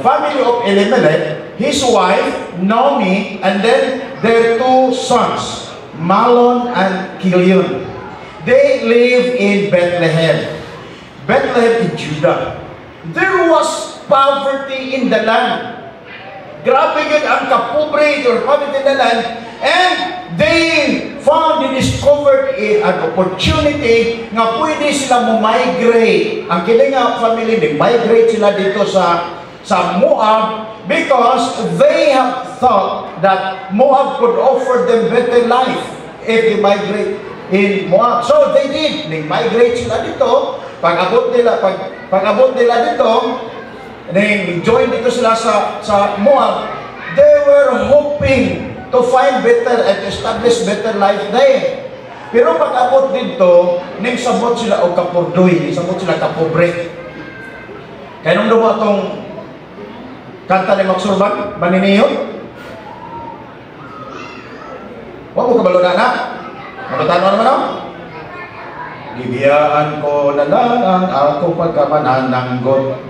Elimelech, his wife, Naomi, and then their two sons, Mahlon and Chilion. They live in Bethlehem. Bethlehem in Judah. There was poverty in the land. Grabe yun ang kapobre or poverty in the land. And they discovered an opportunity nga pwede sila mo migrate. Ang kini nga family, migrate sila dito sa Moab because they have thought that Moab could offer them better life if they migrate in Moab. So they did. Nag-migrate sila dito. Pag abot nila dito, ning join dito sila sa Moab. They were hoping to find better and to establish better life there. Pero pag abot dito, ning sabot sila og kapurdoy, ning sabot sila kapobre. Kaya nung dumo atong kanta ni Max Surban, Maniniyot? Wa mo kabalo na na? Mabatan naman ako? Gibiyaan ko na lang ang akong pagkamanananggot.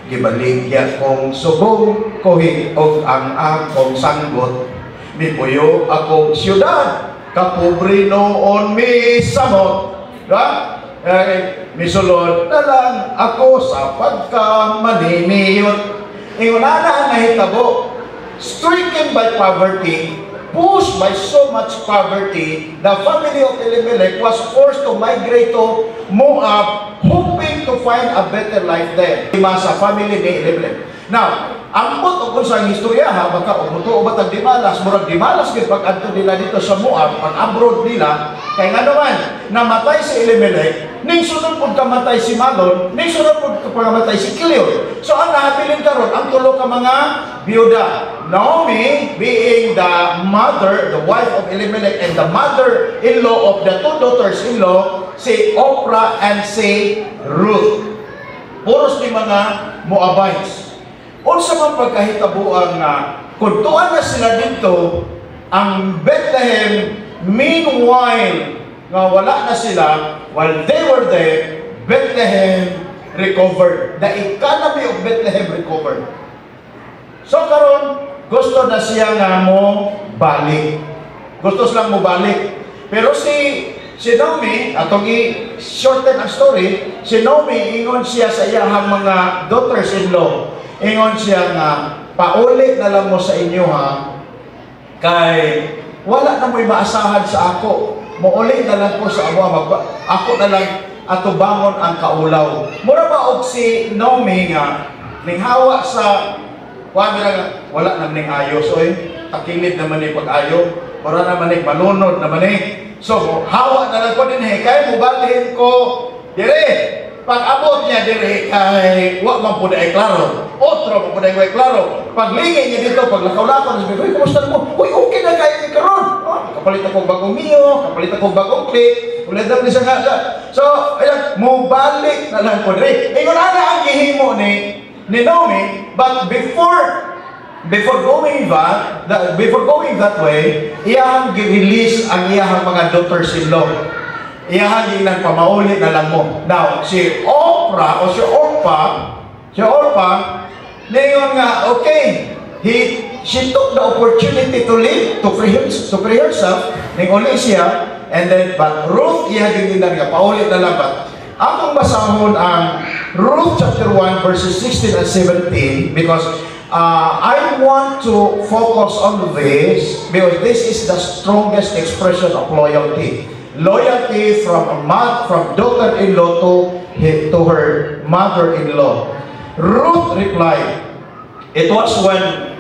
Gibaligya kong subong, kuhi og ang akong sanggot. Mipuyo ako siyudad, kapobre noon misamot. Diba? Eh, misulod na lang ako sa pagkamaniniyot. Ingon na ang nahitabo. Stricken by poverty, pushed by so much poverty, the family of Elimelech was forced to migrate to Moab, hoping to find a better life there. Lima sa family ni Elimelech. Now, ambot og kung sa istorya ha, baka umutuo ba tag dimalas, murag dimalas gyud pag adto nila dito sa Moab, pag abroad nila, kay nga naman, namatay si Elimelech, ning sunod pud kamatay si Mahlon, ning sunod pud kamatay si Chilion. So ang nahabilin karon ang tulo ka mga biyuda. Naomi being the mother, the wife of Elimelech and the mother-in-law of the two daughters-in-law, si Orpah and si Ruth. Puros ni mga Moabites. Unsa man pagkahitabuan nga kung tuan na sila dito ang Bethlehem, meanwhile nga wala na sila, while they were there, Bethlehem recovered. The economy of Bethlehem recovered. So karon gusto na siya nga mo balik. Gusto silang mo balik. Pero si si Naomi, atong i-shorten ang story, si Naomi ingon siya sa iyahang mga daughters-in-law. Ingon siya nga, "Paulit na lang mo sa inyo ha, kay wala na mo'y maasahan sa ako. Muuli na lang ko sa amo, ako na lang atubangon ang kaulaw." Mura ba og si Naomi nga ninghawa sa kuan nga wala nang ning ayos oy, takilid naman ni pag-ayo, mura naman ni malunod naman ni. So hawa na lang ko dinhi kay mubalhin ko dire. Pag abot niya dire kay wa man pud ay klaro. Otro man pud ay klaro. Paglingi niya dito, pag lakaw-lakaw, sabi, "Uy, kumusta na mo? Uy, okay na kayo ni karon. Oh, kapalit ako bagong Mio, kapalit ako bagong Click." Ulit na siya nga. So, ayan, mubalik na lang ko dire. Ingon ana ang gihimo ni Naomi, but before going that way, iyang gi-release ang iyang mga daughters-in-law. Iyang ginang pamauli na lang mo. Now, si Oprah o si Orpa, ningon nga, okay, she took the opportunity to leave, to free herself, ning uli siya, and then, but Ruth, iyang ginang nga, pauli na lang, but akong basahon ang Ruth chapter 1 verses 16 and 17 because I want to focus on this because this is the strongest expression of loyalty. Loyalty from a from daughter-in-law to her mother-in-law. Ruth replied, it was when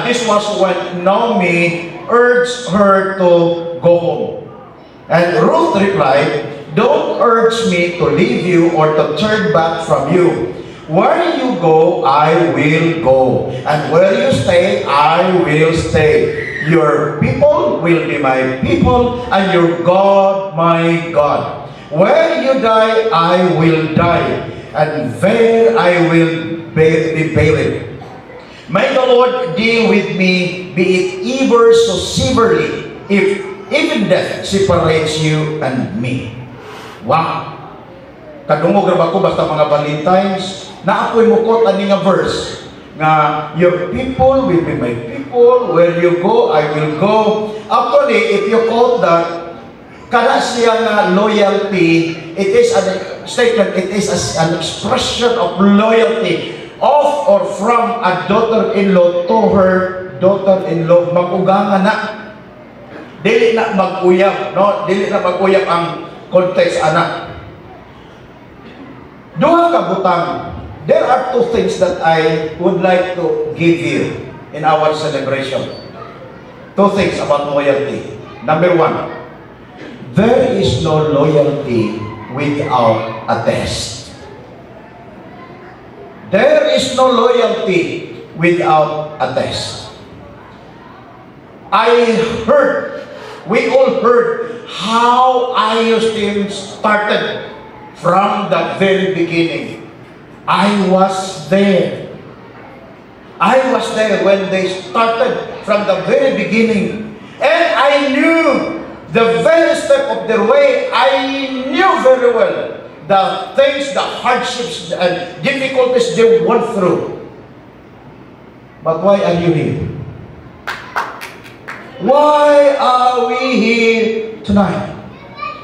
this was when Naomi urged her to go home. And Ruth replied, "Don't urge me to leave you or to turn back from you. Where you go, I will go. And where you stay, I will stay. Your people will be my people, and your God my God. Where you die, I will die, and there I will be buried. May the Lord deal with me, be it ever so severely, if even death separates you and me." Wow! Kadungog ra ba ko basta mga Valentines na ako'y mukot ani nga verse nga "Your people will be my people, where you go, I will go." Actually, if you quote that, kana siya nga loyalty, it is a statement, it is an expression of loyalty of or from a daughter-in-law to her daughter-in-law. Mag-uganga na. Dili na mag-uyab, no? Dili na mag-uyab ang context ana. Duha ka butang. There are two things that I would like to give you in our celebration. Two things about loyalty. Number one, there is no loyalty without a test. There is no loyalty without a test. I heard, we all heard how IOS team started from the very beginning. I was there. I was there when they started from the very beginning. And I knew the very step of their way. I knew very well the things, the hardships and difficulties they went through. But why are you here? Why are we here tonight?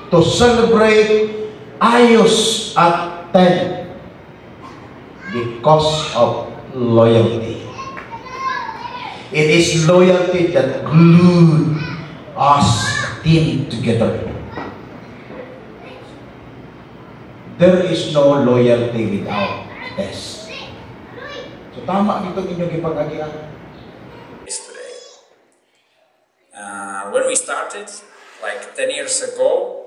To celebrate Ayos at 10 because of loyalty. It is loyalty that glued us team together. There is no loyalty without test. So tama dito inyong gipag-agian. Today. When we started, like 10 years ago,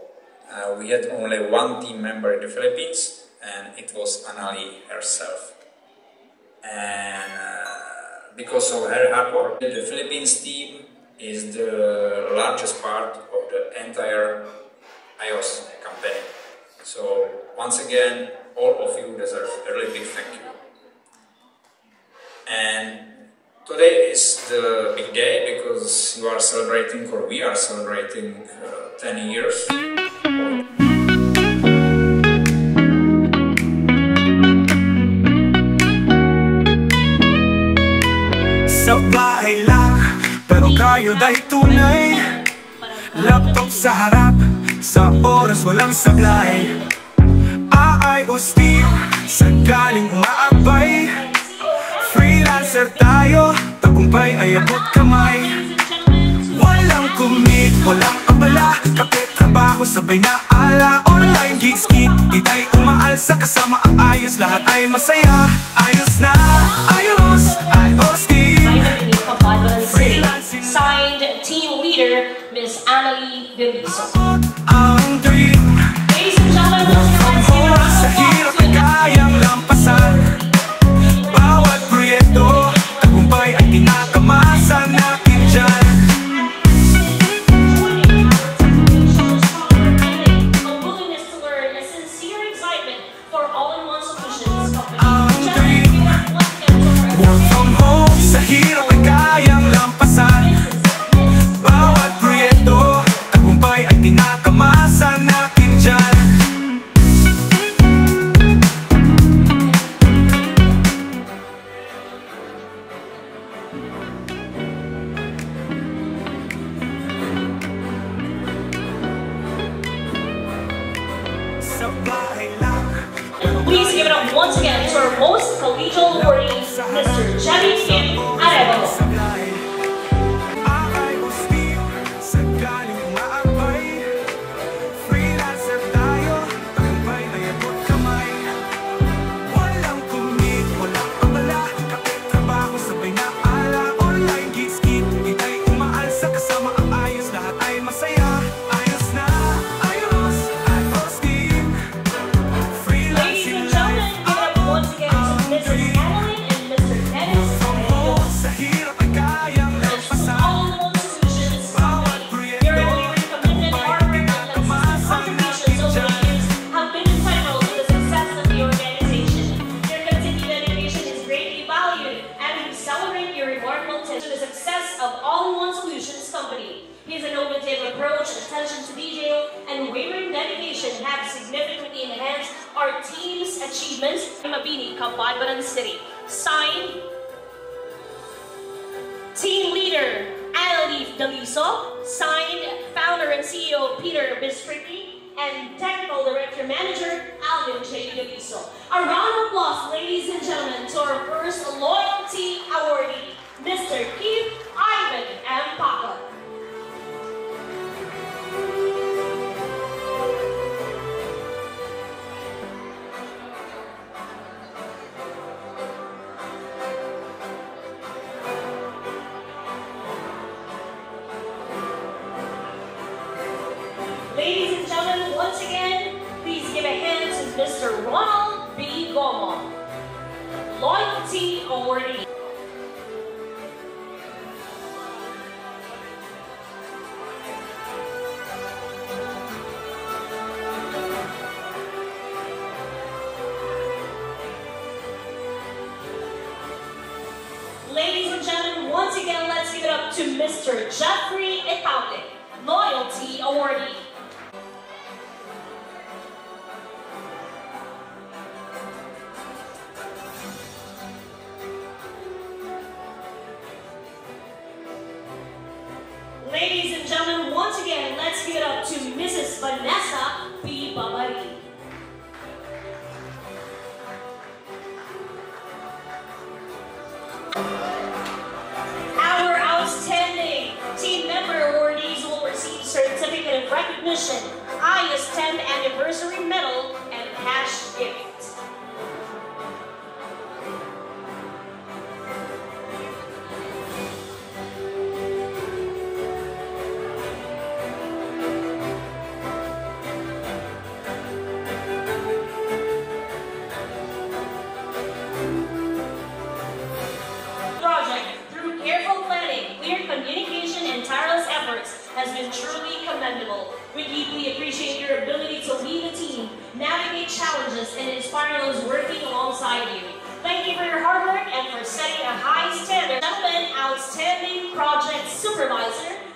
we had only one team member in the Philippines, and it was Anali herself. And because of her hard work, the Philippines team is the largest part of the entire iOS company. So once again, all of you deserve a really big thank you. And Today is the big day because you are celebrating, or we are celebrating, 10 years. Sa bahay lang, pero kayo dahil tunay. Laptop sa harap, sa oras walang sablay. AIOS team, sa galing umaabay. Freelancer tayo, tagumpay ay abot kamay. Walang commit, walang abala. Kape, trabaho, sabay na ala. Online gigs, kita'y umaalsa. Kasama ang ayos, lahat ay masaya. Ayos na, ayos, ayos team. City. Signed, Team Leader, Ms. Annalie Deliso. Ang dream. Ladies and gentlemen, once again, let's give a round Sa of hirap applause ay to kayang lampasan. Bawat proyekto, tagumpay ay tinatamasa natin dyan. A willingness to learn, a sincere excitement for All-in-One Solutions Company. Ang Gentlemen, dream. give it up once again to our Work from home, sa hirap ay kayang lampasan. Bawat proyekto, tagumpay ay tinatamasa natin dyan. Sa bahay lang. Please give it up once again to our most collegial awardee, Mr. Jemmy Kim Arevalo. Sablay. AIOS team, sa galing umaabay. Freelancer tayo, tagumpay ay abot kamay. Walang commit, walang abala. Kape, trabaho, sabay na ala. Online gigs, kita'y umaalsa. Kasama ang ayos, lahat ay masaya. Ayos na, ayos, ayos team. Ladies Freelancing and gentlemen, life, give it up once again to Mrs. Annalyn and Mr. Dennis home, Arevalo. sa hirap ay kayang lampasan. All-in-One Solutions Bawat Company. Your proyekto, unwavering commitment, tagumpay hard ay work, and tinatamasa consistent natin contributions over dyan. the years have been integral to the success of the organization. Your continued dedication is greatly valued, and we celebrate your remarkable to the success of All-in-One Solutions Company. His innovative approach, attention to detail, and unwavering dedication have significantly enhanced our team's achievements in Mabini, Cabadbaran City. Signed, Team Leader Annalif Daliso, signed Founder and CEO Peter Bistricki, and Technical Director Manager Alvin J. Daliso. A round of applause, ladies and gentlemen, to our first loyalty awardee, Mr. Keith Ivan M. Paco. Ladies and gentlemen, once again, please give a hand to Mr. Ronald B. Gomo, Loyalty Awardee. Ladies and gentlemen, once again, let's give it up to Mr. Jeffrey Etaute, Loyalty Awardee. Ladies and gentlemen, once again, let's give it up to Mrs. Vanessa P. Babari. Our outstanding team member awardees will receive certificate of recognition, IS 10th anniversary medal, and cash gift. Project through careful planning, clear communication, and tireless efforts has been truly commendable. We deeply appreciate your ability to lead the team, navigate challenges, and inspire those working alongside you. Thank you for your hard work and for setting a high standard. Gentlemen,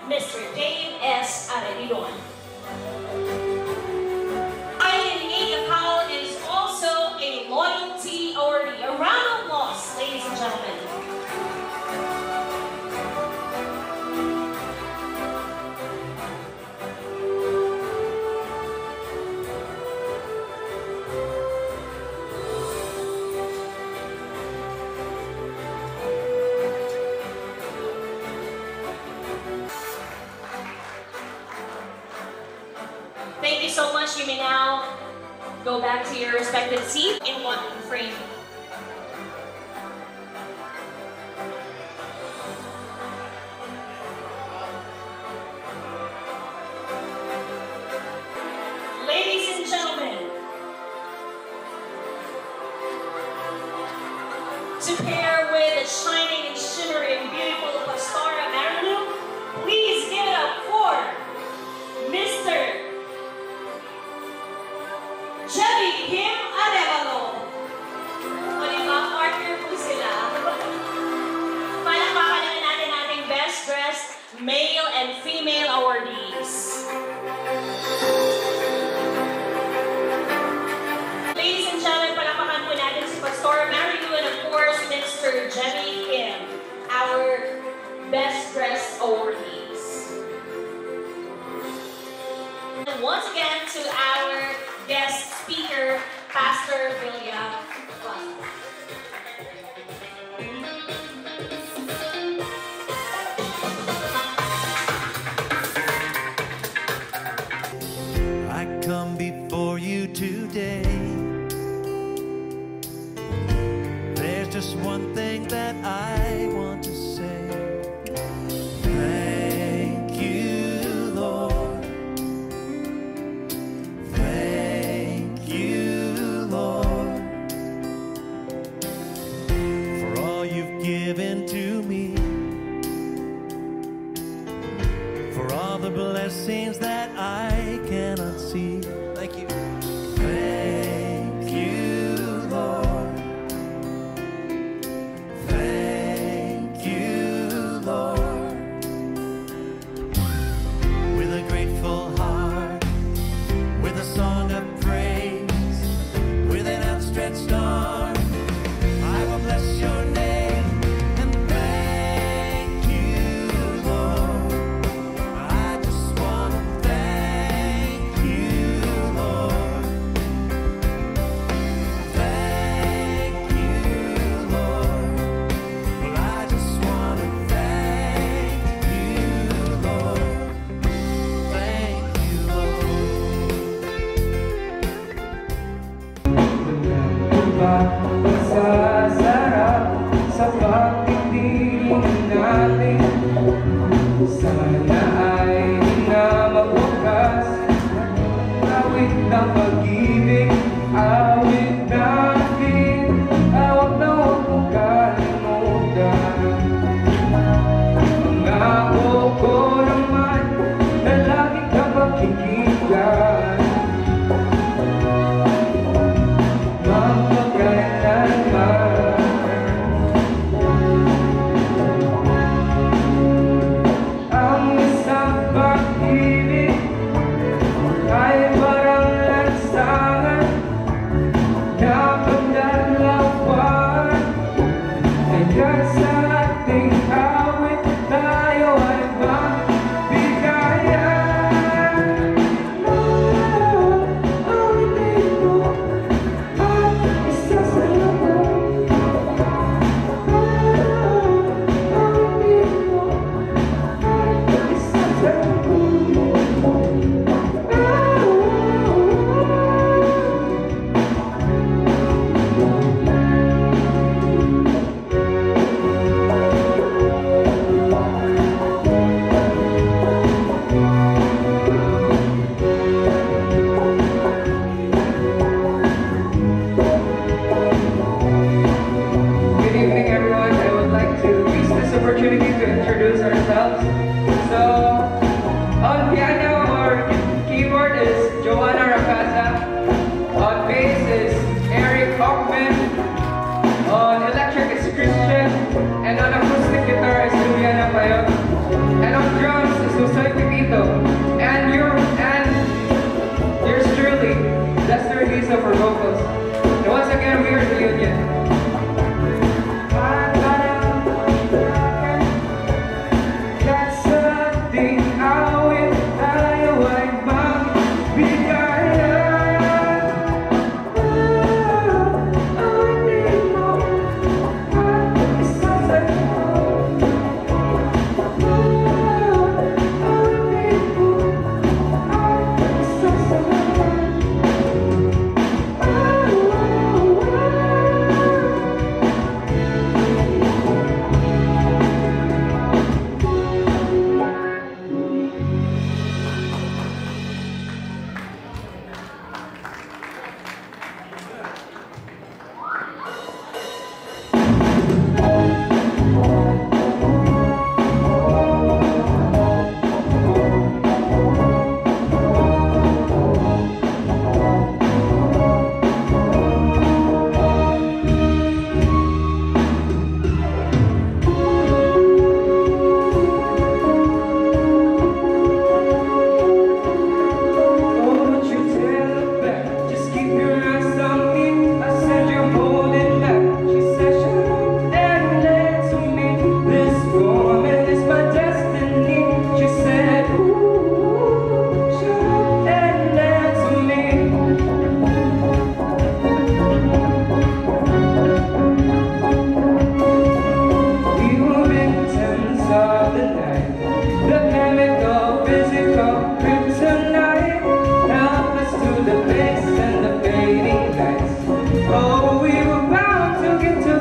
Mr. Dave S. Arelidon. Ian A. Cacao is also a loyalty awardee. A round of applause, ladies and gentlemen. Thank you so much. You may now go back to your respective seat in one frame. Ladies and gentlemen, to pair with the shining and shimmering beautiful Pastora Marilu, please give it up for Mr. Jebby Kim Arevalo. O diba, partner po sila. Palakpakan naman natin ating best dressed male and female awardees. Ladies and gentlemen, palakpakan po natin si Pastor Marilu and of course, Mr. Jebby Kim, our best dressed awardees. And once again to our guest speaker, Pastor Villa. I come before you today. There's just one thing that I want to say. Thank you, Lord. Thank you, Lord, for all you've given to me, for all the blessings that I cannot see. Thank you. Thank you, Lord. Thank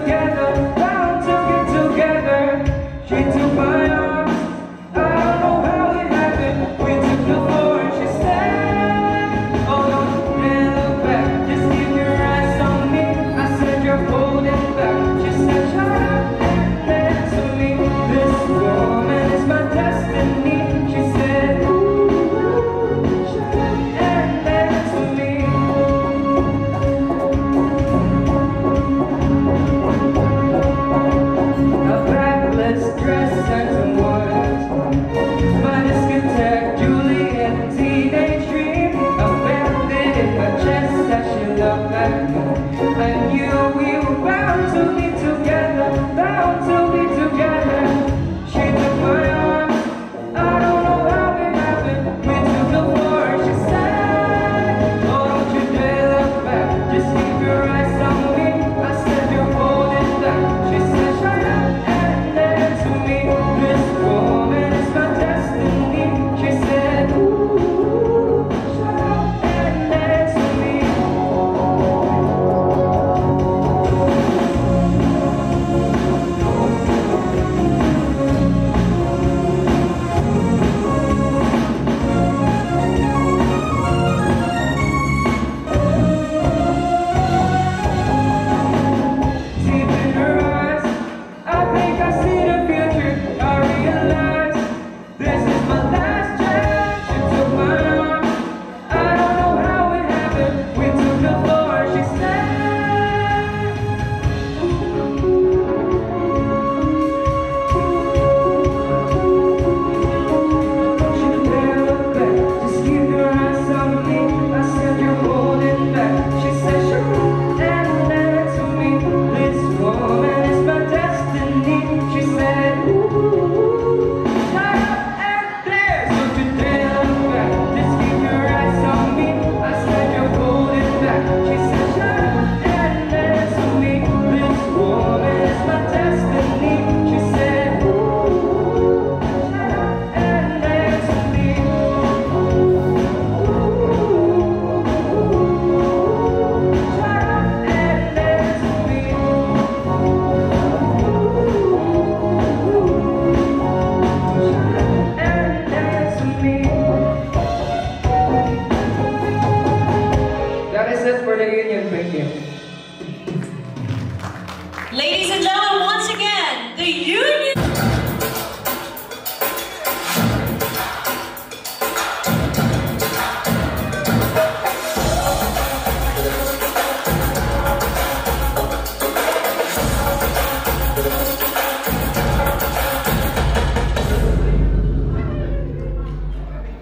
together, bound to get together. She took my arms, I don't know how it happened. We took the floor and she said, oh, don't you look back, just keep your eyes on me. I said you're holding back. She said shut up and dance with me. This woman is my destiny. She said, ooh, shut up and dance with me. A backless dress and some words. My discotheque, Juliet, teenage dream. I felt it in my chest as she looked at me. I knew we were bound to be together, bound to be together. She took my arms, I don't know how it happened. We took the floor and she said, oh, don't you dare look back, just keep your eyes on me. I said you're holding back. She said shut up and dance with me. This woman is my destiny. She said, ooh, shut up and dance with me. Deep in her eyes, I think I see the future. I realize this is my last chance. She took my arm, I don't know how it happened. We took the floor, she said. She didn't look back, just keep your eyes on me. I said you're holding back. She said sure and dance with me. This woman is my destiny. She said, ooh, shut up and dance. Don't you dare look back, just keep your eyes on me. I said you're holding back. She said shut up and dance with me. This woman is my destiny. She said, ooh, shut up and dance with me. Ooh, shut up and dance with me. Ooh, shut up and dance with me. That is it for the union. Thank you. Ladies and gentlemen, once again, the Union.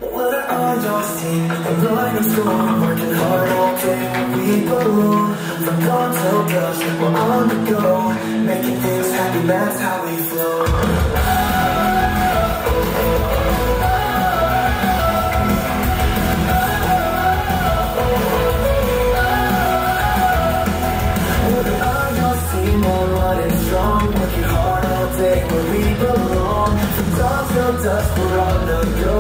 Well, the Argos team, the line is strong, working hard all day where we belong. From dawn till dusk, we're on the go, making things happen, that's how we flow. We're the Argos team, all running strong, working hard all day where we belong. From dawn till dusk, we're on the go,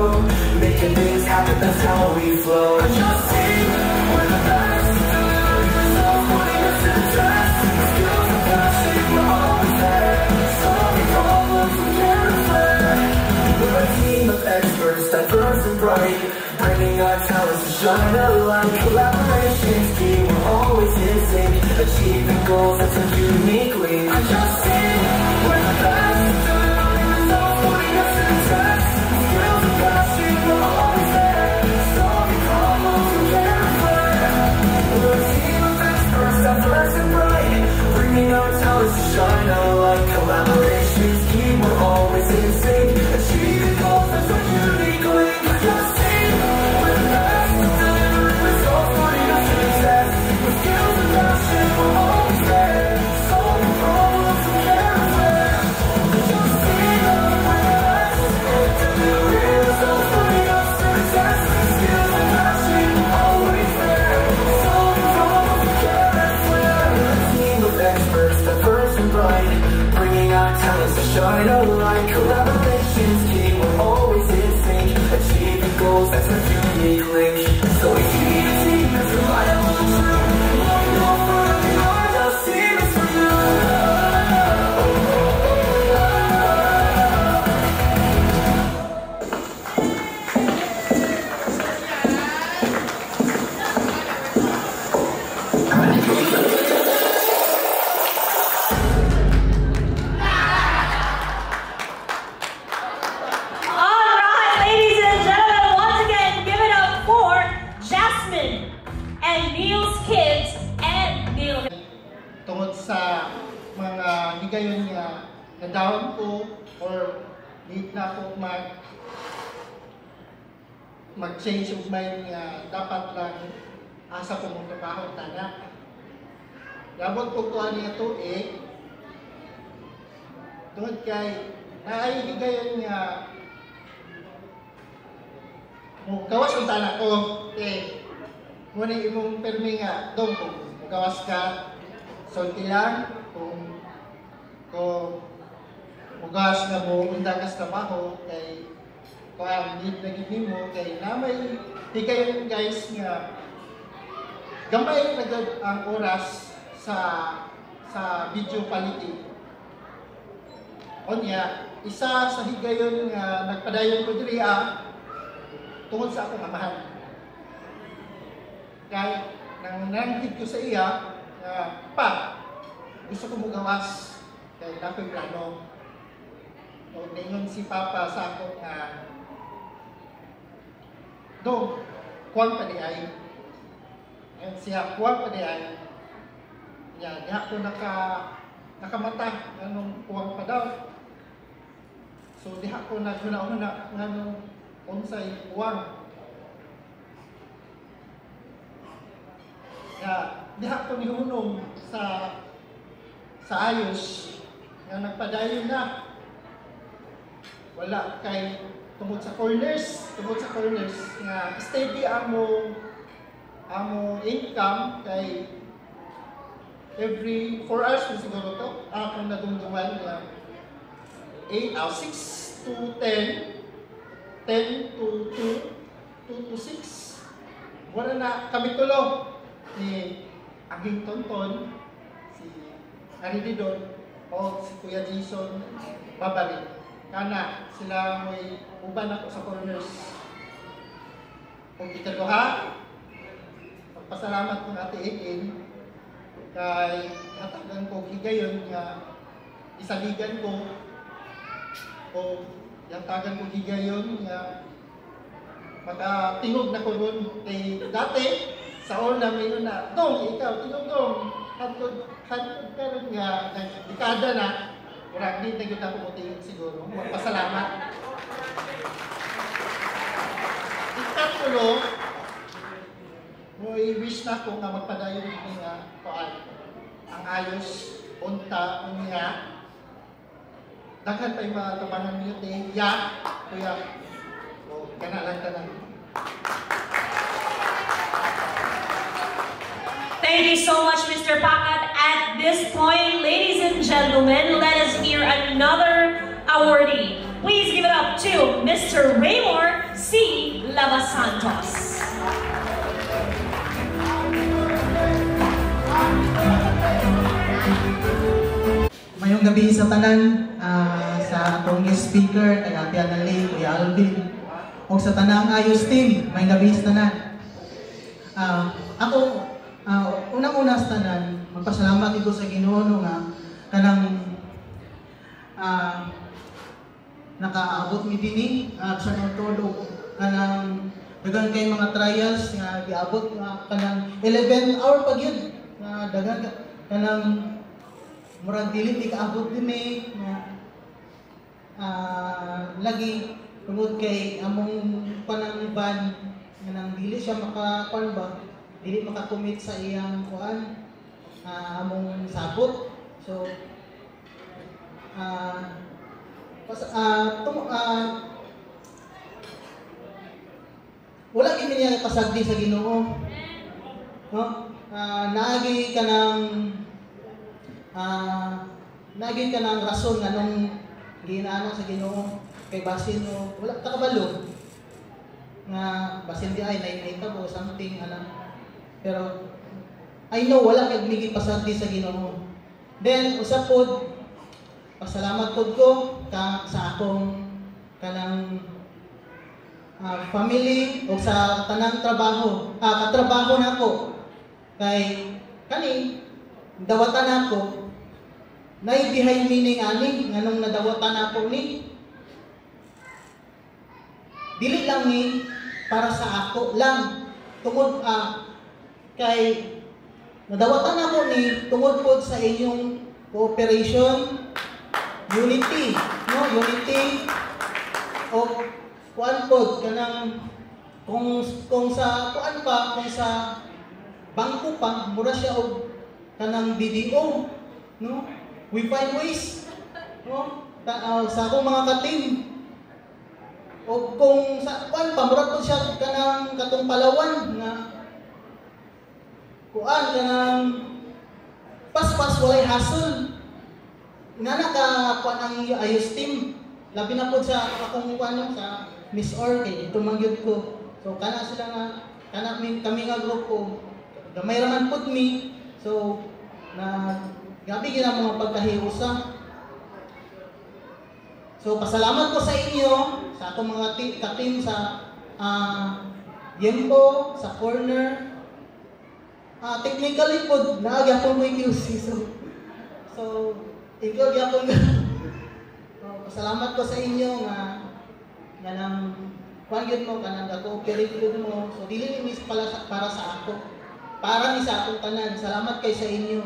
making things happen, that's how we flow. Your team, we're the best, delivering results, putting us to the test. Skills and passion, we're always there, solving problems with care and flair. We're a team of experts, diverse and bright, bringing our talents to shine a light. Collaboration's key, we're always in sync, achieving goals, that's our unique link. Just team, we're the best, delivering results, putting us to the test. Skills and passion, we're always there, solving problems with care and flair. We're a team of experts, diverse and bright, bringing our talents to shine a light. Collaboration's key, we're always in sync, achieving goals, that's our unique link. Just team, we're the best, delivering results, putting us to the test. With skills and passion, we're always there, solving problems with care and flair. Just team, we're the best, delivering results, putting us to the test. Skills and passion, always there, solving problems with care and flair. We're a team of experts, diverse and bright, bringing our talents to shine a light. Collaboration's key, we're always in sync, achieving goals, that's our unique link. So if you need a team that's reliable and true, look no further, the Argos team is for you. mga higayon nga na-down ko or need na ako mag-change of mind nga dapat lang asa ko mong trabaho tana. Yabot ko to ani nga tuig tungod kay naay higayon nga mo gawas ang tana ko eh mo na imong permi nga dong kung gawas ka sulti lang kung mugas nga mo undang ka sa trabaho kay kuan need na gid nimo kay na may higayon, guys, nga gamay na gud ang oras sa video quality. Unya, isa sa higayon nga nagpadayon ko diri tungod sa akong amahan. Kay nang nanghid ko sa iya nga, "Pa, gusto ko mugawas kay naa ko'y plano." O ningon si Papa sa ako nga, "Dong, kuwang pa di ay." Ngayon siya, "Kuwang pa di ay." Nya, diha ko nakamata nganong kuwang pa daw. So diha ko naghuna-huna nganong unsay kuwang. Nga diha ko nihunong sa ayos nga nagpadayon na. Wala kay tungod sa corners nga steady among income kay every 4 hours kung siguro to akong nadumduman nga 8 6 to 10, 10 to 2, 2 to 6. Wala na kami tulo ni Aging Tonton, si Arididon o si Kuya Jason babalik kana sila mo'y uban ako sa corners. Kung ikaduha, magpasalamat kong Ate Ikin kay hatagan ko higayon nga isaligan ko o yatagan ko higayon nga makatingog na ko ron kay dati sa una may na dong ikaw tingog dong hantod hantod karon nga dekada na murag di na gyud ako motingog siguro. Magpasalamat. Ikatulo, mo'y wish na ko nga magpadayon ini nga kuan ang ayos unta unya daghan pa'y mga tabangan niyo te ya kuya o kana lang tanan. Thank you so much, Mr. Pacat. At this point, ladies and gentlemen, let us hear another awardee. Please give it up to Mr. Raymore C. Lavasantos. Mayong gabi sa tanan, sa atong guest speaker, kay Ate Analy, Kuya Alvin, o sa tanang ayos team, mayong gabi sa tanan. Ako, unang-una sa tanan, magpasalamat ko sa Ginoo no nga kanang nakaabot mi dinhi sa tulog kanang daghan kay mga trials nga giabot nga kanang 11 hour pa gyud nga daghan kanang murag dili mi kaabot dinhi nga lagi tungod kay among panang van nang dili siya makakuan ba, dili makakommit sa iyang kuan among sabot. So wala gid niya pasagdi sa Ginoo. No? Naagi ka ng rason nganong ginaano sa Ginoo kay basin no wala ta kabalo nga basin di ay naitabo something alam. Pero I know wala kay migi pasagdi sa Ginoo. Then usa pod pasalamat pod ko ka sa akong kanang family o sa tanang trabaho, katrabaho nako kay kani dawatan nako nay behind meaning ani nganong nadawatan nako ni dili lang ni para sa ako lang tungod kay nadawatan nako ni tungod pod sa inyong Cooperation, unity, no? Unity o kuan pod kanang kung sa kuan pa, kung sa bangko pa, mura siya og kanang BDO, no? We find ways, no? Sa akong mga ka-team. O kung sa kuan pa, mura po siya kanang katong Palawan nga kuan kanang paspas walay hassle. Inana ka kuan ang ayos team. Labi na pod sa akong kuan sa Miss Or kay dito man gyud ko. So kana sila nga kana kami nga grupo. Gamay ra man pod mi. So na gabi gid ang mga pagkahiusa. So pasalamat ko sa inyo, sa akong mga ka-team sa Yempo, sa corner. Technically po, naagi akong may QC. So ikaw gyapon. So, pasalamat ko sa inyo nga nang kuan gyud mo kanang ga-cooperate gyud mo. So dili ni miss pala sa, para sa ako. Para ni sa akong tanan. Salamat kay sa inyo.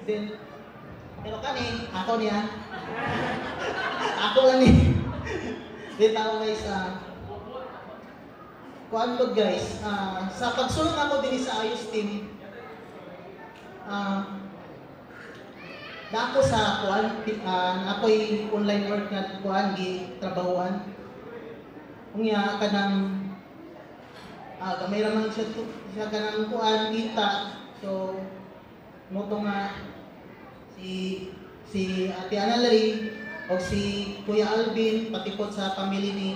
Then pero kani ako niya. Ako lang ni. Then tao guys, kuan ko guys, sa pagsulong ako dinhi sa Ayos team, na ako sa kuan, ako'y online work nga kuan gi trabahuan. Unya kanang gamay ra man siya kanang kuan kita. So moto nga si si Ate Annalyn o si Kuya Alvin, pati po sa family ni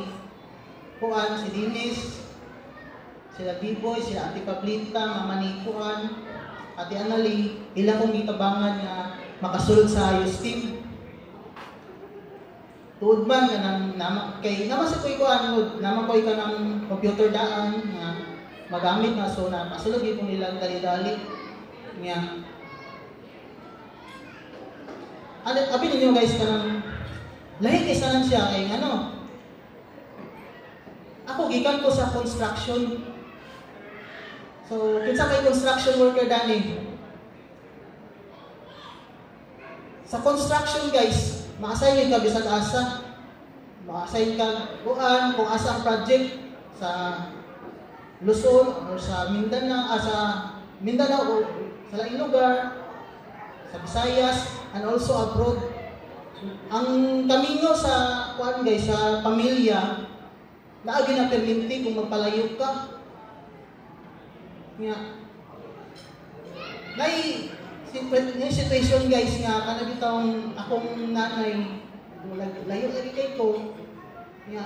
kuan si Dennis, sila B-Boy, sila Ate Pablita, Mama ni kuan, Ate Annalyn, ila kong gitabangan nga makasulod sa Ayos team. Tuod man kanang nama kay nama sa koy kuan nama koy kanang computer daan nga magamit na, so na pasulod gyud nila dali-dali nya. Ano abi ninyo guys kanang lahi kay sanan siya kay ano. Ako gikan ko sa construction. So kinsa kay construction worker dani? Sa construction guys, ma-assign ka bisag asa. Ma-assign ka kuan kung asa ang project sa Luzon or sa Mindanao, sa Mindanao o sa laing lugar, sa Visayas and also abroad. Ang kaminyo sa kuan guys sa pamilya, naagi na perminti kung magpalayo ka. Nga nay situation guys nga kana bitawng akong nanay layo lagi kay ko. Nga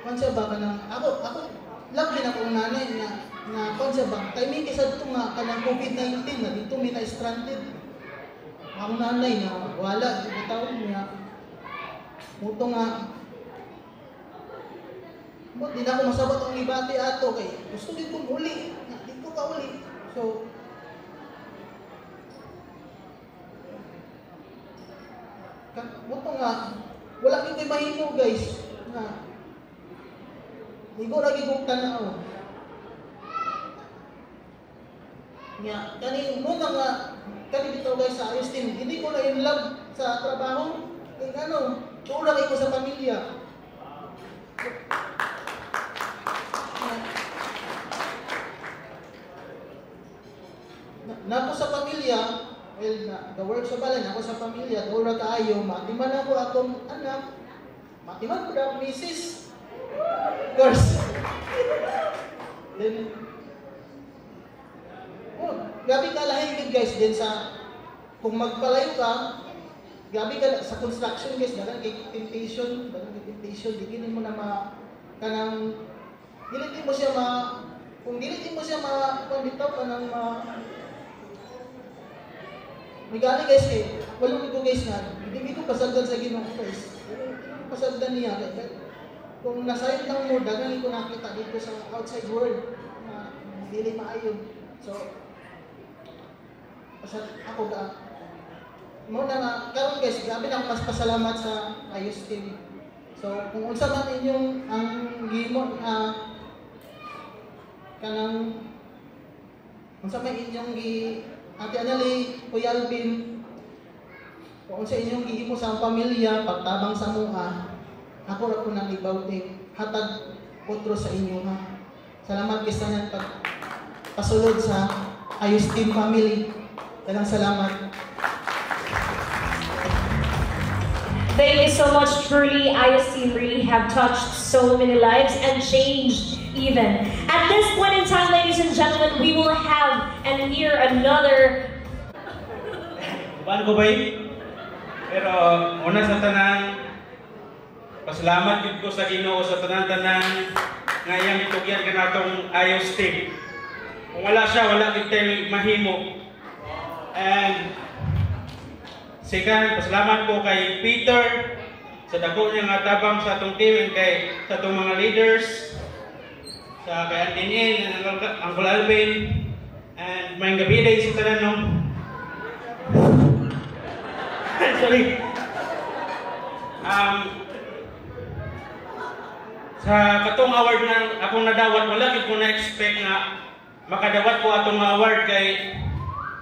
kuan siya ba kanang ako love din akong nanay nga nga kuan siya ba timing kay sadto nga kanang COVID-19 na dito mi na stranded. Akong nanay nga wala bitaw nga muto nga mo di na ako masabot ang ibati ato kay gusto gid kong uli, di ko ka uli. So muto nga wala gyud koy mahimo guys nga ligo lagi kong tan-aw. Nya kani mo na nga kani bitaw guys sa Ayos team, hindi ko na in love sa trabaho kay ngano tuo ra kay ko sa pamilya. Nako sa pamilya, well, the work sa balay, nako sa pamilya, tuo ra kaayo, matiman ako akong anak, matiman ko na misis. Of course. Then, oh, grabe ka lahi yun guys, then sa, kung magpalayo ka, grabe ka sa construction guys, daghan kay temptation, dili mo na ma, kanang, dili mo siya ma, kung dili mo siya ma, kung bitaw kanang ma, may gani guys kay, walong ko guys nga, hindi ko pasagdan sa Ginoo guys. Pasagdan niya kay kung nasayod lang mo, daghan ko nakita dito sa outside world na dili maayo. So pasag ako ga mo na nga karon guys, grabe na ako mas pasalamat sa Ayos team. So kung unsa man inyong ang gimo kanang unsa man inyong gi Ate Anali, Kuya Alvin, kung sa inyong gihimo sa akong pamilya, pagtabang sa mua, ako ra ko nang ibaw hatag otro sa inyo ha. Salamat kay sa pag pasulod sa Ayos Team Family. Daghang salamat. Thank you so much, truly. Ayos Team really have touched so many lives and changed even. At this point in time, ladies and gentlemen, we will have and hear another. Paano ko ba yun? Pero una sa tanan, pasalamat gid ko sa Ginoo sa tanan-tanan nga iyang gitugyan kanatong Ayos Team. Kung wala siya, wala gid tayo mahimo. And second, pasalamat ko kay Peter sa dako niya nga tabang sa atong team and kay sa atong mga leaders, sa kay Auntie Nin and Uncle Alvin, and may gabi day sa tanan, no. Sorry. Sa katong award na akong nadawat, wala gid ko na-expect nga makadawat ko atong award kay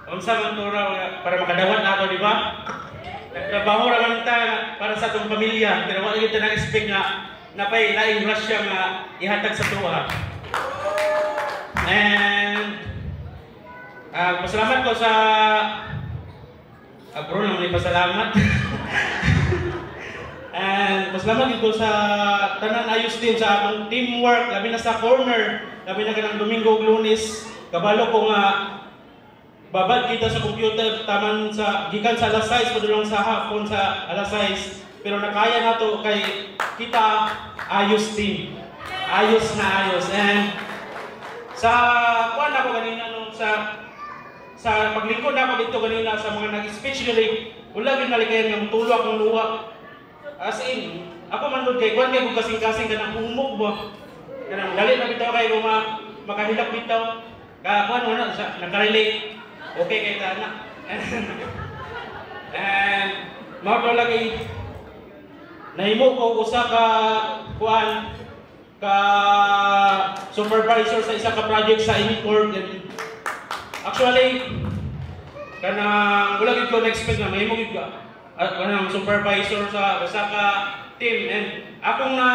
unsa man to raw para makadawat na ako, di ba? Nagtrabaho ra man ta para sa atong pamilya, pero wala gid ta na-expect nga napay laing grasya nga ihatag sa tuwa. And pasalamat ko sa bro naman pasalamat. And pasalamat ko sa tanan Ayos Team sa atong teamwork, labi na sa corner, labi na kanang Domingo ug Lunes, kabalo ko nga babad kita sa computer taman sa gikan sa alas 6 padulong sa hapon sa alas 6, pero nakaya nato kay kita Ayos Team. Ayos na ayos. And sa kuan ako kanina no, sa paglingkod ako dito kanina sa mga nag-speech diri, wala gyud nalikayan nga mutulo akong luha. As in, ako man gud kay kuan kay kung kasing-kasing kanang humok ba. Kanang dali na bitaw kay kung makahilak bitaw. Ka kuan wala sa nakarelate. Okay kay ta na. And mao to lagi nahimo ko usa ka kuan ka supervisor sa isa ka project sa Import. Actually, kanang wala gid ko na-expect na mahimo gid ka kanang supervisor sa usa ka team. And akong na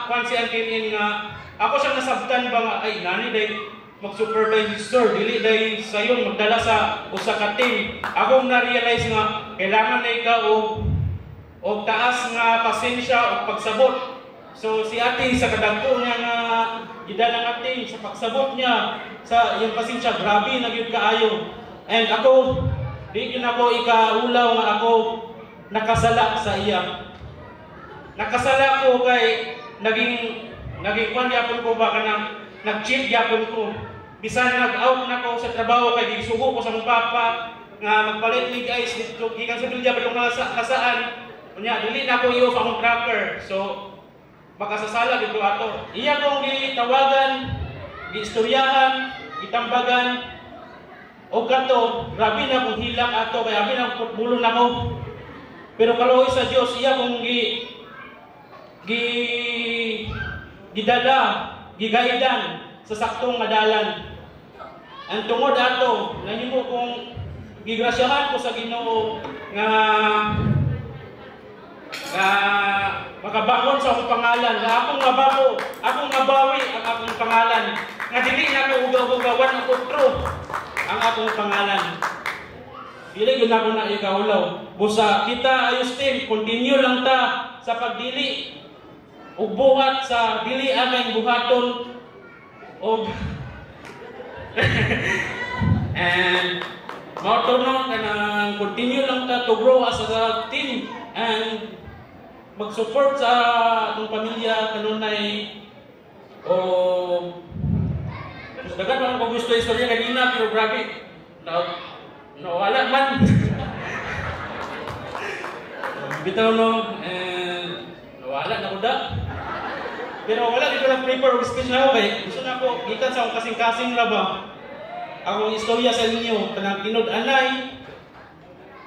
kuan si Auntie nga ako siyang nasabtan ba nga ay nani day mag-supervisor dili day sayon magdala sa usa ka team. Akong na-realize nga kailangan na ikaw og taas nga pasensya og pagsabot. So si ate sa kadagko niya nga gidala nga team sa pagsabot niya sa iyang pasensya, grabe na gyud kaayo. And ako di gyud ako ikaulaw nga ako nakasala sa iya. Nakasala ko kay naging kuan gyapon ko ba kanang nag-cheat gyapon ko. Bisan nag-out na ko sa trabaho kay gisugo ko sa mong papa nga magpalit mig ice didto gikan sa Bilya padung kasaan. Unya dili na ko i-off akong tracker. So makasasala dito ato. Iya kong gitawagan, giistoryahan, gitambagan og kato, grabe na kong hilak ato kay abi na putbulon nako. Pero kaluoy sa Dios, iya kong gidala, gigaidan sa saktong madalan. Ang tungod ato, nahimo kong gigrasyahan ko sa Ginoo nga makabangon sa akong pangalan, nga akong mabago, akong mabawi ang akong pangalan, nga dili na ko ugaw-ugawan ako true ang akong pangalan. Dili gyud nako na ikahulaw. Busa kita Ayos Team, continue lang ta sa pagdili ug buhat sa dili aming buhaton og and mao to no, kanang continue lang ta to grow as a team and mag-support sa atong pamilya kanunay o daghan man ko gusto istorya kanina pero grabe nawala man. Bitaw no, and nawala na ko da. Pero wala dito lang prepare og speech na ako kay gusto na ako gikan sa akong kasing-kasing ra ba. Akong istorya sa inyo kanang tinud-anay,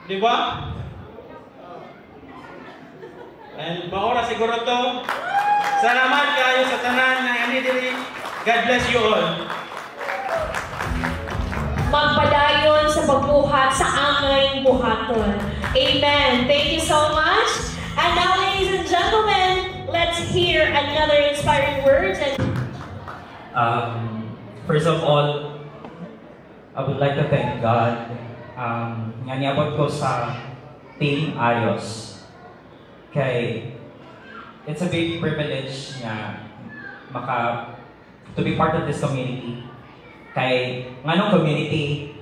di ba? And maora siguro to. Salamat kayo sa tanan na ani diri. God bless you all. Magpadayon sa pagbuhat sa angay buhaton. Amen. Thank you so much. And now, ladies and gentlemen, let's hear another inspiring words and First of all, I would like to thank God nga niabot ko sa Team Ayos. Kay it's a big privilege nga maka to be part of this community. Kay nganong community,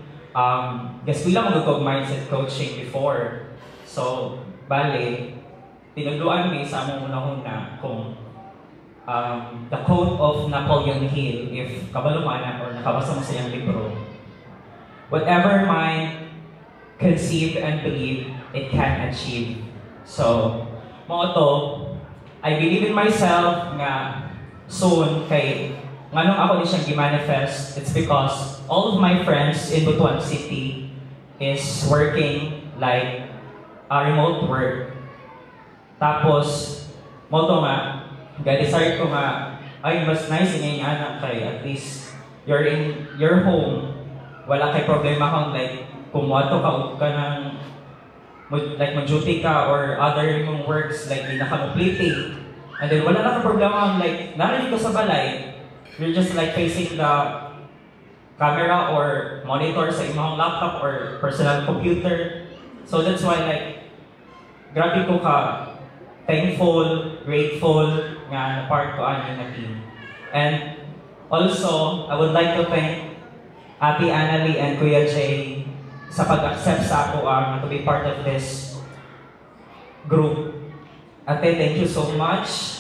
gaskwela mo kog mindset coaching before. So, bale, tinudluan mi sa among unahuna kung the quote of Napoleon Hill, if kabalo man or nakabasa mo sa iyang libro, "Whatever mind conceive and believe, it can achieve." So, mao to, I believe in myself nga soon kay nganong ako ni siyang gi-manifest, it's because all of my friends in Butuan City is working like a remote work. Tapos, mao to nga, ga-desire ko nga, ay, mas nice yung anak kay at least you're in your home, wala kay problema kung like, kung moadto ka og ka ng like mo-duty ka or other imong works, like di na ka mo. And then wala na ka problema like narinig ko sa balay, you're just like facing the camera or monitor sa imong laptop or personal computer. So that's why like grabe ko ka thankful, grateful nga na part ko ani nga team. And also, I would like to thank Ate Annalie and Kuya Jay sa pag-accept sa ako to be part of this group. Ate, thank you so much.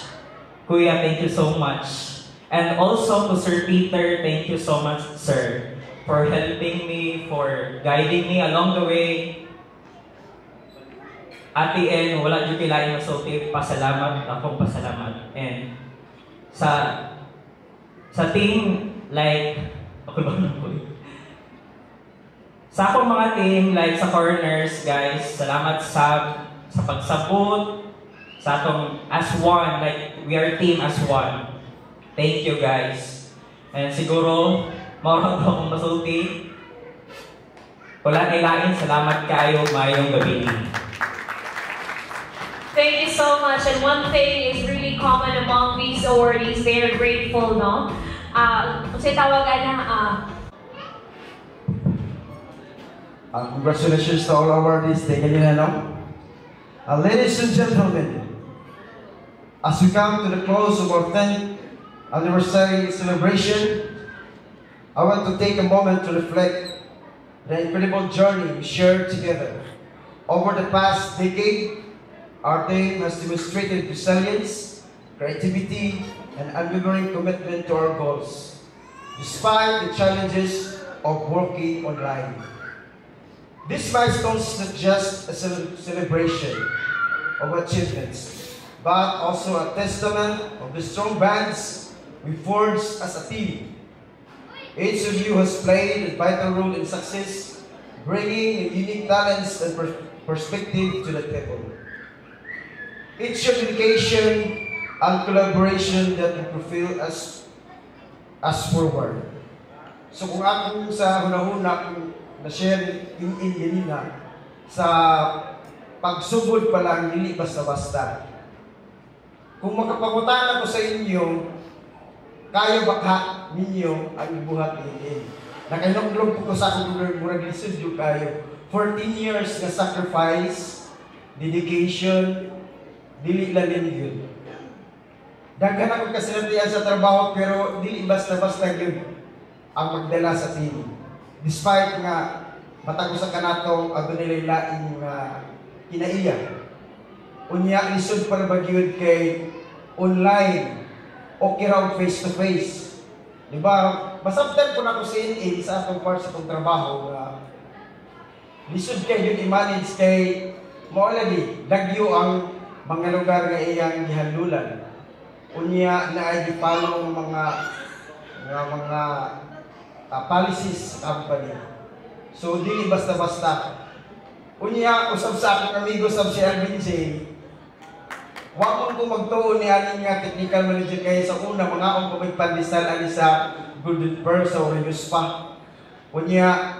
Kuya, thank you so much. And also to Sir Peter, thank you so much, sir, for helping me, for guiding me along the way. Ate N, wala jud lain masulti, pasalamat akong pasalamat. And sa team, like, ako ba na ko? Sa akong mga team, like sa corners, guys, salamat sa pagsabot, sa atong as one, like we are team as one. Thank you, guys. And siguro, mao ra to akong masulti. Wala lain, salamat kayo, maayong gabi. Thank you so much. And one thing is really common among these awardees, they are grateful, no? Unsay tawag ana, Congratulations to all awardees. Thank you, no? Ladies and gentlemen, as we come to the close of our 10th anniversary celebration, I want to take a moment to reflect the incredible journey we shared together. Over the past decade, our team has demonstrated resilience, creativity, and unwavering commitment to our goals, despite the challenges of working online. This milestone is not just a celebration of achievements, but also a testament of the strong bonds we forged as a team. Each of you has played a vital role in success, bringing unique talents and perspective to the table. It's your dedication and collaboration that will propel us forward. So kung akong sa hunahuna, kung na-share in ganina, sa pagsugod pa lang, dili basta-basta. Kung makapangutana ko sa inyo, kaya ba ka ninyo ang ibuhat ini? Nakainoklog po ko sa akong murag lisod jud kayo. 14 years nga sacrifice, dedication, dili lalim yun. Daghan akong kasinatian sa trabaho pero dili basta-basta gyud ang magdala sa team. Despite nga matag usa kanato adunay lain nga kinaiya. Unya lisod pa ba gyud kay online, okay ra og face to face. Di ba? Masabtan po nako sa NA sa atong part sa atong trabaho nga lisod kay yun i-manage kay mao lagi lagyo ang mga lugar nga iyang gihandulan. Unya na ay gi-follow mga policies sa company. So dili basta-basta. Unya usab sa akong amigo sab si Alvin J. Wa ko magtuo ni ani nga technical manager kay sa una mga akong kumig pandesal ani sa Golden Pearl sa Orius pa. Unya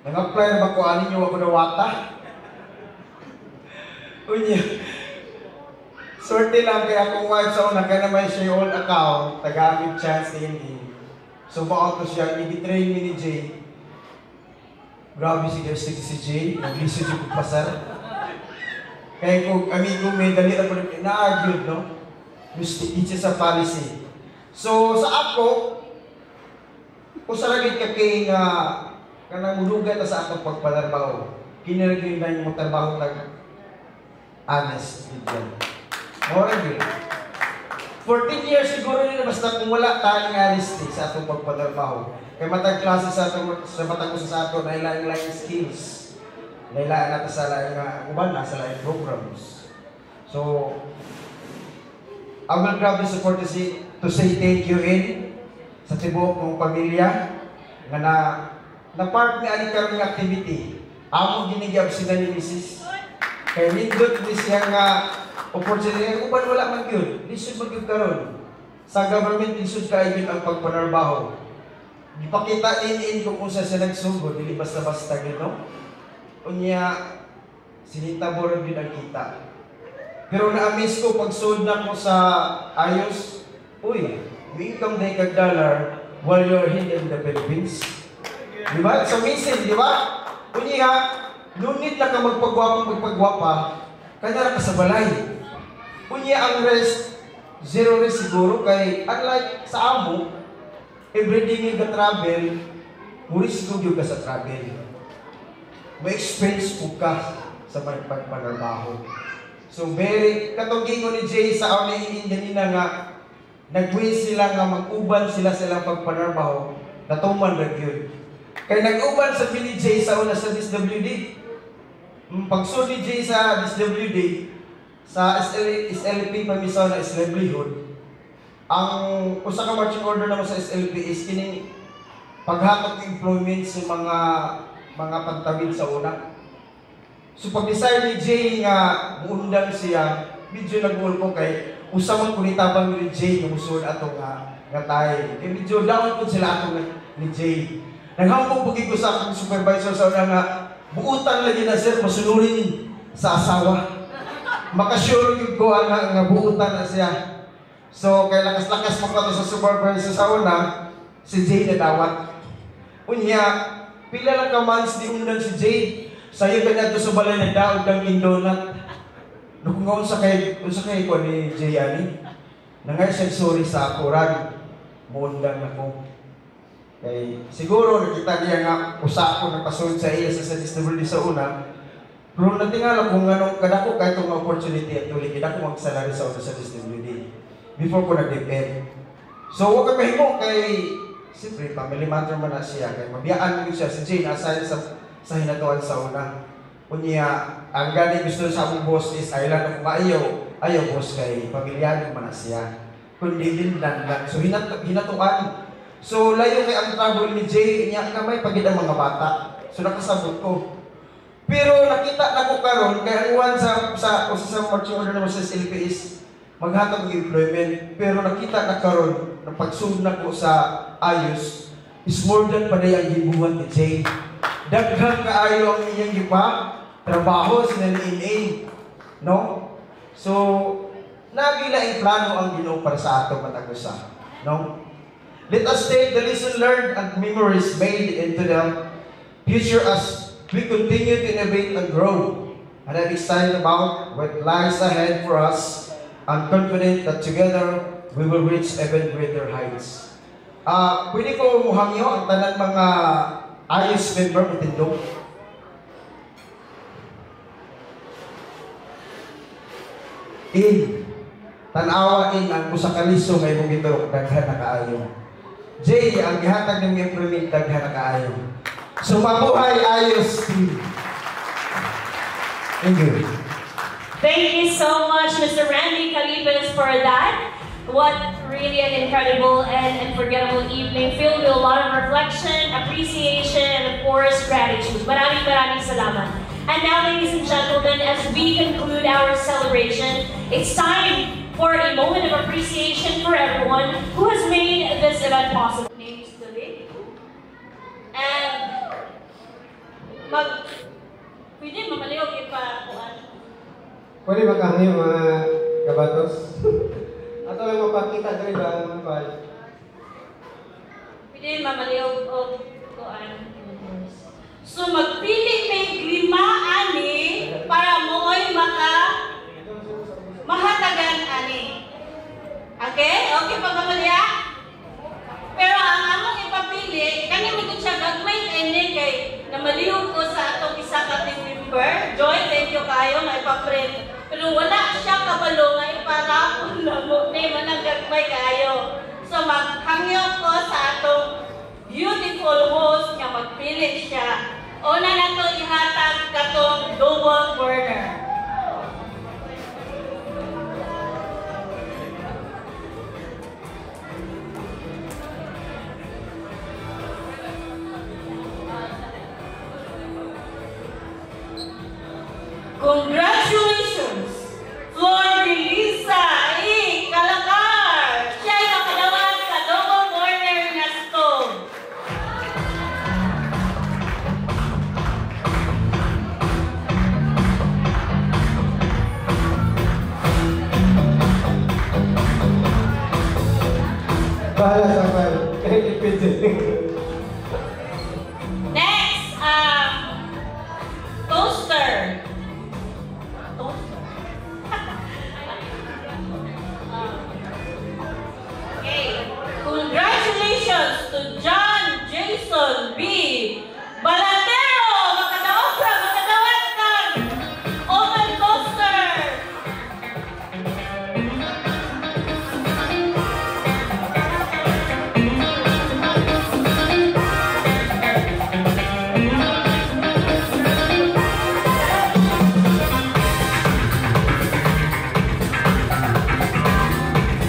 Nag-apply na ba ko ani niyo ako nawata? Unya. Swerte lang kay akong wife sa una kay naman siya own account, tagamit chance ini. So mao to siya i-train mi ni Jay. Grabe si Kirsty si Jay, naglisod yung pasar. Kaya kung amigo may dali na po na-argue, no? It's a policy. So sa ako, usa ra gid ka kay nga kanang mudugay ta sa akong pagpanarbaho. Kini ra gyud na yung trabaho tag honest gid yan. Mao ra gyud. 14 years siguro nila basta kung wala tayong honesty sa atong pagpanarbaho. Kay matag klase sa atong sa matag usa sa ato na ilaing skills. Nailaan nato sa laing nga uban na sa laing programs. So I will grab this opportunity to say thank you in sa tibuok mong pamilya nga na part ni ani karon nga activity. Amo ginigab sila ni Mrs. Kay nindot ni siya nga opportunity uban wala man gyud. Lisod man gyud karon. Sa government lisod kaayo gyud ang pagpanarbaho. Gipakita in kung unsa siya nagsugod dili basta-basta gyud, no? Unya sinita ra gyud ang kita. Pero na-amaze ko pagsud na ko sa ayos, uy, may income day kag dollar while you're here in the Philippines. Di ba? It's amazing, di ba? Unya, no need na ka magpagwapa, magpagwapa, kanya ra ka sa balay. Unya ang rest, zero risk siguro, kay unlike sa amo, everyday nga travel, murisko gyud ka sa travel. May expense po ka sa pagpanarbaho. So very, katong gingon ni Jay sa awning ganina nga, nag-wish sila nga mag-uban sila silang pagpanarbaho, natuman ra gyud. Kay nag-uban sa ni Jay sa una sa DSWD. Pagsud ni Jay sa DSWD, sa SLP pamisaw na is livelihood, ang usa ka marching order namo sa SLP is kining paghatag ng employment sa mga pagtawid sa una. So pag-decide ni Jay nga muundang siya, medyo nag-uol ko kay usa man ko nitabang ni Jay nga musulod ato nga tay. Kay medyo down pud sila ato ni Jay. Naghambog pud ko sa akong supervisor sa una nga buutan lagi na sir masunurin sa asawa. Makasure gyud ko ang nga buutan na siya. So kay lakas-lakas mo sa supervisor sa una, si Jay nadawat. Unya, pila lang ka months di undang si Jay. Sayo ka niya sa balay nagdaog ng indonat. Nung kung unsa kay ko ni Jay ani, nangay siya sorry sa ako rag muundang nako. Kay siguro nakita niya nga usa ako nagpasulod sa iya sa DSWD sa una. Pero natingala kung anong kadako kay itong opportunity at tuloy kadako magsalary sa una sa DSWD before ko nag-depend. So wa ka kahimo kay siyempre family matter man na siya kay mabiyaan mo siya si Jay na-assign sa hinatuan sa una. Unya, ang gani gusto sa akong boss is island ako maayaw, ayaw boss kay pamilyado man na siya. Kundi lindan lang. So hinatuan. So layo kay ang travel ni Jay, niya kamay pagid ang mga bata. So nakasabot ko. Pero nakita na ko karon kay ang uwan sa usa sa marching order naman sa SLP is maghatag og employment. Pero nakita na karon na pagsud na ko sa ayos is more than paday ang gibuhat ni Jay. Daghang kaayo ang iyang gipa trabaho sila ni NA, no? So nagilaing plano ang Ginoo para sa ato matag usa, no? Let us take the lesson learned and memories made into the future as we continue to innovate and grow. And I'm excited about what lies ahead for us. I'm confident that together we will reach even greater heights. Pwede ko muhangyo ang tanan mga ayos member mo tindog. In tanawa in ang usa ka liso nga imong giturok daghan na kaayo. Jay, ang gihatag ning improvement daghan na kaayo. So mabuhay ayos team. Thank you. Thank you so much, Mr. Randy Calipes, for that. What really an incredible and unforgettable evening filled with a lot of reflection, appreciation, and of course, gratitude. Maraming maraming salamat. And now, ladies and gentlemen, as we conclude our celebration, it's time for a moment of appreciation for everyone who has made this event possible. Name's Dali. And Mag pwede mamalihok ipa-kuan. Pwede ba kahayo mga kabatos? Ato lang mapakita diri ba ang kuan? Pwede mamalihok og kuan. So magpili may lima ani para mooy maka mahatagan ani. Okay? Okay pa ba Malia? Pero ang among ipapili, kani mo gud siya gagmay ini kay namalihok ko sa atong isa ka team member. Joy, thank you kayo nga ipa-print. Pero wala siya kabalo nga iparapon na mo ni manang gagmay kayo. So maghangyo ko sa atong beautiful host nga magpili siya. Una na to ihatag katong double burner. Congratulations! Flor de Lisa E. Calacar! Siya ay makadawat sa double burner na stove. Bahala sa file. Next, toaster. Toaster. Okay. Congratulations to John Jason B. Balatero! Makadawat ka! Makadawat ka! Oven toaster!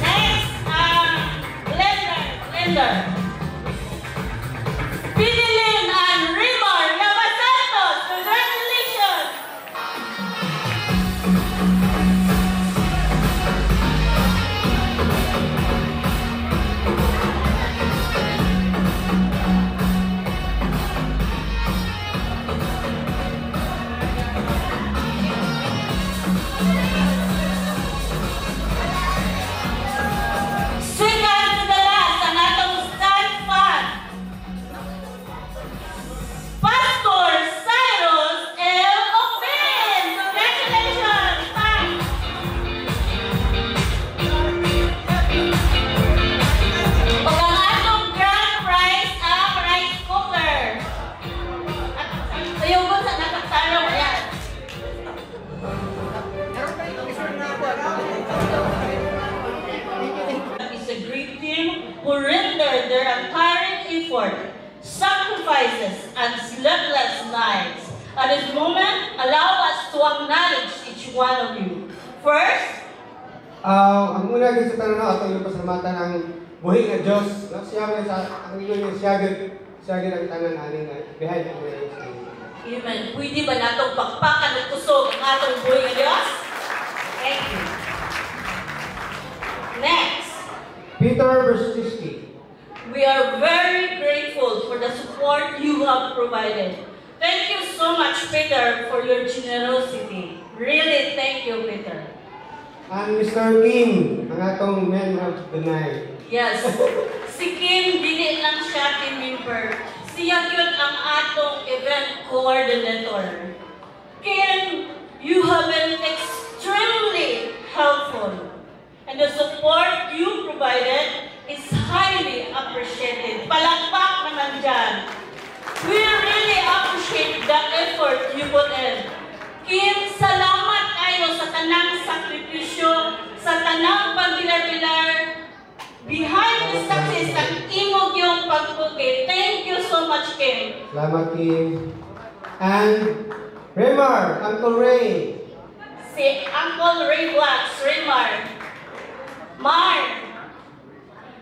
Next, blender, blender. Pidilin and Rimar Navasantos. Congratulations! Second to the last, ang atong stand fan. Pastor Cyrus L. Opin! Congratulations, Pat! Ug ang atong grand prize ang rice cooker. At sayong ko sa nakatarong ayan. Is a great team who rendered their untiring effort, sacrifices, and sleepless nights. At this moment, allow us to acknowledge each one of you. First, Ah, ang una gyud sa tanan, no, atong pasalamatan ang buhi nga Dios, no? Siya man sa ang ingon niya, siya gyud ang tanan ani nga behind ang mga. Amen. Pwede ba natong pakpakan og kusog ang atong buhi nga Dios? Thank you. Next, Peter Berstiski. We are very grateful for the support you have provided. Thank you so much, Peter, for your generosity. Really, thank you, Peter. And Mr. Kim, ang atong man of the night. Yes. Si Kim, dili lang siya team member. Siya yun ang atong event coordinator. Kim, you have been extremely helpful. And the support you provided is highly appreciated. Palakpak naman dyan. We really appreciate the effort you put in. Kim, salamat kayo sa tanang sakripisyo, sa tanang pagbilar-bilar. Behind the success, ang imong yung pagbuki. Thank you so much, Kim. Salamat, Kim. And Raymar, Uncle Ray. Si Uncle Ray Blacks, Raymar. Mar,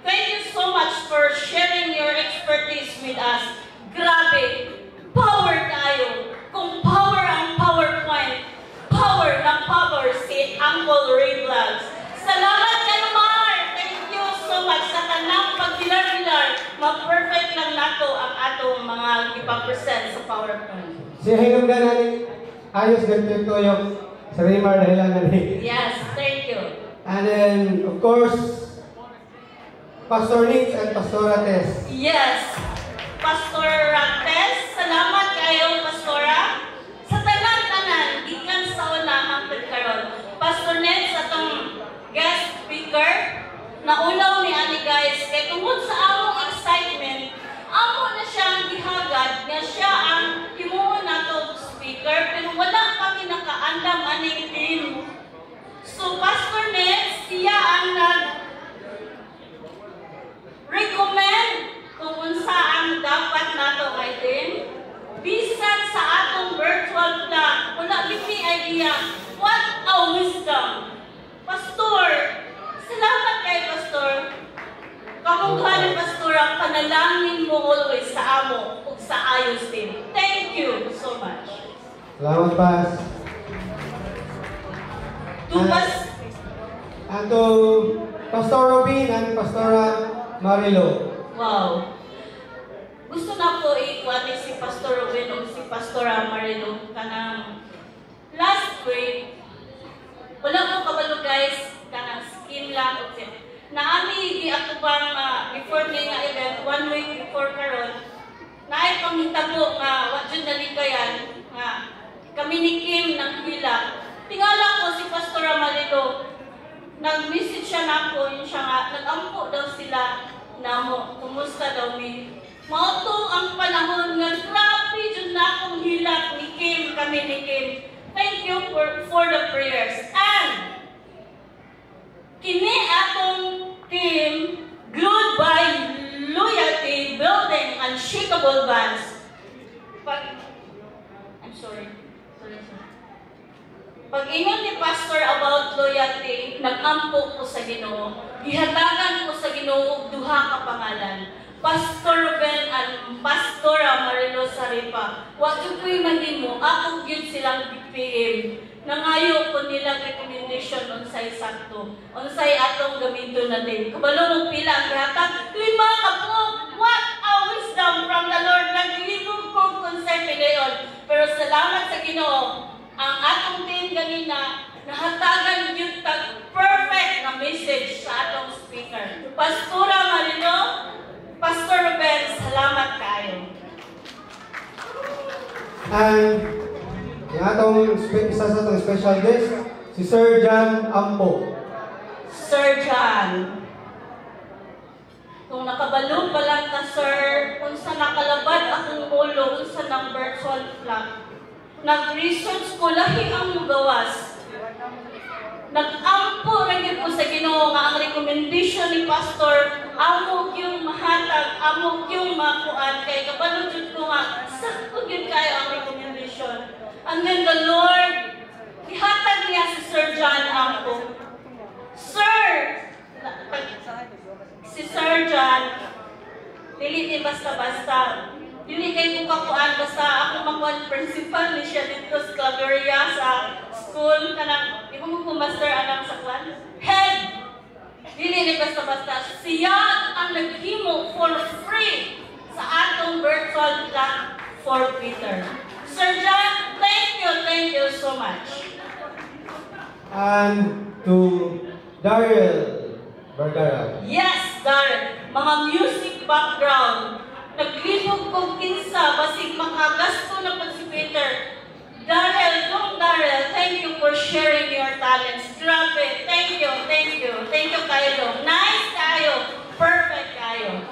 thank you so much for sharing your expertise with us. Grabe, power tayo. Kung power ang PowerPoint, power ng power si Uncle Ray Vlogs. Salamat kayo, Mar! Thank you so much sa tanang pagbilar-bilar. Ma-perfect lang nato ang atong mga ipapresent sa PowerPoint. Siya hinungdan ani ayos ganito tuyok sa Raymar dahilan ani. Yes, thank you. And then, of course, Pastor Nick and Pastora Tess. Yes. Pastor Rates, salamat kayo, Pastora. Sa tanan-tanan, gikan sa una hangtod karon. Pastor Ned, sa atong guest speaker, naulaw ni ani guys, kay tungod sa among excitement, amo na siyang gihagad nga siya ang himuon nato speaker, pero wala pa kinakaandam aning team. So Pastor Ned, siya ang nag recommend kung unsa ang dapat nato nga item. Bisan sa atong virtual plan, wala gyud mi idea. What a wisdom. Pastor, salamat kay Pastor. Kamong ni Pastor ang panalangin mo always sa amo ug sa ayos team. Thank you so much. Salamat, Pas. Tupas. And to Pastor Robin and Pastora Marilo. Wow. Gusto na ko i-kuan si Pastor Ruben o si Pastora Marilo kanang last week wala ko kabalo guys, kanang scheme lang og naami giatubang before ni nga event, one week before karon, naay panghitabo nga wa jud nalikayan nga kami ni Kim nang hilak. Tingala ko si Pastora Marilo, nag-message siya nako, yun siya nga nag-ampo daw sila namo, kumusta daw mi. Mao to ang panahon nga grabe jud na akong hilak ni Kim, kami ni Kim. Thank you for the prayers. And kini atong team glued by loyalty, building unshakable bonds. Pag I'm sorry. Sorry, sorry. Pag ingon ni Pastor about loyalty, nag-ampo ko sa Ginoo. Gihatagan ko sa Ginoo og duha ka pangalan. Pastor Ruben and Pastora Marilo Saripa. Wa jud ko'y mahimo, ako gyud silang PM. Nangayo ko nila recommendation unsay sakto, unsay atong gamiton natin. Kabalo mo pila ang gihatag? 5 ka buok. What a wisdom from the Lord. Naglibog ko unsay pilion. Pero salamat sa Ginoo, ang atong team ganina nahatagan gyud tag perfect na message sa atong speaker. Pastora Marilo, Pastor Ruben, salamat kaayo. And yung atong isa sa atong special guest, si Sir John Ampo. Sir John, kung nakabalo pa lang ka, sir, unsa nakalabad akong ulo, unsa ng virtual plaque. Nag-research ko, lahi ang mugawas. Nag-ampo ra gyud ko sa Ginoo nga ang recommendation ni Pastor amo yung mahatag, amo yung makuan kay kabalo jud ko nga sakto gyud kayo ang recommendation. And then the Lord gihatag niya si Sir John Ampo. Sir, si Sir John dili ni basta-basta. Dili kay ko kakuan basta ako makuan, principal ni siya dito sa Claveria sa school kanang di mo ko master anang sa kuan head. Dili ni basta-basta, siya ang naghimo for free sa atong virtual plaque for Peter. Sir John, thank you so much. And to Daryl Vergara. Yes, Daryl. Mga music background. Naglibog kong kinsa, basig makagasto na pag si Peter. Daryl, Dong Daryl, thank you for sharing your talents. Grabe, thank you, thank you. Thank you kayo, Dong. Nice kayo. Perfect kayo.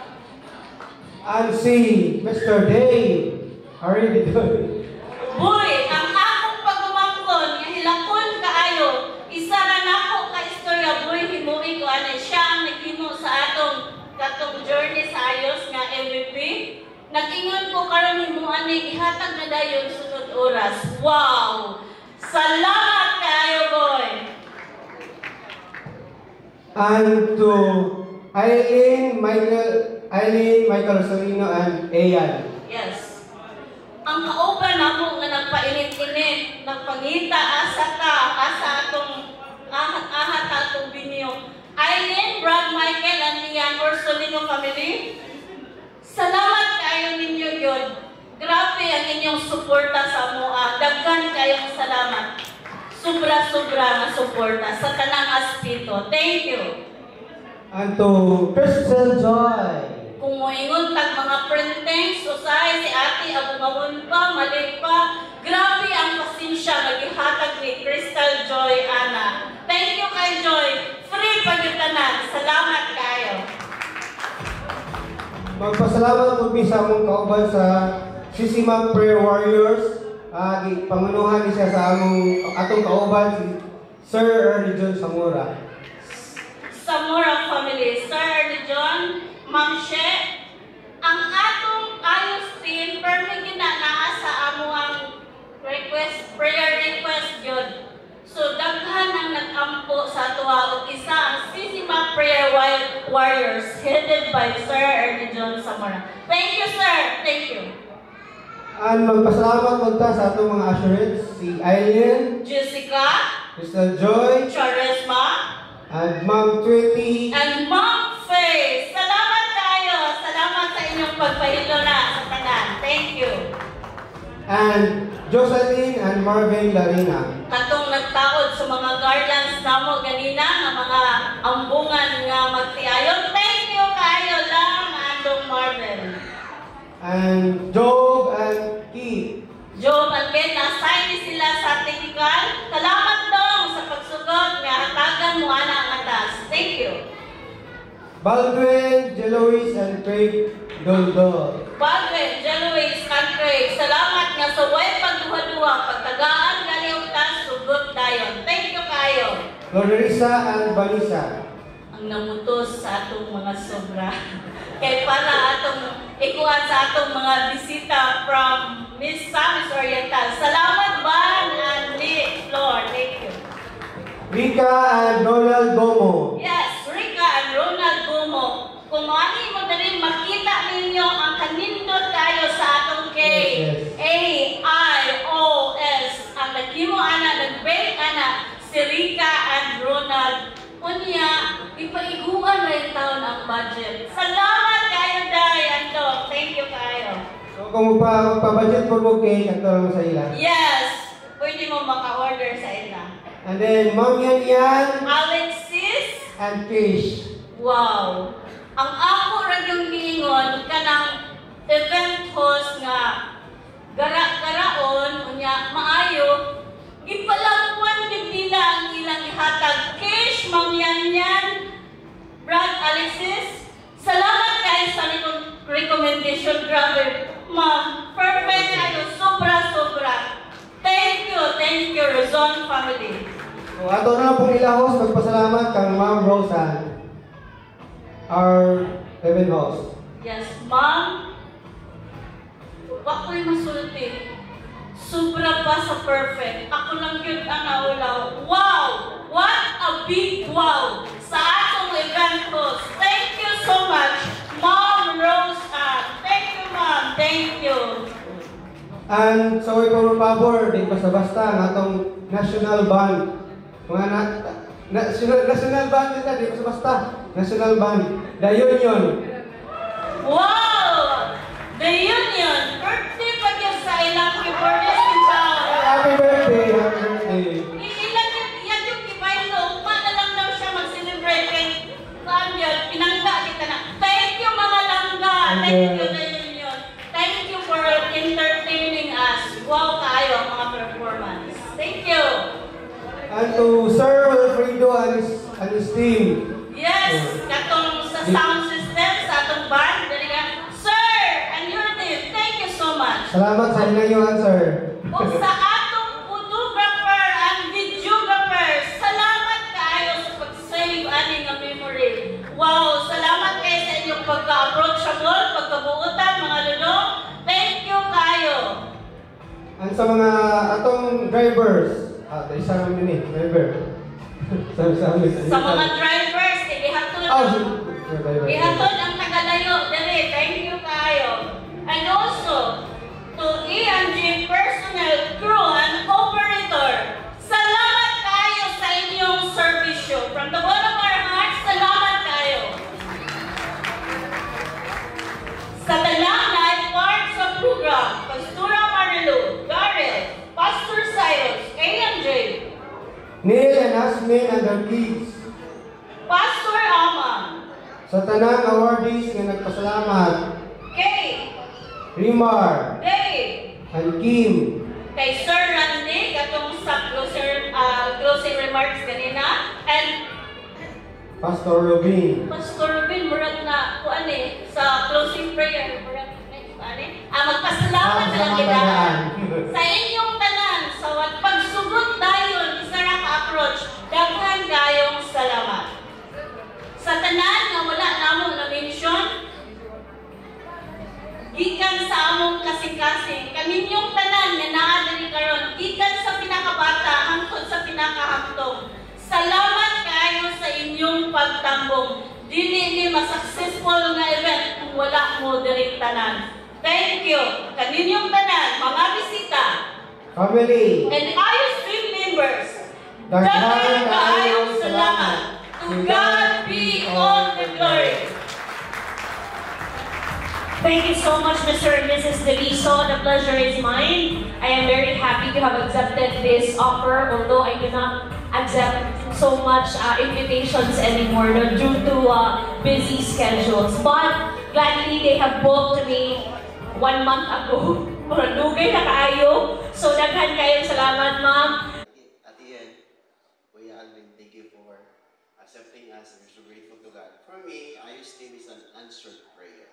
And si Mr. Dave Arididoy. Boy, ang akong pagumangkon, nga hilakon kaayo, isa na nako ka istorya, boy, himuin ko, ano, siya ang naghimo sa atong katong journey sa ayos nga MVP. Nag-ingon ko karon himuan ni ihatag na dayon sunod oras. Wow! Salamat kaayo, boy! And to Eileen Michael Solino and Ayan. Yes. Ang kauban namo nga nagpainit-init, nagpangita asa ka, asa atong ahat-ahat atong binyo. Eileen, Brad Michael, and Ian Ursulino family. Salamat kayo ninyo yun. Grabe ang inyong suporta sa amoa. Daghan kayong salamat. Sobra-sobra nga suporta sa tanang aspeto. Thank you. And to Crystal Joy. Kung moingon tag mga printings, usahay si ate abungawon pa, mali pa. Grabe ang pasensya nga gihatag ni Crystal Joy ana. Thank you kay Joy. Free pa gyud tanan. Salamat kayo. Magpasalamat po mi sa among kauban sa Sisimak Prayer Warriors. Pangunuhan ni siya sa among atong kauban si Sir Ernie John Zamora. Zamora family, Sir Ernie John, Ma'am She, ang atong ayos team, permi gina naa sa amuang request, prayer request yun. So, daghan ang nag-ampo sa atoa ug isa ang Sisima Prayer Warriors headed by Sir Ernie John Zamora. Thank you, sir. Thank you. And magpasalamat po ta sa atong mga usherettes, si Eileen, Jessica, Crystal Joy, Charisma, and Ma'am Tweety. And Ma'am Faye. Salamat kayo. Salamat sa inyong pagpahilo na sa tanan. Thank you. And Jocelyn and Marvin Larina. Katong nagtaod sa mga garlands namo ganina nga mga ambungan nga magtiayon. Thank you kayo lang, Andong Marvin. And Job and Keith. Job and Ken, na-assign ni sila sa technical. Salamat dong sa pagsugot nga hatagan mo ana ang atas. Thank you. Baldwin, Jelois, and Craig Doldol. Baldwin, Jelois, and Craig, salamat nga sa way pagduha-duha, pagtagaan gali og tas, sugot dayon. Thank you kayo. Lorisa and Vanessa. Ang namutos sa atong mga sobra. Kay para atong ikuan sa atong mga bisita from Miss Samis Oriental. Salamat, Van and Lee Flor. Thank you. Rika and Ronald Gomo. Yes, Rika and Ronald Gomo. Kung maani mo dali makita ninyo ang kanindot kayo sa atong K. A I O S. Ang naghimo ana, nag-bake ana si Rika and Ronald. Unya, ipaiguan na yung taon ang budget. Salamat kayo, Day Ando. Thank you kayo. So kung magpa-budget po mo cake, ato lang sa ila. Yes, pwede mo maka-order sa ila. And then, Ma'am Yan Yan Alexis. And Kish. Wow! Ang ako ra yung giingon kanang event host nga gara-garaon unya maayo gipalangwan gid nila ang ilang ihatag. Kish, Ma'am Yan Yan, Brad Alexis, salamat kayo sa recommendation. Grabe, ma'am, perfect kayo, sobra-sobra. Thank you, Razon family. So ato na pong ila host, magpasalamat kang Ma'am Rosan, our event host. Yes, ma'am. Wa ko'y masulti. Sobra pa sa perfect. Ako lang yun ang naulaw. Wow! What a big wow! Sa atong event host. Thank you so much, Ma'am Roseanne. Thank you, ma'am. Thank you. And sa way ko pabor, di basta-basta ang atong national band. Mga national band nila, di basta-basta. National band. The Union. Wow! The Union. Birthday pa yun sa ilang keyboardist in town. Happy birthday! Happy birthday! Ilang yung yan yung kibaylo. Ugma na lang daw siya mag-celebrate. Kay saan yun? Pinangga kita na. Thank you mga langga. Thank you the Union. Thank you for entertaining us. Wow kaayo ang mga performance. Thank you. And to Sir Wilfredo and his team. Yes, katong sa sound system, sa atong band. Dali ka. Sir and your team, thank you so much. Salamat sa inyo, sir. Ug sa atong photographer and videographer, salamat kaayo sa pag-save ani nga memory. Wow, salamat kayo sa inyong pagka-approachable, pagkabuutan, mga lulong. Thank you kaayo. And sa mga atong drivers, isa naman din eh, driver. Sa mga drivers, kay gihatod Oh, driver. gihatod ang tagalayo diri. Thank you kaayo. And also to EMG personnel, crew, and operator, salamat kayo sa inyong serbisyo. From the bottom of our hearts, salamat kayo. Sa tanang night part sa program, Neil and Asmin and their kids. Pastor Ama, Sa tanang awardees nga nagpasalamat, Kay, Rimar, Dave, and Kim, kay Sir Randy, katong sa closing remarks kanina, and Pastor Robin. Pastor Robin, murag na, kuan eh, sa closing prayer, murag, ano eh, magpasalamat na lang kita sa inyong tanan, sa wat pagsugot dayon, isa ra ka approach, daghan kayong salamat. Sa tanan nga wala namo na mention, gikan sa among kasing-kasing, kaninyong tanan nga naa diri karon, gikan sa pinakabata hangtod sa pinakahamtong. Salamat kaayo sa inyong pagtambong. Dili ni ma-successful nga event kung wala mo diri tanan. Thank you. Kaninyong tanan, mga bisita, Family, and Ayos team members. Daghan Daghan kaayong kaayong salamat. salamat. To God be all the glory. Thank you so much, Mr. and Mrs. Deliso. The pleasure is mine. I am very happy to have accepted this offer, although I do not accept so much invitations anymore, no, due to busy schedules. But gladly, they have booked me one month ago. Murag dugay na kaayo. So daghan kayong salamat, ma'am. At the end, Kuya Alvin, thank you for accepting us and we're so grateful to God. For me, Ayos Team is an answered prayer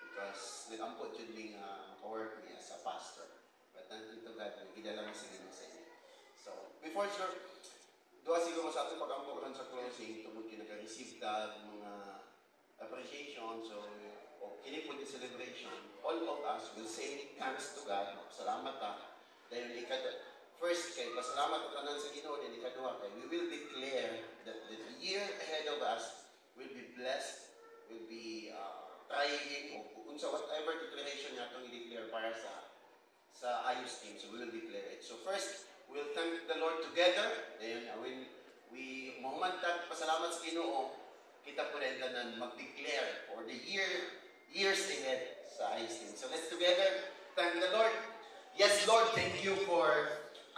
because nag-ampo jud mi nga maka-work mi as a pastor. But thank you to God, gidala mo sa Ginoo sa inyo. So, before sir, duha siguro sa atong pag-ampo karon sa closing tungod kay naka-receive ta mga appreciation, so o kini po celebration, all of us will say thanks to God. Salamat ta dahil first kay pasalamat ta tanan sa Ginoo, then ikaduha kay we will declare that the year ahead of us will be blessed, will be thriving, o unsa whatever declaration nga atong i-declare para sa Ayos Team. So we will declare it. So first, we'll thank the Lord together. Then when we mahuman tag pasalamat sa Ginoo, kita po rin tanan mag-declare for the years ahead sa Ayos Team. So let's together thank the Lord. Yes, Lord, thank you for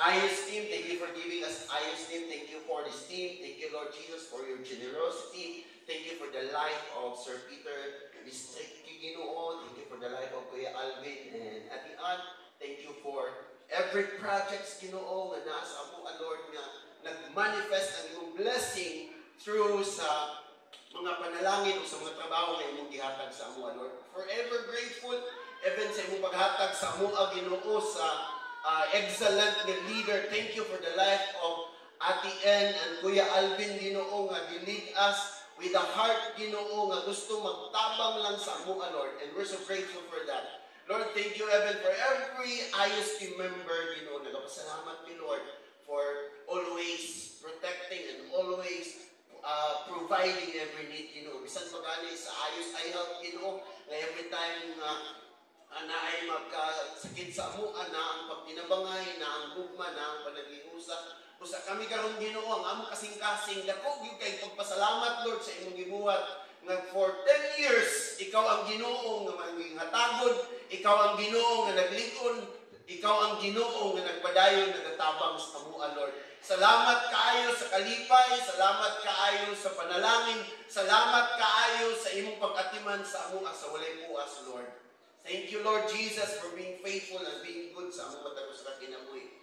Ayos Team. Thank you for giving us Ayos Team. Thank you for this team. Thank you, Lord Jesus, for your generosity. Thank you for the life of Sir Peter District Ginoo. Thank you for the life of Kuya Alvin and Ate Ann. Thank you for every project, Ginoo, nga naa sa amo, Lord, nga nag-manifest ang imong blessing through sa mga panalangin o sa mga trabaho nga imong gihatag sa amo, Lord. Forever grateful even sa imong paghatag sa amo, Ginoo, sa excellent nga leader. Thank you for the life of Ate Ann and Kuya Alvin, Ginoo, nga lead us with a heart, Ginoo, nga gusto magtabang lang sa amo, Lord. And we're so grateful for that. Lord, thank you even for every Ayos Team member, Ginoo. Nagapasalamat mi, Lord, for always protecting and always providing every need, Ginoo. Bisan magani sa Ayos iHealth, Ginoo, nga every time nga naay magkasakit sa amo, na ang pagtinabangay, na ang gugma, na ang panagiusa. Busa kami karon, Ginoo, ang among kasing-kasing dako gyud kay pagpasalamat, Lord, sa imong gibuhat nga for 10 years ikaw ang Ginoo nga manghatagon, ikaw ang Ginoo nga naglig-on, ikaw ang Ginoo nga nagpadayon nagatabang sa amoa, Lord. Salamat kaayo sa kalipay, salamat kaayo sa panalangin, salamat kaayo sa imong pag-atiman sa amoa sa walay puas, Lord. Thank you, Lord Jesus, for being faithful and being good sa among matag usa ka kinabuhi.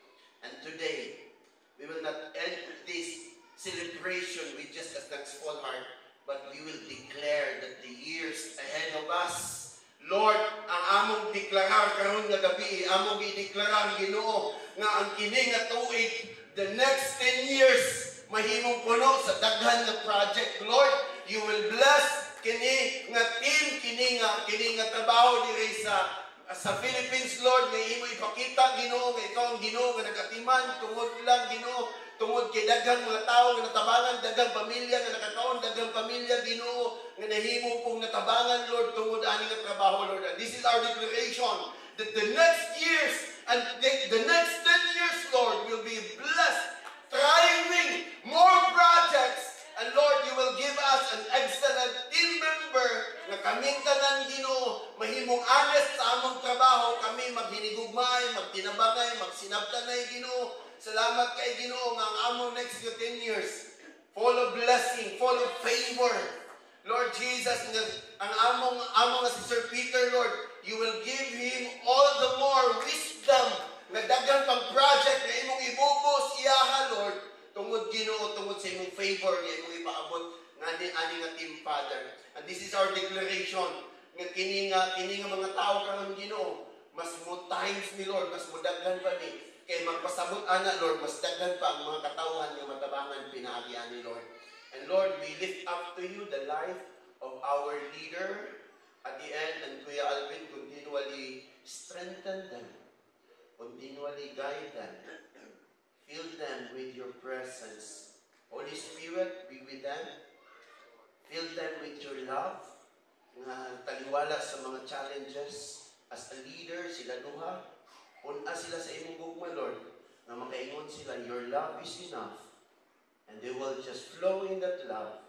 And today, we will not end this celebration with just a thankful heart, but we will declare that the years ahead of us, Lord, ang among deklarar karon nga gabi, among gideklarar, Ginoo, nga ang kini nga tuig, the next 10 years, mahimong puno sa daghan nga project. Lord, you will bless kini nga team, kini nga trabaho diri sa Philippines, Lord, nga imo ipakita, Ginoo, nga ikaw ang Ginoo nga nagatiman tungod lang, Ginoo, tungod kay daghang mga tawo nga natabangan, daghang pamilya nga nakakaon, daghang pamilya, Ginoo, nga nahimo pong natabangan, Lord, tungod ani nga trabaho, Lord. And this is our declaration that the next years and the next 10 years, Lord, will be blessed, thriving, more projects. And Lord, you will give us an excellent team member na kaming tanan, Ginoo, mahimong honest sa among trabaho, kami maghinigugmay, magtinabangay, magsinabtanay, Ginoo. Salamat kay Ginoo nga ang among next 10 years full of blessing, full of favor. Lord Jesus, nga ang among nga si Sir Peter, Lord, you will give him all the more wisdom nga daghan pang project nga imong ibubos iyaha, Lord, tungod, Ginoo, tungod sa imong favor nga imong ipaabot nga ni ani nga team, Father. And this is our declaration nga kini nga mga tao karon, Ginoo, mas mo times ni, Lord, mas mo daghan pa ni kay magpasabot ana, Lord, mas daghan pa ang mga katawhan nga matabangan pinaagi ani, Lord. And Lord, we lift up to you the life of our leader at the end and Kuya Alvin. Continually strengthen them, continually guide them, fill them with your presence. Holy Spirit, be with them, fill them with your love nga taliwala sa mga challenges as a leader. Sila duha, pun-a sila sa imong gugma, Lord, nga makaingon sila, "Your love is enough," and they will just flow in that love,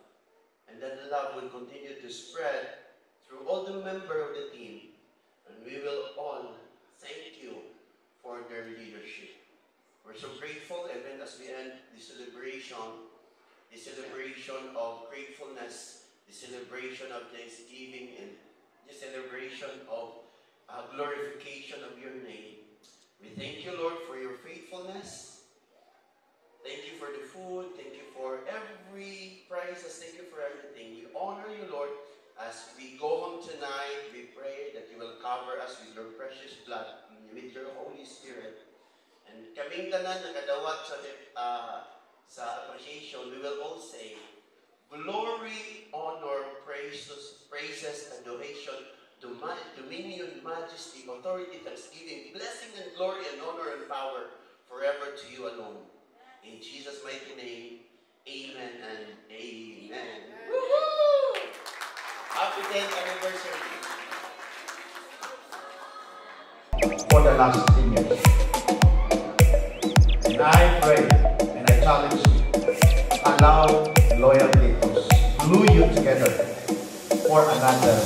and that love will continue to spread through all the member of the team, and we will all thank you for their leadership. We're so grateful even as we end the celebration of gratefulness, the celebration of thanksgiving, and the celebration of glorification of your name. We thank you, Lord, for your faithfulness. Thank you for the food. Thank you for every prizes. Thank you for everything. We honor you, Lord. As we go home tonight, we pray that you will cover us with your precious blood, with your Holy Spirit. And kaming tanan nakadawat sa appreciation, we will all say, glory, honor, praises, adoration, dominion, majesty, authority, thanksgiving, blessing and glory and honor and power forever to you alone. In Jesus' mighty name, amen and amen. Woohoo! Happy 10th anniversary. For the last 10 years. And I pray and I challenge you, allow loyalty to glue you together for another